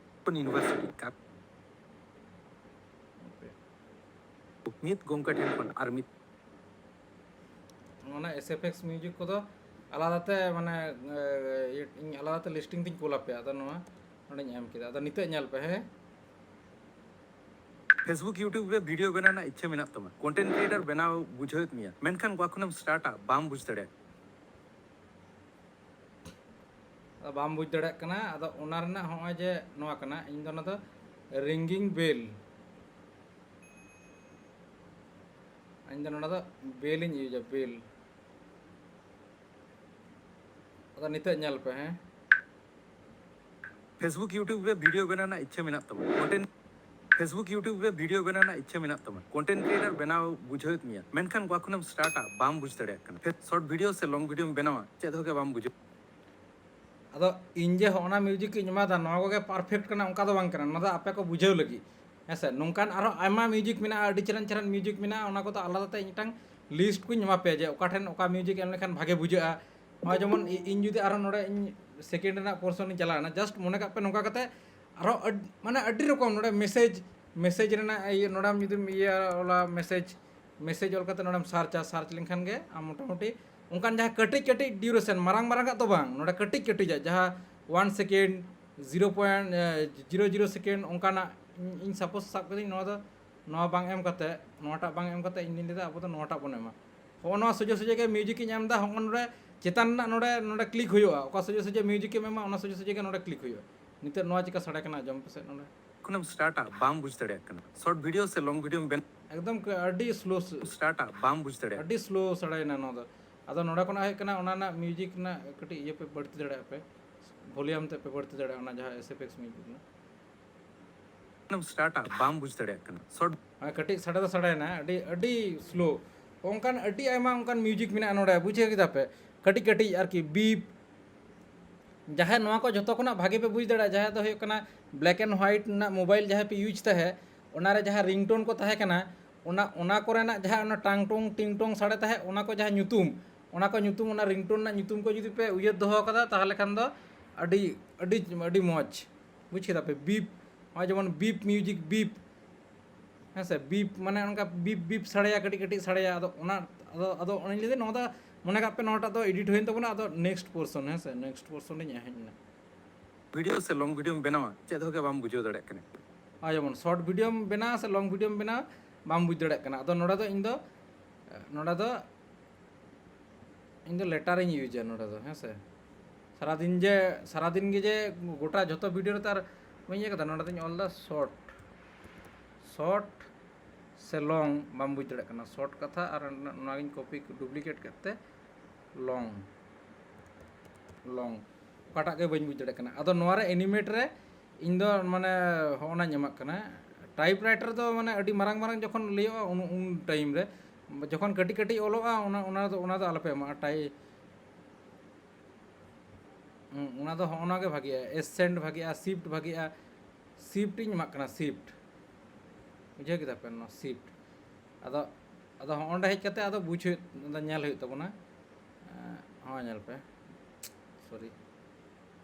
ᱤᱭᱩᱱᱤᱵᱷᱟᱨᱥᱤᱴᱤ ᱠᱟᱨ-, ᱢᱤᱫ ᱜᱚᱢᱠᱮ ᱴᱷᱮᱱ ᱠᱷᱚᱱ ᱟᱨ ᱢᱤᱫ ᱚᱱᱟ ᱮᱥ ᱮᱯᱷ ᱮᱠᱥ ᱢᱤᱭᱩᱡᱤᱠ ᱠᱚᱫᱚ ᱟᱞᱟᱫᱟᱛᱮ, ᱢᱟᱱᱮ, ᱤᱧ ᱟᱞᱟᱫᱟᱛᱮ ᱞᱤᱥᱴᱤᱝ ᱛᱤᱧ ᱠᱩᱞ ᱟᱯᱮᱭᱟ᱾ ᱟᱫᱚ ᱱᱚᱣᱟ ᱱᱚᱰᱮᱧ ᱮᱢ ᱠᱮᱫᱟ᱾ ᱟᱫᱚ ᱱᱤᱛᱚᱜ ᱧᱮᱞ ᱯᱮ, ᱦᱮᱸ᱾ Facebook YouTube ᱨᱮ ᱵᱷᱤᱰᱤᱭᱳ ᱵᱮᱱᱟᱣ ᱨᱮᱱᱟᱜ ᱤᱪᱪᱷᱟᱹ ᱢᱮᱱᱟᱜ ᱛᱟᱢᱟ, ᱠᱚᱱᱴᱮᱱᱴ ᱠᱨᱤᱭᱮᱴᱟᱨ ᱵᱮᱱᱟᱣ ᱵᱩᱡᱷᱟᱹᱣᱮᱫ ᱢᱮᱭᱟ, ᱢᱮᱱᱠᱷᱟᱱ ᱚᱠᱟ ᱠᱷᱚᱱᱮᱢ ᱥᱴᱟᱨᱴᱟ ᱵᱟᱢ ᱵᱩᱡᱽ ᱫᱟᱲᱮᱭᱟᱜ᱾ ᱟᱫᱚ ᱵᱟᱢ ᱵᱩᱡᱽ ᱫᱟᱲᱮᱭᱟᱜ ᱠᱟᱱᱟ᱾ ᱟᱫᱚ ᱚᱱᱟ ᱨᱮᱱᱟᱜ ᱦᱚᱸᱜᱼᱚᱭ ᱡᱮ ᱱᱚᱣᱟ ᱠᱟᱱᱟ, ᱤᱧ ᱫᱚ ᱚᱱᱟ ᱫᱚ ringing bell, ᱤᱧ ᱫᱚ ᱱᱚᱰᱮ ᱫᱚ ᱵᱮᱞ ᱤᱧ ᱤᱭᱩᱡᱟ, ᱵᱮᱞ᱾ ᱟᱫᱚ ᱱᱤᱛᱚᱜ ᱧᱮᱞ ᱯᱮ, ᱦᱮᱸ᱾ Facebook YouTube ᱨᱮ ᱵᱷᱤᱰᱤᱭᱳ ᱵᱮᱱᱟᱣ ᱨᱮᱱᱟᱜ ᱤᱪᱪᱷᱟᱹ ᱢᱮᱱᱟᱜ ᱛᱟᱢᱟ, ᱠᱚᱱᱴᱮᱱᱴ, Facebook YouTube ᱨᱮ ᱵᱷᱤᱰᱤᱭᱳ ᱵᱮᱱᱟᱣ ᱨᱮᱱᱟᱜ ᱤᱪᱪᱷᱟᱹ ᱢᱮᱱᱟᱜ ᱛᱟᱢᱟ, ᱠᱚᱱᱴᱮᱱᱴ ᱠᱨᱤᱭᱮᱴᱟᱨ ᱵᱮᱱᱟᱣ ᱵᱩᱡᱷᱟᱹᱣᱮᱫ ᱢᱮᱭᱟ, ᱢᱮᱱᱠᱷᱟᱱ ᱚᱠᱟ ᱠᱷᱚᱱᱮᱢ ᱥᱴᱟᱨᱴᱟ ᱵᱟᱢ ᱵᱩᱡᱽ ᱫᱟᱲᱮᱭᱟᱜ ᱠᱟᱱᱟ᱾ ᱥᱚᱨᱴ ᱵᱷᱤᱰᱤᱭᱳ ᱥᱮ ᱞᱚᱝ ᱵᱷᱤᱰᱤᱭᱳᱢ ᱵᱮᱱᱟᱣᱟ, ᱪᱮᱫ ᱦᱚᱸ ᱜᱮ ᱵᱟᱢ ᱵᱩᱡᱷᱟᱹᱣ᱾ ᱟᱫᱚ ᱤᱧ ᱡᱮ ᱦᱚᱸᱜᱼᱚ ᱱᱟ ᱢᱤᱭᱩᱡᱤᱠ ᱤᱧ ᱮᱢᱟᱫᱟ, ᱱᱚᱣᱟ ᱠᱚᱜᱮ ᱯᱟᱨᱯᱷᱮᱠᱴ ᱠᱟᱱᱟ, ᱚᱱᱠᱟ ᱫᱚ ᱵᱟᱝ ᱠᱟᱱᱟ᱾ ᱱᱚᱣᱟ ᱫᱚ ᱟᱯᱮ ᱠᱚ ᱵᱩᱡᱷᱟᱹᱣ ᱞᱟᱹᱜᱤᱫ, ᱦᱮᱸ ᱥᱮ᱾ ᱱᱚᱝᱠᱟᱱ ᱟᱨᱦᱚᱸ ᱟᱭᱢᱟ ᱢᱤᱭᱩᱡᱤᱠ ᱢᱮᱱᱟᱜᱼᱟ, ᱟᱹᱰᱤ ᱪᱮᱦᱨᱟᱱ ᱪᱮᱦᱨᱟᱱ ᱢᱤᱭᱩᱡᱤᱠ ᱢᱮᱱᱟᱜᱼᱟ, ᱚᱱᱟ ᱠᱚᱫᱚ ᱟᱞᱟᱫᱟ ᱛᱮ ᱤᱧ ᱢᱤᱫᱴᱟᱝ ᱞᱤᱥᱴ ᱠᱚᱧ ᱮᱢᱟ ᱯᱮᱭᱟ ᱡᱮ ᱚᱠᱟ ᱴᱷᱮᱱ ᱚᱠᱟ ᱢᱤᱭᱩᱡᱤᱠ ᱮᱢ ᱞᱮᱠᱷᱟᱱ ᱵᱷᱟᱜᱮ ᱵᱩᱡᱷᱟᱹᱜᱼᱟ᱾ ᱱᱚᱜᱼᱚᱭ ᱡᱮᱢᱚᱱ ᱤ-, ᱤᱧ ᱡᱩᱫᱤ ᱟᱨᱦᱚᱸ ᱱᱚᱰᱮ ᱤᱧ ᱥᱮᱠᱮᱱᱰ ᱨᱮᱱᱟᱜ ᱯᱳᱨᱥᱚᱱ ᱤᱧ ᱪᱟᱞᱟᱣᱮᱱᱟ, ᱡᱟᱥᱴ ᱢᱚᱱᱮ ᱠᱟᱜ ᱯᱮ ᱱᱚᱝᱠᱟ ᱠᱟᱛᱮ ᱟᱨᱦᱚᱸ ᱟᱹᱰ-, ᱢᱟᱱᱮ ᱟᱹᱰᱤ ᱨᱚᱠᱚᱢ ᱱᱚᱰᱮ ᱢᱮᱥᱮᱡᱽ, ᱢᱮᱥᱮᱡᱽ ᱨᱮᱱᱟᱜ ᱤᱭᱟᱹ, ᱱᱚᱰᱮᱢ ᱡᱩᱫᱤᱢ ᱤᱭᱟᱹ ᱚᱞᱟ ᱢᱮᱥᱮᱡᱽ, ᱢᱮᱥᱮᱡᱽ ᱚᱞ ᱠᱟᱛᱮ ᱱᱚᱰᱮᱢ ᱥᱟᱨᱪᱟ, ᱥᱟᱨᱪ ᱞᱮᱱᱠᱷᱟᱱ ᱜᱮ ᱟᱢ ᱢᱚᱴᱟᱢᱩᱴᱤ ᱚᱱᱠᱟᱱ ᱡᱟᱦᱟᱸ ᱠᱟᱹᱴᱤᱡ ᱠᱟᱹᱴᱤᱡ ᱰᱤᱭᱩᱨᱮᱥᱚᱱ, ᱢᱟᱨᱟᱝ ᱢᱟᱨᱟᱝ ᱟᱜ ᱫᱚ ᱵᱟᱝ, ᱱᱚᱰᱮ ᱠᱟᱹᱴᱤᱡ ᱠᱟᱹᱴᱤᱡᱟᱜ ᱡᱟᱦᱟᱸ one second, zero point zero zero second ᱚᱱᱠᱟᱱᱟᱜ, ᱤᱧ, ᱤᱧ ᱥᱟᱯᱳᱡᱽ ᱥᱟᱵ ᱠᱟᱹᱫᱟᱹᱧ, ᱱᱚᱣᱟ ᱫᱚ, ᱱᱚᱣᱟ ᱵᱟᱝ ᱮᱢ ᱠᱟᱛᱮ, ᱱᱚᱣᱟᱴᱟᱜ ᱵᱟᱝ ᱮᱢ ᱠᱟᱛᱮ ᱤᱧ ᱫᱩᱧ ᱞᱟᱹᱭᱫᱟ ᱟᱵᱚ ᱫᱚ ᱱᱚᱣᱟᱴᱟᱜ ᱵᱚᱱ ᱮᱢᱟ᱾ ᱦᱚᱸᱜᱼᱚ ᱱᱚᱣᱟ ᱥᱚᱡᱷᱮ ᱥᱚᱡᱷᱮ ᱜᱮ ᱢᱤᱭᱩᱡᱤᱠ ᱤᱧ ᱮᱢ ᱮᱫᱟ, ᱦᱚᱸᱜᱼᱚ ᱱᱚᱰᱮ ᱪᱮᱛᱟᱱ ᱨᱮᱱᱟᱜ ᱱᱚᱰᱮ, ᱱᱚᱰᱮ ᱠᱞᱤᱠ ᱦᱩᱭᱩᱜᱼᱟ, ᱚᱠᱟ ᱥᱚᱡᱷᱮ ᱥᱚᱡᱷᱮ ᱢᱤᱭᱩᱡᱤᱠ ᱮᱢ ᱮᱢᱟ ᱚᱱᱟ ᱥᱚᱡᱷᱮ ᱥᱚᱡᱷᱮ ᱜᱮ ᱱᱚᱰᱮ ᱠᱞᱤᱠ ᱦᱩᱭᱩᱜᱼᱟ᱾ ᱱᱤᱛᱚᱜ ᱱᱚᱣᱟ ᱪᱮᱠᱟ ᱥᱟᱰᱮ ᱠᱟᱱᱟ ᱟᱸᱡᱚᱢ ᱯᱮᱥᱮ ᱱᱚᱰᱮ᱾ ᱠᱷᱚᱱᱮᱢ ᱥᱴᱟᱨᱴᱟ ᱵᱟᱢ ᱵᱩᱡᱽ ᱫᱟᱲᱮᱭᱟᱜ ᱠᱟᱱᱟ᱾ ᱥᱚᱨᱴ ᱵᱷᱤᱰᱤᱭᱳ ᱥᱮ ᱞᱚᱝ ᱵᱷᱤᱰᱤᱭᱳᱢ ᱵᱮᱱ ᱮᱠᱫᱚᱢ ᱠ-, ᱟᱹᱰᱤ ᱥᱞᱳ ᱥ-, ᱥᱴᱟᱨᱴᱟ ᱵᱟᱢ ᱵᱩᱡᱽ ᱫᱟᱲᱮᱭᱟᱜ᱾ ᱟᱹᱰᱤ ᱥᱞᱳ ᱥᱟᱰᱮᱭᱮᱱᱟ ᱱᱚᱣᱟ ᱫᱚ᱾ ᱟᱫᱚ ᱱᱚᱰᱮ ᱠᱷᱚᱱᱟᱜ ᱦᱩᱭᱩᱜ ᱠᱟᱱᱟ ᱚᱱᱟ ᱨᱮᱱᱟᱜ ᱢᱤᱭᱩᱡᱤᱠ ᱨᱮᱱᱟᱜ ᱠᱟᱹᱴᱤᱡ ᱤᱭᱟᱹ ᱯᱮ ᱵᱟᱹᱲᱛᱤ ᱫᱟᱲᱮᱭᱟᱜᱼᱟ ᱯᱮ, ᱵᱷᱚᱞᱤᱭᱟᱢ ᱛᱮ ᱯᱮ ᱵᱟᱹᱲᱛᱤ ᱫᱟᱲᱮᱭᱟᱜᱼᱟ ᱚᱱᱟ ᱡᱟᱦᱟᱸ ᱮᱥ ᱮᱯᱷ ᱮᱠᱥ ᱢᱤᱭᱩᱡᱤᱠ ᱨᱮᱱᱟᱜ᱾ ᱠᱷᱚᱱᱮᱢ ᱥᱴᱟᱨᱴᱟ ᱵᱟᱢ ᱵᱩᱡᱽ ᱫᱟᱲᱮᱭᱟᱜ ᱠᱟᱱᱟ᱾ ᱥᱚᱨᱴ ᱦᱮᱸ, ᱠᱟᱹᱴᱤᱡ ᱥᱟᱰᱮ ᱫᱚ ᱥᱟᱰᱮᱭᱮᱱᱟ, ᱟᱹᱰᱤ, ᱟᱹᱰᱤ ᱥᱞᱳ᱾ ᱚᱱᱠᱟᱱ ᱟᱹᱰᱤ ᱟᱭᱢᱟ ᱚᱱᱠᱟᱱ ᱢᱤᱭᱩᱡᱤᱠ ᱢᱮᱱᱟᱜᱼᱟ ᱱᱚᱰᱮ, ᱵᱩᱡᱷᱟᱹᱣ ᱠᱮᱫᱟ ᱯᱮ? ᱠᱟᱹᱴᱤᱡ ᱠᱟᱹᱴᱤᱡ ᱟᱨᱠᱤ, ᱵᱤᱯ, ᱡᱟᱦᱟᱸᱭ ᱱᱚᱣᱟ ᱠᱚ ᱡᱷᱚᱛᱚ ᱠᱷᱚᱱᱟᱜ ᱵᱷᱟᱜᱮ ᱯᱮ ᱵᱩᱡᱽ ᱫᱟᱲᱮᱭᱟᱜᱼᱟ, ᱡᱟᱦᱟᱸᱭ ᱫᱚ ᱦᱩᱭᱩᱜ ᱠᱟᱱᱟ ᱵᱞᱮᱠ ᱮᱱᱰ ᱦᱳᱣᱟᱭᱤᱴ ᱨᱮᱱᱟᱜ ᱢᱳᱵᱟᱭᱤᱞ ᱡᱟᱦᱟᱸᱭ ᱯᱮ ᱤᱭᱩᱡᱽ ᱛᱟᱦᱮᱸᱫ, ᱚᱱᱟᱨᱮ ᱡᱟᱦᱟᱸ ᱨᱤᱝᱴᱳᱱ ᱠᱚ ᱛᱟᱦᱮᱸ ᱠᱟᱱᱟ, ᱚᱱᱟ, ᱚᱱᱟ ᱠᱚᱨᱮᱱᱟᱜ ᱡᱟᱦᱟᱸ ᱚᱱᱟ ᱴᱟᱝ ᱴᱩᱝ ᱴᱤᱝ ᱴᱳᱝ ᱥᱟᱰᱮ ᱛᱟᱦᱮᱸᱫ, ᱚᱱᱟ ᱠᱚ ᱡᱟᱦᱟᱸ ᱧᱩᱛᱩᱢ, ᱚᱱᱟ ᱠᱚ ᱧᱩᱛᱩᱢ, ᱚᱱᱟ ᱨᱤᱝᱴᱳᱱ ᱨᱮᱱᱟᱜ ᱧᱩᱛᱩᱢ ᱠᱚ ᱡᱩᱫᱤ ᱯᱮ ᱩᱭᱦᱟᱹᱨ ᱫᱚᱦᱚ ᱠᱟᱫᱟ, ᱛᱟᱦᱚᱞᱮ ᱠᱷᱟᱱ ᱫᱚ ᱟᱹᱰᱤ, ᱟᱹᱰᱤ, ᱟᱹᱰᱤ ᱢᱚᱡᱽ᱾ ᱵᱩᱡᱽ ᱠᱮᱫᱟ ᱯᱮ? ᱵᱤᱯ, ᱱᱚᱜᱼᱚᱭ ᱡᱮᱢᱚᱱ ᱵᱤᱯ ᱢᱤᱭᱩᱡᱤᱠ, ᱵᱤᱯ, ᱦᱮᱸ ᱥᱮ, ᱵᱤᱯ ᱢᱟᱱᱮ ᱚᱱᱠᱟ ᱵᱤᱯ ᱵᱤᱯ ᱥᱟᱰᱮᱭᱟ, ᱠᱟᱹᱴᱤᱡ ᱠᱟᱹᱴᱤᱡ ᱥᱟᱰᱮᱭᱟ᱾ ᱟᱫᱚ ᱚᱱᱟ ᱟᱫᱚ ᱟᱫᱚ ᱚᱱᱟᱧ ᱞᱟᱹᱭᱫᱟ, ᱱᱚᱣᱟ ᱫᱚ ᱢᱚᱱᱮ ᱠᱟᱜ ᱯᱮ, ᱱᱚᱣᱟᱴᱟᱜ ᱫᱚ ᱮᱰᱤᱴ ᱦᱩᱭᱮᱱ ᱛᱟᱵᱚᱱᱟ᱾ ᱟᱫᱚ ᱱᱮᱠᱥᱴ ᱯᱳᱨᱥᱚᱱ, ᱦᱮᱸ ᱥᱮ, ᱱᱮᱠᱥᱴ ᱯᱳᱨᱥᱚᱱ ᱨᱤᱧ ᱦᱮᱡ ᱮᱱᱟ᱾ ᱵᱷᱤᱰᱤᱭᱳ ᱥᱮ ᱞᱚᱝ ᱵᱷᱤᱰᱤᱭᱳᱢ ᱵᱮᱱᱟᱣᱟ, ᱪᱮᱫ ᱦᱚᱸ ᱜᱮ ᱵᱟᱢ ᱵᱩᱡᱷᱟᱹᱣ ᱫᱟᱲᱮᱭᱟᱜ ᱠᱟᱱᱟ᱾ ᱦᱳᱭ, ᱡᱮᱢᱚᱱ ᱥᱚᱨᱴ ᱵᱷᱤᱰᱤᱭᱳᱢ ᱵᱮᱱᱟᱣᱟ ᱥᱮ ᱞᱚᱝ ᱵᱷᱤᱰᱤᱭᱳᱢ ᱵᱮᱱᱟᱣᱟ, ᱵᱟᱢ ᱵᱩᱡᱽ ᱫᱟᱲᱮᱭᱟᱜ ᱠᱟᱱᱟ᱾ ᱟᱫᱚ ᱱᱚᱰᱮ ᱫᱚ ᱤᱧ ᱫᱚ ᱱᱚᱰᱮ ᱫᱚ ᱤᱧ ᱫᱚ ᱞᱮᱴᱟᱨᱤᱧ ᱤᱭᱩᱡᱟ ᱱᱚᱰᱮ ᱫᱚ, ᱦᱮᱸ ᱥᱮ᱾ ᱥᱟᱨᱟᱫᱤᱱ ᱡᱮ ᱥᱟᱨᱟᱫᱤᱱ ᱜᱮ ᱡᱮ ᱜᱚᱴᱟ ᱡᱷᱚᱛᱚ ᱵᱷᱤᱰᱤᱭᱳ ᱨᱮ ᱛᱚ ᱟᱨ ᱵᱟᱹᱧ ᱤᱭᱟᱹ ᱠᱟᱫᱟ᱾ ᱱᱚᱰᱮ ᱫᱚᱧ ᱚᱞ ᱫᱟ ᱥᱚᱨᱴ, ᱥᱚᱨᱴ ᱥᱮ ᱞᱚᱝ, ᱵᱟᱢ ᱵᱩᱡᱽ ᱫᱟᱲᱮᱭᱟᱜ ᱠᱟᱱᱟ᱾ ᱥᱚᱨᱴ ᱠᱟᱛᱷᱟ ᱟᱨ ᱱᱚᱣᱟᱜᱤᱧ ᱠᱚᱯᱤ ᱰᱩᱯᱞᱤᱠᱮᱴ ᱠᱮᱫ ᱛᱮ ᱞᱚᱝ, ᱞᱚᱝ ᱚᱠᱟᱴᱟᱜ ᱜᱮ ᱵᱟᱹᱧ ᱵᱩᱡᱽ ᱫᱟᱲᱮᱭᱟᱜ ᱠᱟᱱᱟ᱾ ᱟᱫᱚ ᱱᱚᱣᱟ ᱨᱮ ᱮᱱᱤᱢᱮᱴ ᱨᱮ ᱤᱧ ᱫᱚ ᱢᱟᱱᱮ ᱦᱚᱸᱜᱼᱚ ᱱᱟᱧ ᱮᱢᱟᱜ ᱠᱟᱱᱟ᱾ ᱴᱟᱭᱤᱯ ᱨᱟᱭᱴᱟᱨ ᱫᱚ ᱢᱟᱱᱮ ᱟᱹᱰᱤ ᱢᱟᱨᱟᱝ ᱢᱟᱨᱟᱝ ᱡᱚᱠᱷᱚᱱ ᱞᱟᱹᱭᱚᱜᱼᱟ, ᱩᱱ ᱩᱱ ᱴᱟᱭᱤᱢ ᱨᱮ, ᱡᱚᱠᱷᱚᱱ ᱠᱟᱹᱴᱤᱡ ᱠᱟᱹᱴᱤᱡ ᱚᱞᱚᱜᱼᱟ, ᱚᱱᱟ ᱚᱱᱟ ᱫᱚ ᱚᱱᱟ ᱫᱚ ᱟᱞᱚᱯᱮ ᱮᱢᱟᱜᱼᱟ᱾ ᱴᱟᱭ ᱦᱩᱸ, ᱚᱱᱟ ᱫᱚ ᱦᱚᱸᱜᱼᱚ ᱱᱟ ᱜᱮ ᱵᱷᱟᱜᱮᱜᱼᱟ, ᱮᱥᱮᱱᱴ ᱵᱷᱟᱜᱮᱜᱼᱟ, ᱥᱤᱯᱴ ᱵᱷᱟᱜᱮᱜᱼᱟ᱾ ᱥᱤᱯᱴ ᱤᱧ ᱮᱢᱟᱜ ᱠᱟᱱᱟ, ᱥᱤᱯᱴ᱾ ᱵᱩᱡᱷᱟᱹᱣ ᱠᱮᱫᱟ ᱯᱮ? ᱱᱚᱣᱟ ᱥᱤᱯᱴ᱾ ᱟᱫᱚ ᱟᱫᱚ ᱦᱚᱸᱜᱼᱚᱸᱰᱮ ᱦᱮᱡ ᱠᱟᱛᱮ ᱟᱫᱚ ᱵᱩᱡᱽ ᱦᱩᱭᱩᱜ, ᱟᱫᱚ ᱧᱮᱞ ᱦᱩᱭᱩᱜ ᱛᱟᱵᱚᱱᱟ᱾ ᱮᱸ, ᱦᱚᱸ, ᱧᱮᱞ ᱯᱮ, ᱥᱚᱨᱤ,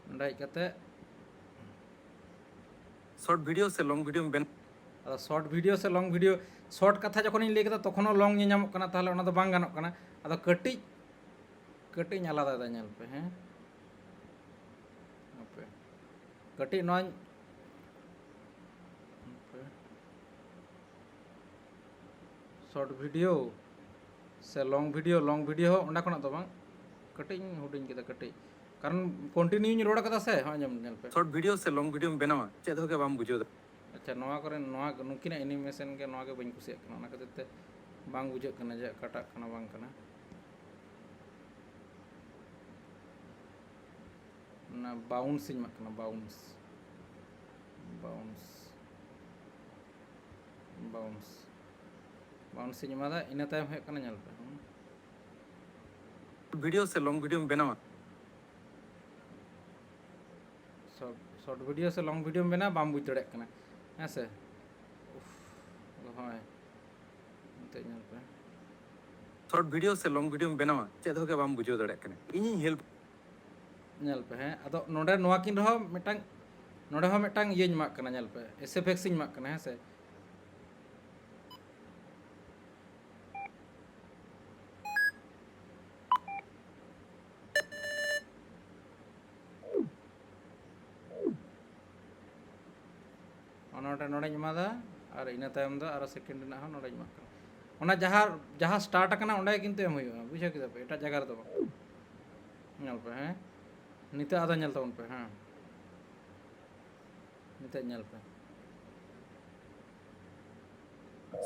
ᱱᱚᱸᱰᱮ ᱦᱮᱡ ᱠᱟᱛᱮ ᱥᱚᱨᱴ ᱵᱷᱤᱰᱤᱭᱳ ᱥᱮ ᱞᱚᱝ ᱵᱷᱤᱰᱤᱭᱳᱢ ᱵᱮᱱᱟᱣᱟ᱾ ᱟᱫᱚ ᱥᱚᱨᱴ ᱵᱷᱤᱰᱤᱭᱳ ᱥᱮ ᱞᱚᱝ ᱵᱷᱤᱰᱤᱭᱳ, ᱥᱚᱨᱴ ᱠᱟᱛᱷᱟ ᱡᱚᱠᱷᱚᱱᱤᱧ ᱞᱟᱹᱭ ᱠᱮᱫᱟ, ᱛᱚᱠᱷᱚᱱ ᱦᱚᱸ ᱞᱚᱝ ᱧᱮᱞ ᱧᱟᱢᱚᱜ ᱠᱟᱱᱟ, ᱛᱟᱦᱚᱞᱮ ᱚᱱᱟ ᱫᱚ ᱵᱟᱝ ᱜᱟᱱᱚᱜ ᱠᱟᱱᱟ᱾ ᱟᱫᱚ ᱠᱟᱹᱴᱤᱡ ᱠᱟᱹᱴᱤᱡ ᱤᱧ ᱟᱞᱟᱫᱟᱭᱮᱫᱟ, ᱧᱮᱞ ᱯᱮ, ᱦᱮᱸ, ᱦᱟᱯᱮ, ᱠᱟᱹᱴᱤᱡ ᱱᱚᱣᱟᱧ, ᱦᱟᱯᱮ, ᱥᱚᱨᱴ ᱵᱷᱤᱰᱤᱭᱳ ᱥᱮ ᱞᱚᱝ ᱵᱷᱤᱰᱤᱭᱳ, ᱞᱚᱝ ᱵᱷᱤᱰᱤᱭᱳ ᱦᱚᱸ ᱚᱸᱰᱮ ᱠᱷᱚᱱᱟᱜ ᱫᱚ ᱵᱟᱝ, ᱠᱟᱹᱴᱤᱡ ᱤᱧ ᱦᱩᱰᱤᱧ ᱠᱮᱫᱟ ᱠᱟᱹᱴᱤᱡ, ᱠᱟᱨᱚᱱ ᱠᱚᱱᱴᱤᱱᱤᱭᱩᱧ ᱨᱚᱲ ᱠᱟᱫᱟ ᱥᱮ᱾ ᱦᱚᱸ, ᱟᱸᱡᱚᱢ, ᱧᱮᱞ ᱯᱮ᱾ ᱥᱚᱨᱴ ᱵᱷᱤᱰᱤᱭᱳ ᱥᱮ ᱞᱚᱝ ᱵᱷᱤᱰᱤᱭᱳᱢ ᱵᱮᱱᱟᱣᱟ, ᱪᱮᱫ ᱦᱚᱸ ᱜᱮ ᱵᱟᱢ ᱵᱩᱡᱷᱟᱹᱣ ᱫᱟᱲᱮᱭᱟᱜᱼᱟ᱾ ᱟᱪᱪᱷᱟ, ᱱᱚᱣᱟ ᱠᱚᱨᱮ ᱱᱚᱣᱟ ᱱᱩᱠᱤᱱᱟᱜ ᱮᱱᱤᱢᱮᱥᱚᱱ ᱜᱮ, ᱱᱚᱣᱟ ᱜᱮ ᱵᱟᱹᱧ ᱠᱩᱥᱤᱭᱟᱜ ᱠᱟᱱᱟ, ᱚᱱᱟ ᱠᱷᱟᱹᱛᱤᱨ ᱛᱮ ᱵᱟᱝ ᱵᱩᱡᱷᱟᱹᱜ ᱠᱟᱱᱟ ᱡᱮ ᱚᱠᱟᱴᱟᱜ ᱠᱟᱱᱟ ᱵᱟᱝ ᱠᱟᱱᱟ᱾ ᱚᱱᱟ ᱵᱟᱣᱩᱱᱥ ᱤᱧ ᱮᱢᱟᱜ ᱠᱟᱱᱟ, ᱵᱟᱣᱩᱱᱥ, ᱵᱟᱣᱩᱱᱥ, ᱵᱟᱣᱩᱱᱥ, ᱵᱟᱣᱩᱱᱥ ᱤᱧ ᱮᱢᱟᱫᱟ᱾ ᱤᱱᱟᱹ ᱛᱟᱭᱚᱢ ᱦᱩᱭᱩᱜ ᱠᱟᱱᱟ, ᱧᱮᱞ ᱯᱮ, ᱦᱩᱸ᱾ ᱵᱷᱤᱰᱤᱭᱳ ᱥᱮ ᱞᱚᱝ ᱵᱷᱤᱰᱤᱭᱳᱢ ᱵᱮᱱᱟᱣᱟ᱾ ᱥᱚᱨᱴ, ᱥᱚᱨᱴ ᱵᱷᱤᱰᱤᱭᱳ ᱥᱮ ᱞᱚᱝ ᱵᱷᱤᱰᱤᱭᱳᱢ ᱵᱮᱱᱟᱣᱟ, ᱵᱟᱢ ᱵᱩᱡᱽ ᱫᱟᱲᱮᱭᱟᱜ ᱠᱟᱱᱟ, ᱦᱮᱸ ᱥᱮ? ᱩᱯᱷ, ᱦᱳᱭ, ᱱᱤᱛᱚᱜ ᱧᱮᱞ ᱯᱮ᱾ ᱥᱚᱨᱴ ᱵᱷᱤᱰᱤᱭᱳ ᱥᱮ ᱞᱚᱝ ᱵᱷᱤᱰᱤᱭᱳᱢ ᱵᱮᱱᱟᱣᱟ, ᱪᱮᱫ ᱦᱚᱸ ᱜᱮ ᱵᱟᱢ ᱵᱩᱡᱷᱟᱹᱣ ᱫᱟᱲᱮᱭᱟᱜ ᱠᱟᱱᱟ᱾ ᱤᱧᱤᱧ ᱦᱮᱞᱯ᱾ ᱧᱮᱞ ᱯᱮ, ᱦᱮᱸ, ᱟᱫᱚ ᱱᱚᱰᱮ ᱱᱚᱣᱟ ᱠᱤᱱ ᱨᱮᱦᱚᱸ ᱢᱤᱫᱴᱟᱝ, ᱱᱚᱰᱮ ᱦᱚᱸ ᱢᱤᱫᱴᱟᱝ ᱤᱭᱟᱹᱧ ᱮᱢᱟᱜ ᱠᱟᱱᱟ, ᱧᱮᱞ ᱯᱮ, ᱮᱥᱮᱯᱷᱮᱠᱥ ᱤᱧ ᱮᱢᱟᱜ ᱠᱟᱱᱟ, ᱦᱮᱸ ᱥᱮ᱾ ᱱᱚᱰᱮ, ᱱᱚᱰᱮᱧ ᱮᱢᱟᱫᱟ, ᱟᱨ ᱤᱱᱟᱹ ᱛᱟᱭᱚᱢ ᱫᱚ ᱟᱨᱚ second ᱨᱮᱱᱟᱜ ᱦᱚᱸ ᱱᱚᱰᱮᱧ ᱮᱢᱟᱜ ᱠᱟᱱᱟ᱾ ᱚᱱᱟ ᱡᱟᱦᱟᱸ, ᱡᱟᱦᱟᱸ start ᱟᱠᱟᱱᱟ, ᱚᱸᱰᱮ ᱠᱤᱱᱛᱩ ᱮᱢ ᱦᱩᱭᱩᱜᱼᱟ, ᱵᱩᱡᱷᱟᱹᱣ ᱠᱮᱫᱟ ᱯᱮ, ᱮᱴᱟᱜ ᱡᱟᱭᱜᱟ ᱨᱮᱫᱚ ᱵᱟᱝ᱾ ᱧᱮᱞ ᱯᱮ, ᱦᱮᱸ, ᱱᱤᱛᱚᱜ ᱟᱫᱚ ᱧᱮᱞ ᱛᱟᱵᱚᱱ ᱯᱮ, ᱦᱮᱸ, ᱱᱤᱛᱚᱜ ᱧᱮᱞ ᱯᱮ᱾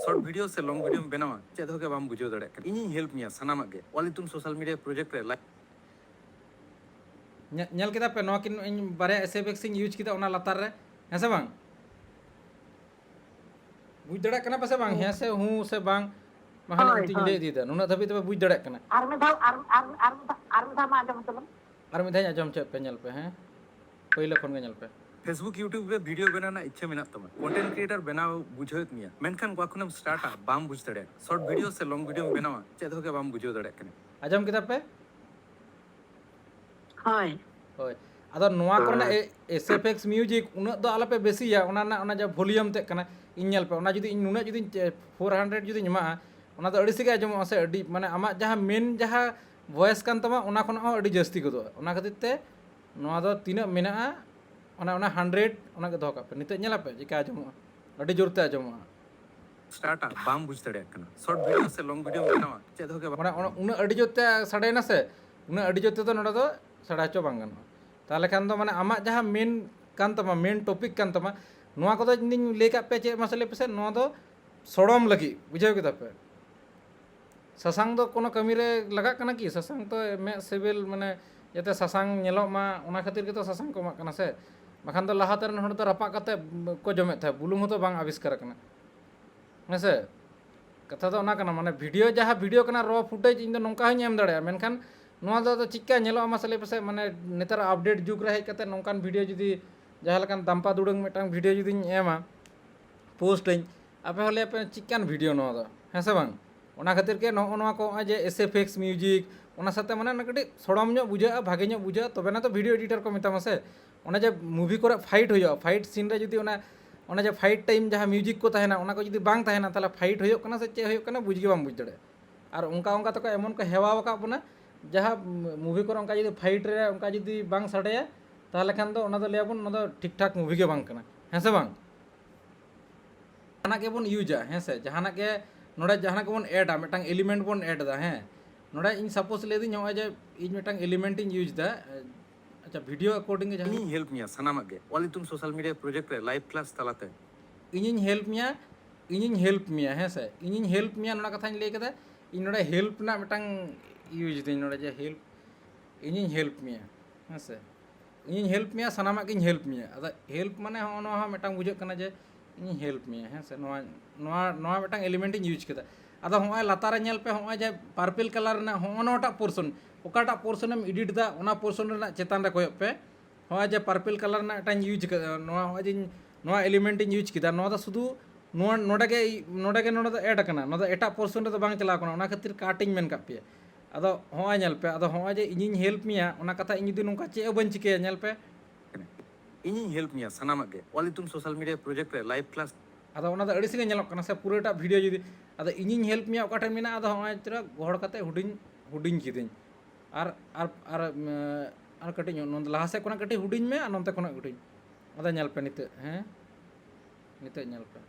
Short video ᱥᱮ long videoᱢ ᱵᱮᱱᱟᱣᱟ, ᱪᱮᱫ ᱦᱚᱸ ᱜᱮ ᱵᱟᱢ ᱵᱩᱡᱷᱟᱹᱣ ᱫᱟᱲᱮᱭᱟᱜ ᱠᱟᱱᱟ᱾ ᱤᱧᱤᱧ help ᱢᱮᱭᱟ ᱥᱟᱱᱟᱢᱟᱜ ᱜᱮ᱾ ᱚᱞ ᱤᱛᱩᱱ social media project ᱨᱮ like ᱧᱮ-, ᱧᱮᱞ ᱠᱮᱫᱟ ᱯᱮ, ᱱᱚᱣᱟ ᱠᱤᱱ ᱤᱧ ᱵᱟᱨᱭᱟ S F X ᱤᱧ use ᱠᱮᱫᱟ ᱚᱱᱟ ᱞᱟᱛᱟᱨ ᱨᱮ, ᱦᱮᱸ ᱥᱮ ᱵᱟᱝ? ᱵᱩᱡᱽ ᱫᱟᱲᱮᱭᱟᱜ ᱠᱟᱱᱟ ᱯᱮ ᱥᱮ ᱵᱟᱝ? ᱦᱮᱸ ᱥᱮ ᱦᱩᱸ ᱥᱮ ᱵᱟᱝ? ᱵᱟᱠᱷᱟᱱ ᱦᱳᱭ, ᱤᱧ ᱦᱳᱭ᱾ ᱞᱟᱹᱭ ᱤᱫᱤᱭᱮᱫᱟ, ᱱᱩᱱᱟᱹᱜ ᱫᱷᱟᱹᱵᱤᱡ ᱛᱚᱵᱮ ᱵᱩᱡᱽ ᱫᱟᱲᱮᱭᱟᱜ ᱠᱟᱱᱟ᱾ ᱟᱨ ᱢᱤᱫ ᱫᱷᱟᱣ, ᱟᱨ, ᱟᱨ, ᱟᱨ ᱢᱤᱫ ᱫᱷᱟᱣ, ᱟᱨ ᱢᱤᱫ ᱫᱷᱟᱣ ᱢᱟ ᱟᱸᱡᱚᱢ ᱦᱚᱪᱚ ᱞᱮᱢ᱾ ᱟᱨ ᱢᱤᱫ ᱫᱷᱟᱣ ᱟᱸᱡᱚᱢ ᱦᱚᱪᱚᱭᱮᱫ ᱯᱮ, ᱧᱮᱞ ᱯᱮ, ᱦᱮᱸ? ᱯᱳᱭᱞᱳ ᱠᱷᱚᱱ ᱜᱮ ᱧᱮᱞ ᱯᱮ᱾ Facebook, YouTube ᱨᱮ video ᱵᱮᱱᱟᱣ ᱨᱮᱱᱟᱜ ᱤᱪᱪᱷᱟᱹ ᱢᱮᱱᱟᱜ ᱛᱟᱢᱟ, content creator ᱵᱮᱱᱟᱣ ᱵᱩᱡᱷᱟᱹᱣᱮᱫ ᱢᱮᱭᱟ, ᱢᱮᱱᱠᱷᱟᱱ ᱚᱠᱟ ᱠᱷᱚᱱᱮᱢ startᱟ ᱵᱟᱢ ᱵᱩᱡᱽ ᱫᱟᱲᱮᱭᱟᱜᱼᱟ᱾ Short video ᱥᱮ long videoᱢ ᱵᱮᱱᱟᱣᱟ, ᱪᱮᱫ ᱦᱚᱸ ᱜᱮ ᱵᱟᱢ ᱵᱩᱡᱷᱟᱹᱣ ᱫᱟᱲᱮᱭᱟᱜ ᱠᱟᱱᱟ᱾ ᱟᱸᱡᱚᱢ ᱠᱮᱫᱟ ᱯᱮ? ᱦᱳᱭ᱾ ᱦᱳᱭ᱾ ᱟᱫᱚ ᱱᱚᱣᱟ ᱠᱚᱨᱮᱱᱟᱜ ᱦᱳᱭ᱾ ᱮ-, S F X music ᱩᱱᱟᱹᱜ ᱫᱚ ᱟᱞᱚᱯᱮ ᱵᱮᱥᱤᱭᱟ, ᱚᱱᱟ ᱨᱮᱱᱟᱜ, ᱚᱱᱟ ᱡᱟᱦᱟᱸ volume ᱛᱮᱫ ᱠᱟᱱᱟ, ᱤᱧ ᱧᱮᱞ ᱯᱮ, ᱚᱱᱟ ᱡᱩᱫᱤ ᱤᱧ ᱱᱩᱱᱟᱹᱜ ᱡᱩᱫᱤᱧ ᱪᱮ-, four hundred ᱡᱩᱫᱤᱧ ᱮᱢᱟᱜᱼᱟ, ᱚᱱᱟ ᱫᱚ ᱟᱹᱰᱤ ᱥᱮ ᱜᱮ ᱟᱸᱡᱚᱢᱚᱜᱼᱟ ᱥᱮ, ᱟᱹᱰᱤ, ᱢᱟᱱᱮ, ᱟᱢᱟᱜ ᱡᱟᱦᱟᱸ main ᱡᱟᱦᱟᱸ voice ᱠᱟᱱ ᱛᱟᱢᱟ, ᱚᱱᱟ ᱠᱷᱚᱱᱟᱜ ᱦᱚᱸ ᱟᱹᱰᱤ ᱡᱟᱹᱥᱛᱤ ᱜᱚᱫᱚᱜᱼᱟ᱾ ᱚᱱᱟ ᱠᱷᱟᱹᱛᱤᱨ ᱛᱮ ᱱᱚᱣᱟ ᱫᱚ ᱛᱤᱱᱟᱹᱜ ᱢᱮᱱᱟᱜᱼᱟ, ᱚᱱᱟ, ᱚᱱᱟ hundred, ᱚᱱᱟ ᱜᱮ ᱫᱚᱦᱚ ᱠᱟᱜ ᱯᱮ᱾ ᱱᱤᱛᱚᱜ ᱧᱮᱞ ᱟᱯᱮ ᱪᱮᱠᱟ ᱟᱸᱡᱚᱢᱚᱜᱼᱟ, ᱟᱹᱰᱤ ᱡᱳᱨ ᱛᱮ ᱟᱸᱡᱚᱢᱚᱜᱼᱟ᱾ Startᱟ ᱵᱟᱢ ᱵᱩᱡᱽ ᱫᱟᱲᱮᱭᱟᱜ ᱠᱟᱱᱟ᱾ Short video ᱥᱮ long videoᱢ ᱵᱮᱱᱟᱣᱟ, ᱪᱮᱫ ᱦᱚᱸ ᱜᱮ ᱵᱟᱝ᱾ ᱢᱟᱱᱮ, ᱚᱱᱟ ᱩᱱᱟᱹᱜ ᱟᱹᱰᱤ ᱡᱳᱨ ᱛᱮ ᱥᱟᱰᱮᱭᱮᱱᱟ ᱥᱮ, ᱩᱱᱟᱹᱜ ᱟᱹᱰᱤ ᱡᱳᱨ ᱛᱮᱫᱚ ᱱᱚᱰᱮ ᱫᱚ ᱥᱟᱰᱮ ᱦᱚᱪᱚ ᱵᱟᱝ ᱜᱟᱱᱚᱜᱼᱟ᱾ ᱛᱟᱦᱚᱞᱮ ᱠᱷᱟᱱ ᱫᱚ, ᱢᱟᱱᱮ, ᱟᱢᱟᱜ ᱡᱟᱦᱟᱸ main ᱠᱟᱱ ᱛᱟᱢᱟ, main topic ᱠᱟᱱ ᱛᱟᱢᱟ, ᱱᱚᱣᱟ ᱠᱚᱫᱚ ᱤᱧ ᱫᱩᱧ ᱞᱟᱹᱭ ᱠᱟᱜ ᱯᱮ, ᱪᱮᱫ ᱢᱟᱥᱮ ᱞᱟᱹᱭ ᱯᱮᱥᱮ, ᱱᱚᱣᱟ ᱫᱚ ᱥᱚᱲᱚᱢ ᱞᱟᱹᱜᱤᱫ, ᱵᱩᱡᱷᱟᱹᱣ ᱠᱮᱫᱟ ᱯᱮ? ᱥᱟᱥᱟᱝ ᱫᱚ ᱠᱳᱱᱳ ᱠᱟᱹᱢᱤ ᱨᱮ ᱞᱟᱜᱟᱜ ᱠᱟᱱᱟ ᱠᱤ? ᱥᱟᱥᱟᱝ ᱛᱚ ᱢᱮᱫ ᱥᱤᱵᱤᱞ, ᱢᱟᱱᱮ, ᱡᱟᱛᱮ ᱥᱟᱥᱟᱝ ᱧᱮᱞᱚᱜ ᱢᱟ, ᱚᱱᱟ ᱠᱷᱟᱹᱛᱤᱨ ᱜᱮᱛᱚ ᱥᱟᱥᱟᱝ ᱠᱚ ᱮᱢᱟᱜ ᱠᱟᱱᱟ ᱥᱮ᱾ ᱵᱟᱠᱷᱟᱱ ᱫᱚ ᱞᱟᱦᱟᱛᱮ ᱨᱮᱱ ᱦᱚᱲ ᱫᱚ ᱨᱟᱯᱟᱜ ᱠᱟᱛᱮ ᱠᱚ ᱡᱚᱢᱮᱫ ᱛᱟᱦᱮᱸᱫ, ᱵᱩᱞᱩᱝ ᱦᱚᱸᱛᱚ ᱵᱟᱝ ᱟᱵᱤᱥᱠᱟᱨ ᱟᱠᱟᱱᱟ, ᱦᱮᱸ ᱥᱮ? ᱠᱟᱛᱷᱟ ᱫᱚ ᱚᱱᱟ ᱠᱟᱱᱟ, ᱢᱟᱱᱮ, video, ᱡᱟᱦᱟᱸ video ᱠᱟᱱᱟ, raw footage, ᱤᱧ ᱫᱚ ᱱᱚᱝᱠᱟ ᱦᱚᱸᱧ ᱮᱢ ᱫᱟᱲᱮᱭᱟᱜᱼᱟ, ᱢᱮᱱᱠᱷᱟᱱ ᱱᱚᱣᱟ ᱫᱚ ᱟᱫᱚ ᱪᱤᱠᱟ ᱧᱮᱞᱚᱜᱼᱟ ᱢᱟᱥᱮ ᱞᱟᱹᱭ ᱯᱮᱥᱮ? ᱢᱟᱱᱮ, ᱱᱮᱛᱟᱨ update ᱡᱩᱜᱽ ᱨᱮ ᱦᱮᱡ ᱠᱟᱛᱮ ᱱᱚᱝᱠᱟᱱ video ᱡᱩᱫᱤ, ᱡᱟᱦᱟᱸ ᱞᱮᱠᱟᱱ ᱫᱟᱢᱯᱟ ᱫᱩᱲᱟᱹᱝ ᱢᱤᱫᱴᱟᱝ video ᱡᱩᱫᱤᱧ ᱮᱢᱟ, post ᱟᱹᱧ, ᱟᱯᱮ ᱦᱚᱸ ᱞᱟᱹᱭ ᱟᱯᱮ, "ᱪᱮᱫᱠᱟᱱ video ᱱᱚᱣᱟ ᱫᱚ?" ᱦᱮᱸ ᱥᱮ ᱵᱟᱝ? ᱚᱱᱟ ᱠᱷᱟᱹᱛᱤᱨ ᱜᱮ ᱱᱚᱜᱼᱚ ᱱᱚᱣᱟ ᱠᱚ, ᱱᱚᱜᱼᱚᱭ ᱡᱮ S F X music, ᱚᱱᱟ ᱥᱟᱶᱛᱮ, ᱢᱟᱱᱮ, ᱚᱱᱟ ᱠᱟᱹᱴᱤᱡ ᱥᱚᱲᱚᱢ ᱧᱚᱜ ᱵᱩᱡᱷᱟᱹᱜᱼᱟ, ᱵᱷᱟᱜᱮ ᱧᱚᱜ ᱵᱩᱡᱷᱟᱹᱜᱼᱟ, ᱛᱚᱵᱮ ᱱᱟ ᱛᱚ video editor ᱠᱚ ᱢᱮᱛᱟᱢᱟ ᱥᱮ᱾ ᱚᱱᱟ ᱡᱮ movie ᱠᱚᱨᱮ fight ᱦᱩᱭᱩᱜᱼᱟ, fight scene ᱨᱮ ᱡᱩᱫᱤ ᱚᱱᱟ, ᱚᱱᱟ ᱡᱮ fight time ᱡᱟᱦᱟᱸ music ᱠᱚ ᱛᱟᱦᱮᱱᱟ, ᱚᱱᱟ ᱠᱚ ᱡᱩᱫᱤ ᱵᱟᱝ ᱛᱟᱦᱮᱱᱟ, ᱛᱟᱦᱚᱞᱮ fight ᱦᱩᱭᱩᱜ ᱠᱟᱱᱟ ᱥᱮ ᱪᱮᱫ ᱦᱩᱭᱩᱜ ᱠᱟᱱᱟ, ᱵᱩᱡᱽ ᱜᱮ ᱵᱟᱢ ᱵᱩᱡᱽ ᱫᱟᱲᱮᱭᱟᱜᱼᱟ᱾ ᱟᱨ ᱚᱱᱠᱟ ᱚᱱᱠᱟ ᱛᱮᱠᱚ ᱮᱢᱚᱱ ᱠᱚ ᱦᱮᱣᱟ ᱟᱠᱟᱫ ᱵᱚᱱᱟ, ᱡᱟᱦᱟᱸ movie ᱠᱚᱨᱮ ᱚᱱᱠᱟ ᱡᱩᱫᱤ fight ᱨᱮ ᱚᱱᱠᱟ ᱡᱩᱫᱤ ᱵᱟᱝ ᱥᱟᱰᱮᱭᱟ, ᱛᱟᱦᱚᱞᱮ ᱠᱷᱟᱱ ᱫᱚ ᱚᱱᱟ ᱫᱚ ᱞᱟᱹᱭᱟᱵᱚᱱ, ᱚᱱᱟ ᱫᱚ ᱴᱷᱤᱠ ᱴᱷᱟᱠ movie ᱜᱮ ᱵᱟᱝ ᱠᱟᱱᱟ, ᱦᱮᱸ ᱥᱮ ᱵᱟᱝ? ᱡᱟᱦᱟᱱᱟᱜ ᱜᱮᱵᱚᱱ ᱤᱭᱩᱡᱟ, ᱦᱮᱸ ᱥᱮ, ᱡᱟᱦᱟᱱᱟᱜ ᱜᱮ ᱱᱚᱰᱮ ᱡᱟᱦᱟᱱᱟᱜ ᱜᱮᱵᱚᱱ ᱮᱰᱟ, ᱢᱤᱫᱴᱟᱝ ᱮᱞᱤᱢᱮᱱᱴ ᱵᱚᱱ ᱮᱰ ᱮᱫᱟ, ᱦᱮᱸ, ᱱᱚᱰᱮ ᱤᱧ ᱥᱟᱯᱳᱡᱽ ᱞᱟᱹᱭᱫᱟᱹᱧ ᱱᱚᱜᱼᱚᱭ ᱡᱮ ᱤᱧ ᱢᱤᱫᱴᱟᱝ ᱮᱞᱤᱢᱮᱱᱴ ᱤᱧ ᱤᱭᱩᱡᱽ ᱮᱫᱟ, ᱟᱪᱪᱷᱟ, ᱵᱷᱤᱰᱤᱭᱳ ᱟᱠᱚᱨᱰᱤᱝ ᱜᱮ ᱡᱟᱦᱟᱸ ᱤᱧᱤᱧ ᱦᱮᱞᱯ ᱢᱮᱭᱟ ᱥᱟᱱᱟᱢᱟᱜ ᱜᱮ ᱚᱞ ᱤᱛᱩᱱ ᱥᱳᱥᱟᱞ ᱢᱤᱰᱤᱭᱟ ᱯᱨᱚᱡᱮᱠᱴ ᱨᱮ ᱞᱟᱭᱤᱵᱷ ᱠᱞᱟᱥ ᱛᱟᱞᱟᱛᱮ᱾ ᱤᱧᱤᱧ ᱦᱮᱞᱯ ᱢᱮᱭᱟ, ᱤᱧᱤᱧ ᱦᱮᱞᱯ ᱢᱮᱭᱟ, ᱦᱮᱸ ᱥᱮ, ᱤᱧᱤᱧ ᱦᱮᱞᱯ ᱢᱮᱭᱟ, ᱱᱚᱰᱮ ᱠᱟᱛᱷᱟᱧ ᱞᱟᱹᱭ ᱠᱮᱫᱟ, ᱤᱧ ᱱᱚᱰᱮ ᱦᱮᱞᱯ ᱨᱮᱱᱟᱜ ᱢᱤᱫᱴᱟᱝ ᱤᱭᱩᱡᱽ ᱫᱟᱹᱧ ᱱᱚᱰᱮ, ᱡᱮ ᱦᱮᱞᱯ, ᱤᱧᱤᱧ ᱦᱮᱞᱯ ᱢᱮᱭᱟ, ᱦᱮᱸ ᱥᱮ, ᱤᱧᱤᱧ ᱦᱮᱞᱯ ᱢᱮᱭᱟ, ᱥᱟᱱᱟᱢᱟᱜ ᱜᱤᱧ ᱦᱮᱞᱯ ᱢᱮᱭᱟ᱾ ᱟᱫᱚ ᱦᱮᱞᱯ ᱢᱟᱱᱮ ᱦᱚᱸᱜᱼᱚ ᱱᱚᱣᱟ ᱦᱚᱸ ᱢᱤᱫᱴᱟᱝ ᱵᱩᱡᱷᱟᱹᱜ ᱠᱟᱱᱟ ᱡᱮ ᱤᱧᱤᱧ ᱦᱮᱞᱯ ᱢᱮᱭᱟ, ᱦᱮᱸ ᱥᱮ, ᱱᱚᱣᱟ, ᱱᱚᱣᱟ, ᱱᱚᱣᱟ ᱢᱤᱫᱴᱟᱝ ᱮᱞᱤᱢᱮᱱᱴ ᱤᱧ ᱤᱭᱩᱡᱽ ᱠᱮᱫᱟ᱾ ᱟᱫᱚ ᱦᱚᱸᱜᱼᱚᱭ ᱞᱟᱛᱟᱨ ᱨᱮ ᱧᱮᱞ ᱯᱮ, ᱦᱚᱸᱜᱼᱚᱭ ᱡᱮ ᱯᱟᱨᱯᱮᱞ ᱠᱟᱞᱟᱨ ᱨᱮᱱᱟᱜ ᱦᱚᱸᱜᱼᱚ ᱱᱚᱣᱟᱴᱟᱜ ᱯᱳᱨᱥᱚᱱ, ᱚᱠᱟᱴᱟᱜ ᱯᱳᱨᱥᱚᱱᱮᱢ ᱮᱰᱤᱴ ᱮᱫᱟ, ᱚᱱᱟ ᱯᱳᱨᱥᱚᱱ ᱨᱮᱱᱟᱜ ᱪᱮᱛᱟᱱ ᱨᱮ ᱠᱚᱭᱚᱜ ᱯᱮ᱾ ᱦᱚᱸᱜᱼᱚᱭ ᱡᱮ ᱯᱟᱨᱯᱮᱞ ᱠᱟᱞᱟᱨ ᱨᱮᱱᱟᱜ ᱢᱤᱫᱴᱟᱝ ᱤᱭᱩᱡᱽ ᱠᱟᱫᱟ, ᱱᱚᱣᱟ, ᱦᱚᱸᱜᱼᱚᱭ ᱡᱮ ᱤᱧ ᱱᱚᱣᱟ ᱮᱞᱤᱢᱮᱱᱴ ᱤᱧ ᱤᱭᱩᱡᱽ ᱠᱮᱫᱟ, ᱱᱚᱣᱟ ᱫᱚ ᱥᱩᱫᱷᱩ ᱱᱚᱣᱟ, ᱱᱚᱰᱮ ᱜᱮ, ᱱᱚᱰᱮ ᱜᱮ ᱱᱚᱰᱮ ᱫᱚ ᱮᱰ ᱟᱠᱟᱱᱟ, ᱱᱚᱣᱟ ᱫᱚ ᱮᱴᱟᱜ ᱯᱳᱨᱥᱚᱱ ᱨᱮᱫᱚ ᱵᱟᱝ ᱪᱟᱞᱟᱣ ᱠᱟᱱᱟ, ᱚᱱᱟ ᱠᱷᱟᱹᱛᱤᱨ ᱠᱟᱴ ᱤᱧ ᱢᱮᱱ ᱠᱟᱜ ᱯᱮᱭᱟ᱾ ᱟᱫᱚ ᱦᱚᱸᱜᱼᱚᱭ ᱧᱮᱞ ᱯᱮ, ᱟᱫᱚ ᱦᱚᱸᱜᱼᱚᱭ ᱡᱮ ᱤᱧᱤᱧ ᱦᱮᱞᱯ ᱢᱮᱭᱟ, ᱚᱱᱟ ᱠᱟᱛᱷᱟ ᱤᱧ ᱡᱩᱫᱤ ᱱᱚᱝᱠᱟ ᱪᱮᱫ ᱦᱚᱸ ᱵᱟᱹᱧ ᱪᱤᱠᱟᱹᱭᱟ, ᱧᱮᱞ ᱯᱮ, ᱤᱧᱤᱧ ᱦᱮᱞᱯ ᱢᱮᱭᱟ ᱥᱟᱱᱟᱢᱟᱜ ᱜᱮ ᱚᱞ ᱤᱛᱩᱱ ᱥᱳᱥᱟᱞ ᱢᱤᱰᱤᱭᱟ ᱯᱨᱚᱡᱮᱠᱴ ᱨᱮ ᱞᱟᱭᱤᱵᱷ ᱠᱞᱟᱥ᱾ ᱟᱫᱚ ᱚᱱᱟ ᱫᱚ ᱟᱹᱲᱤᱥ ᱜᱮ ᱧᱮᱞᱚᱜ ᱠᱟᱱᱟ ᱥᱮ, ᱯᱩᱨᱟᱹᱴᱟᱜ ᱵᱷᱤᱰᱤᱭᱳ ᱡᱩᱫᱤ, ᱟᱫᱚ ᱤᱧᱤᱧ ᱦᱮᱞᱯ ᱢᱮᱭᱟ ᱚᱠᱟ ᱴᱷᱮᱱ ᱢᱮᱱᱟᱜᱼᱟ, ᱟᱫᱚ ᱦᱚᱸᱜᱼᱚᱭ ᱛᱚᱨᱟ ᱜᱚᱦᱚᱲ ᱠᱟᱛᱮ ᱦᱩᱰᱤᱧ, ᱦᱩᱰᱤᱧ ᱠᱤᱫᱟᱹᱧ᱾ ᱟᱨ, ᱟᱨ, ᱟᱨ, ᱩᱢ, ᱟᱨ ᱠᱟᱹᱴᱤᱡ ᱧᱚᱜ, ᱱᱚᱣᱟ ᱞᱟᱦᱟ ᱥᱮᱫ ᱠᱷᱚᱱᱟᱜ ᱠᱟᱹᱴᱤᱡ ᱦᱩᱰᱤᱧ ᱢᱮ ᱟᱨ ᱱᱚᱱᱛᱮ ᱠᱷᱚᱱᱟᱜ ᱦᱩᱰᱤᱧ᱾ ᱟᱫᱚ ᱧᱮᱞ ᱯᱮ ᱱᱤᱛᱚᱜ, ᱦᱮᱸ, ᱱᱤᱛᱚᱜ ᱧᱮᱞ ᱯᱮ᱾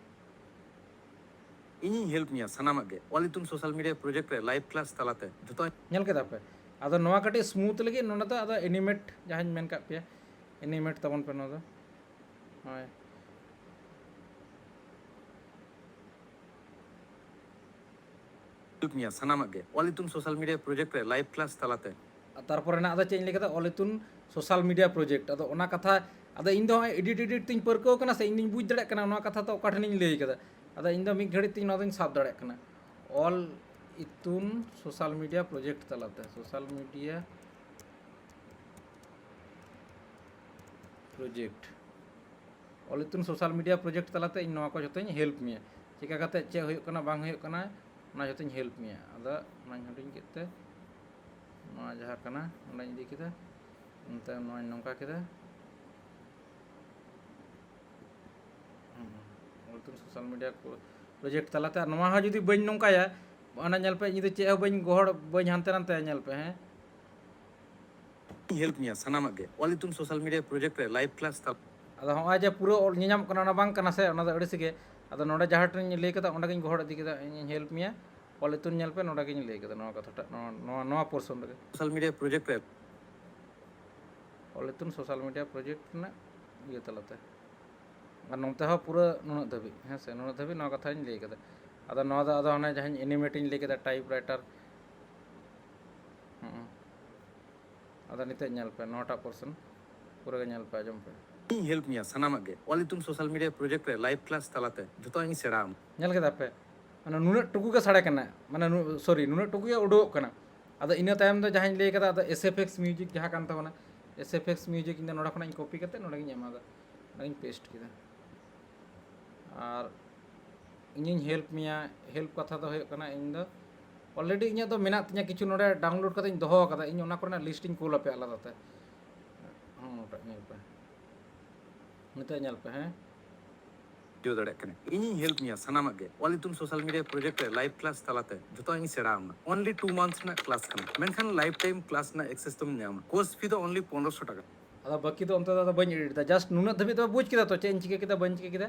ᱤᱧᱤᱧ ᱦᱮᱞᱯ ᱢᱮᱭᱟ ᱥᱟᱱᱟᱢᱟᱜ ᱜᱮ ᱚᱞ ᱤᱛᱩᱱ ᱥᱳᱥᱟᱞ ᱢᱤᱰᱤᱭᱟ ᱯᱨᱚᱡᱮᱠᱴ ᱨᱮ ᱞᱟᱭᱤᱵᱷ ᱠᱞᱟᱥ ᱛᱟᱞᱟᱛᱮ ᱡᱷᱚᱛᱚ᱾ ᱧᱮᱞ ᱠᱮᱫᱟ ᱯᱮ? ᱟᱫᱚ ᱱᱚᱣᱟ ᱠᱟᱹᱴᱤᱡ ᱥᱢᱩᱛᱷ ᱞᱟᱹᱜᱤᱫ ᱱᱚᱰᱮ ᱫᱚ ᱟᱫᱚ ᱮᱱᱤᱢᱮᱴ, ᱡᱟᱦᱟᱸᱧ ᱢᱮᱱ ᱠᱟᱜ ᱯᱮᱭᱟ, ᱮᱱᱤᱢᱮᱴ ᱛᱟᱵᱚᱱ ᱯᱮ ᱱᱚᱣᱟ ᱫᱚ᱾ ᱦᱳᱭ᱾ ᱦᱮᱞᱯ ᱢᱮᱭᱟ ᱥᱟᱱᱟᱢᱟᱜ ᱜᱮ ᱚᱞ ᱤᱛᱩᱱ ᱥᱳᱥᱟᱞ ᱢᱤᱰᱤᱭᱟ ᱯᱨᱚᱡᱮᱠᱴ ᱨᱮ ᱞᱟᱭᱤᱵᱷ ᱠᱞᱟᱥ ᱛᱟᱞᱟᱛᱮ᱾ ᱟᱨ ᱛᱟᱨᱯᱚᱨᱮ ᱱᱟᱜ ᱟᱫᱚ ᱪᱮᱫ ᱤᱧ ᱞᱟᱹᱭ ᱠᱮᱫᱟ, ᱚᱞ ᱤᱛᱩᱱ ᱥᱳᱥᱟᱞ ᱢᱤᱰᱤᱭᱟ ᱯᱨᱚᱡᱮᱠᱴ᱾ ᱟᱫᱚ ᱚᱱᱟ ᱠᱟᱛᱷᱟ, ᱟᱫᱚ ᱤᱧ ᱫᱚ ᱦᱚᱸᱜᱼᱚᱭ ᱮᱰᱤᱴ, ᱮᱰᱤᱴ ᱛᱤᱧ ᱯᱟᱹᱨᱠᱟᱹᱣ ᱠᱟᱱᱟ ᱥᱮ, ᱤᱧ ᱫᱚᱧ ᱵᱩᱡᱽ ᱫᱟᱲᱮᱭᱟᱜ ᱠᱟᱱᱟ ᱱᱚᱣᱟ ᱠᱟᱛᱷᱟ ᱫᱚ ᱚᱠᱟ ᱴᱷᱮᱱᱤᱧ ᱞᱟᱹᱭ ᱠᱟᱫᱟ᱾ ᱟᱫᱚ ᱤᱧ ᱫᱚ ᱢᱤᱫ ᱜᱷᱟᱹᱲᱤᱡ ᱛᱤᱧ ᱱᱚᱣᱟ ᱫᱚᱧ ᱥᱟᱵ ᱫᱟᱲᱮᱭᱟᱜ ᱠᱟᱱᱟ, ᱚᱞ ᱤᱛᱩᱱ ᱥᱳᱥᱟᱞ ᱢᱤᱰᱤᱭᱟ ᱯᱨᱚᱡᱮᱠᱴ ᱛᱟᱞᱟᱛᱮ, ᱥᱳᱥᱟᱞ ᱢᱤᱰᱤᱭᱟ ᱯᱨᱚᱡᱮᱠᱴ, ᱚᱞ ᱤᱛᱩᱱ ᱥᱳᱥᱟᱞ ᱢᱤᱰᱤᱭᱟ ᱯᱨᱚᱡᱮᱠᱴ ᱛᱟᱞᱟᱛᱮ ᱤᱧ ᱱᱚᱣᱟ ᱠᱚ ᱡᱷᱚᱛᱚᱧ ᱦᱮᱞᱯ ᱢᱮᱭᱟ, ᱪᱮᱠᱟ ᱠᱟᱛᱮ ᱪᱮᱫ ᱦᱩᱭᱩᱜ ᱠᱟᱱᱟ ᱵᱟᱝ ᱦᱩᱭᱩᱜ ᱠᱟᱱᱟ, ᱚᱱᱟ ᱡᱷᱚᱛᱚᱧ ᱦᱮᱞᱯ ᱢᱮᱭᱟ᱾ ᱟᱫᱚ ᱚᱱᱟᱧ ᱦᱩᱰᱤᱧ ᱠᱮᱫ ᱛᱮ ᱱᱚᱣᱟ ᱡᱟᱦᱟᱸ ᱠᱟᱱᱟ ᱚᱸᱰᱮᱧ ᱤᱫᱤ ᱠᱮᱫᱟ, ᱱᱚᱛᱮ ᱱᱚᱣᱟᱧ ᱱᱚᱝᱠᱟ ᱠᱮᱫᱟ, ᱦᱩᱸ, ᱚᱞ ᱤᱛᱩᱱ ᱥᱳᱥᱟᱞ ᱢᱤᱰᱤᱭᱟ ᱯᱨᱚᱡᱮᱠᱴ ᱛᱟᱞᱟᱛᱮ᱾ ᱟᱨ ᱱᱚᱣᱟ ᱦᱚᱸ ᱡᱩᱫᱤ ᱵᱟᱹᱧ ᱱᱚᱝᱠᱟᱭᱟ, ᱚᱱᱟ ᱧᱮᱞ ᱯᱮ, ᱤᱧ ᱫᱚ ᱪᱮᱫ ᱦᱚᱸ ᱵᱟᱹᱧ ᱜᱚᱦᱚᱲ, ᱵᱟᱹᱧ ᱦᱟᱱᱛᱮ ᱱᱟᱱᱛᱮ, ᱧᱮᱞ ᱯᱮ, ᱦᱮᱸ, ᱦᱮᱞᱯ ᱢᱮᱭᱟ ᱥᱟᱱᱟᱢᱟᱜ ᱜᱮ ᱚᱞ ᱤᱛᱩᱱ ᱥᱳᱥᱟᱞ ᱢᱤᱰᱤᱭᱟ ᱯᱨᱚᱡᱮᱠᱴ ᱨᱮ ᱞᱟᱭᱤᱵᱷ ᱠᱞᱟᱥ ᱛᱟᱞᱟ᱾ ᱟᱫᱚ ᱦᱚᱸᱜᱼᱚᱭ ᱡᱮ ᱯᱩᱨᱟᱹ ᱚᱞ ᱧᱮᱧᱟᱢᱚᱜ ᱠᱟᱱᱟ, ᱚᱱᱟ ᱵᱟᱝ ᱠᱟᱱᱟ ᱥᱮ, ᱚᱱᱟ ᱫᱚ ᱟᱹᱲᱤᱥ ᱜᱮ᱾ ᱟᱫᱚ ᱱᱚᱰᱮ ᱡᱟᱦᱟᱸ ᱴᱷᱮᱱᱤᱧ ᱞᱟᱹᱭ ᱠᱟᱫᱟ, ᱚᱸᱰᱮ ᱜᱤᱧ ᱜᱚᱦᱚᱲ ᱤᱫᱤ ᱠᱮᱫᱟ, ᱤᱧᱤᱧ ᱦᱮᱞᱯ ᱢᱮᱭᱟ, ᱚᱞ ᱤᱛᱩᱱ ᱧᱮᱞ ᱯᱮ, ᱱᱚᱰᱮ ᱜᱤᱧ ᱞᱟᱹᱭ ᱠᱟᱫᱟ ᱱᱚᱣᱟ ᱠᱟᱛᱷᱟᱴᱟᱜ, ᱱᱚᱣᱟ ᱱᱚᱣᱟ ᱱᱚᱣᱟ ᱯᱳᱨᱥᱚᱱ ᱨᱮᱜᱮ᱾ ᱥᱳᱥᱟᱞ ᱢᱤᱰᱤᱭᱟ ᱯᱨᱚᱡᱮᱠᱴ ᱨᱮ ᱚᱞ ᱤᱛᱩᱱ ᱥᱳᱥᱟᱞ ᱢᱤᱰᱤᱭᱟ ᱯᱨᱚᱡᱮᱠᱴ ᱨᱮᱱᱟᱜ ᱤᱭᱟᱹ ᱛᱟᱞᱟᱛᱮ᱾ ᱟᱨ ᱱᱚᱱᱛᱮ ᱦᱚᱸ ᱯᱩᱨᱟᱹ ᱱᱩᱱᱟᱹᱜ ᱫᱷᱟᱹᱵᱤᱡ, ᱦᱮᱸ ᱥᱮ, ᱱᱩᱱᱟᱹᱜ ᱫᱷᱟᱹᱵᱤᱡ ᱱᱚᱣᱟ ᱠᱟᱛᱷᱟᱧ ᱞᱟᱹᱭ ᱠᱟᱫᱟ᱾ ᱟᱫᱚ ᱱᱚᱣᱟ ᱫᱚ ᱟᱫᱚ ᱦᱟᱱᱮ ᱡᱟᱦᱟᱸᱧ ᱮᱱᱤᱢᱮᱴᱤᱧ ᱞᱟᱹᱭ ᱠᱮᱫᱟ, ᱴᱟᱭᱤᱯ ᱨᱟᱭᱴᱟᱨ, ᱦᱩᱸ᱾ ᱟᱫᱚ ᱱᱤᱛᱚᱜ ᱧᱮᱞ ᱯᱮ, ᱱᱚᱣᱟᱴᱟᱜ ᱯᱳᱨᱥᱚᱱ ᱯᱩᱨᱟᱹ ᱜᱮ ᱧᱮᱞ ᱯᱮ, ᱟᱸᱡᱚᱢ ᱯᱮ᱾ ᱤᱧ ᱦᱮᱞᱯ ᱢᱮᱭᱟ ᱥᱟᱱᱟᱢᱟᱜ ᱜᱮ ᱚᱞ ᱤᱛᱩᱱ ᱥᱳᱥᱟᱞ ᱢᱤᱰᱤᱭᱟ ᱯᱨᱚᱡᱮᱠᱴ ᱨᱮ ᱞᱟᱭᱤᱵᱷ ᱠᱞᱟᱥ ᱛᱟᱞᱟᱛᱮ ᱡᱷᱚᱛᱚᱣᱟᱜ ᱤᱧ ᱥᱮᱬᱟ ᱟᱢᱟ᱾ ᱧᱮᱞ ᱠᱮᱫᱟ ᱯᱮ, ᱢᱟᱱᱮ ᱱᱩᱱᱟᱹᱜ ᱴᱩᱠᱩ ᱜᱮ ᱥᱟᱰᱮ ᱠᱟᱱᱟ, ᱢᱟᱱᱮ ᱥᱚᱨᱤ, ᱱᱩᱱᱟᱹᱜ ᱴᱩᱠᱩ ᱜᱮ ᱩᱰᱩᱠᱚᱜ ᱠᱟᱱᱟ᱾ ᱟᱫᱚ ᱤᱱᱟᱹ ᱛᱟᱭᱚᱢ ᱫᱚ ᱡᱟᱦᱟᱸᱧ ᱞᱟᱹᱭ ᱠᱟᱫᱟ, ᱟᱫᱚ ᱮᱥ ᱮᱯᱷ ᱮᱠᱥ ᱢᱤᱭᱩᱡᱤᱠ ᱡᱟᱦᱟᱸ ᱠᱟᱱ ᱛᱟᱵᱚᱱᱟ, ᱮᱥ ᱮᱯᱷ ᱮᱠᱥ ᱢᱤᱭᱩᱡᱤᱠ ᱤᱧ ᱫᱚ ᱱᱚᱰᱮ ᱠᱷᱚᱱᱟᱜ ᱤᱧ ᱠᱚᱯᱤ ᱠᱟᱛᱮ ᱱᱚᱰᱮ ᱜᱤᱧ ᱮᱢᱟᱫᱟ, ᱱᱚᱰᱮ ᱜᱤᱧ ᱯᱮᱥᱴ ᱠᱮᱫᱟ᱾ ᱟᱨ ᱤᱧᱤᱧ ᱦᱮᱞᱯ ᱢᱮᱭᱟ, ᱦᱮᱞᱯ ᱠᱟᱛᱷᱟ ᱫᱚ ᱦᱩᱭᱩᱜ ᱠᱟᱱᱟ, ᱤᱧ ᱫᱚ ᱚᱞᱨᱮᱰᱤ ᱤᱧᱟᱹᱜ ᱫᱚ ᱢᱮᱱᱟᱜ ᱛᱤᱧᱟᱹ, ᱠᱤᱪᱷᱩ ᱱᱚᱰᱮ ᱰᱟᱣᱩᱱᱞᱳᱰ ᱠᱟᱛᱮ ᱤᱧ ᱫᱚᱦᱚ ᱟᱠᱟᱫᱟ, ᱤᱧ ᱚᱱᱟ ᱠᱚᱨᱮᱱᱟᱜ ᱞᱤᱥᱴ ᱤᱧ ᱠᱩᱞ ᱟᱯᱮᱭᱟ ᱟᱞᱟᱫᱟ ᱛᱮ᱾ ᱦᱚᱸ, ᱱᱚᱰᱮ ᱧᱮᱞ ᱯᱮ, ᱱᱤᱛᱚᱜ ᱧᱮᱞ ᱯᱮ, ᱦᱮᱸ᱾ ᱵᱩᱡᱷᱟᱹᱣ ᱫᱟᱲᱮᱭᱟᱜ ᱠᱟᱱᱟ, ᱤᱧᱤᱧ ᱦᱮᱞᱯ ᱢᱮᱭᱟ ᱥᱟᱱᱟᱢᱟᱜ ᱜᱮ ᱚᱞ ᱤᱛᱩᱱ ᱥᱳᱥᱟᱞ ᱢᱤᱰᱤᱭᱟ ᱯᱨᱚᱡᱮᱠᱴ ᱨᱮ ᱞᱟᱭᱤᱵᱷ ᱠᱞᱟᱥ ᱛᱟᱞᱟᱛᱮ ᱡᱷᱚᱛᱚᱣᱟᱜ ᱤᱧ ᱥᱮᱬᱟ ᱟᱢᱟ᱾ ᱚᱱᱞᱤ ᱴᱩ ᱢᱟᱱᱛᱷᱥ ᱨᱮᱱᱟᱜ ᱠᱞᱟᱥ ᱠᱟᱱᱟ, ᱢᱮᱱᱠᱷᱟᱱ ᱞᱟᱭᱤᱯᱷ ᱴᱟᱭᱤᱢ ᱠᱞᱟᱥ ᱨᱮᱱᱟᱜ ᱮᱠᱥᱮᱥ ᱫᱚᱢ ᱧᱟᱢᱟ᱾ ᱠᱳᱨᱥ ᱯᱷᱤ ᱫᱚ ᱚᱱᱞᱤ ᱯᱚᱱᱨᱚᱥᱚ ᱴᱟᱠᱟ᱾ ᱟᱫᱚ ᱵᱟᱹᱠᱤ ᱫᱚ ᱚᱱᱛᱮ ᱫᱚ ᱟᱫᱚ ᱵᱟᱹᱧ ᱮᱰᱤᱴ ᱮᱫᱟ, ᱡᱟᱥᱴ ᱱᱩᱱᱟᱹᱜ ᱫᱷᱟᱹᱵᱤᱡ ᱫᱚ ᱵᱩᱡᱽ ᱠᱮᱫᱟ ᱛᱚ, ᱪᱮᱫ ᱤᱧ ᱪᱤᱠᱟᱹ ᱠᱮᱫᱟ, ᱵᱟᱹᱧ ᱪᱤᱠᱟᱹ ᱠᱮᱫᱟ᱾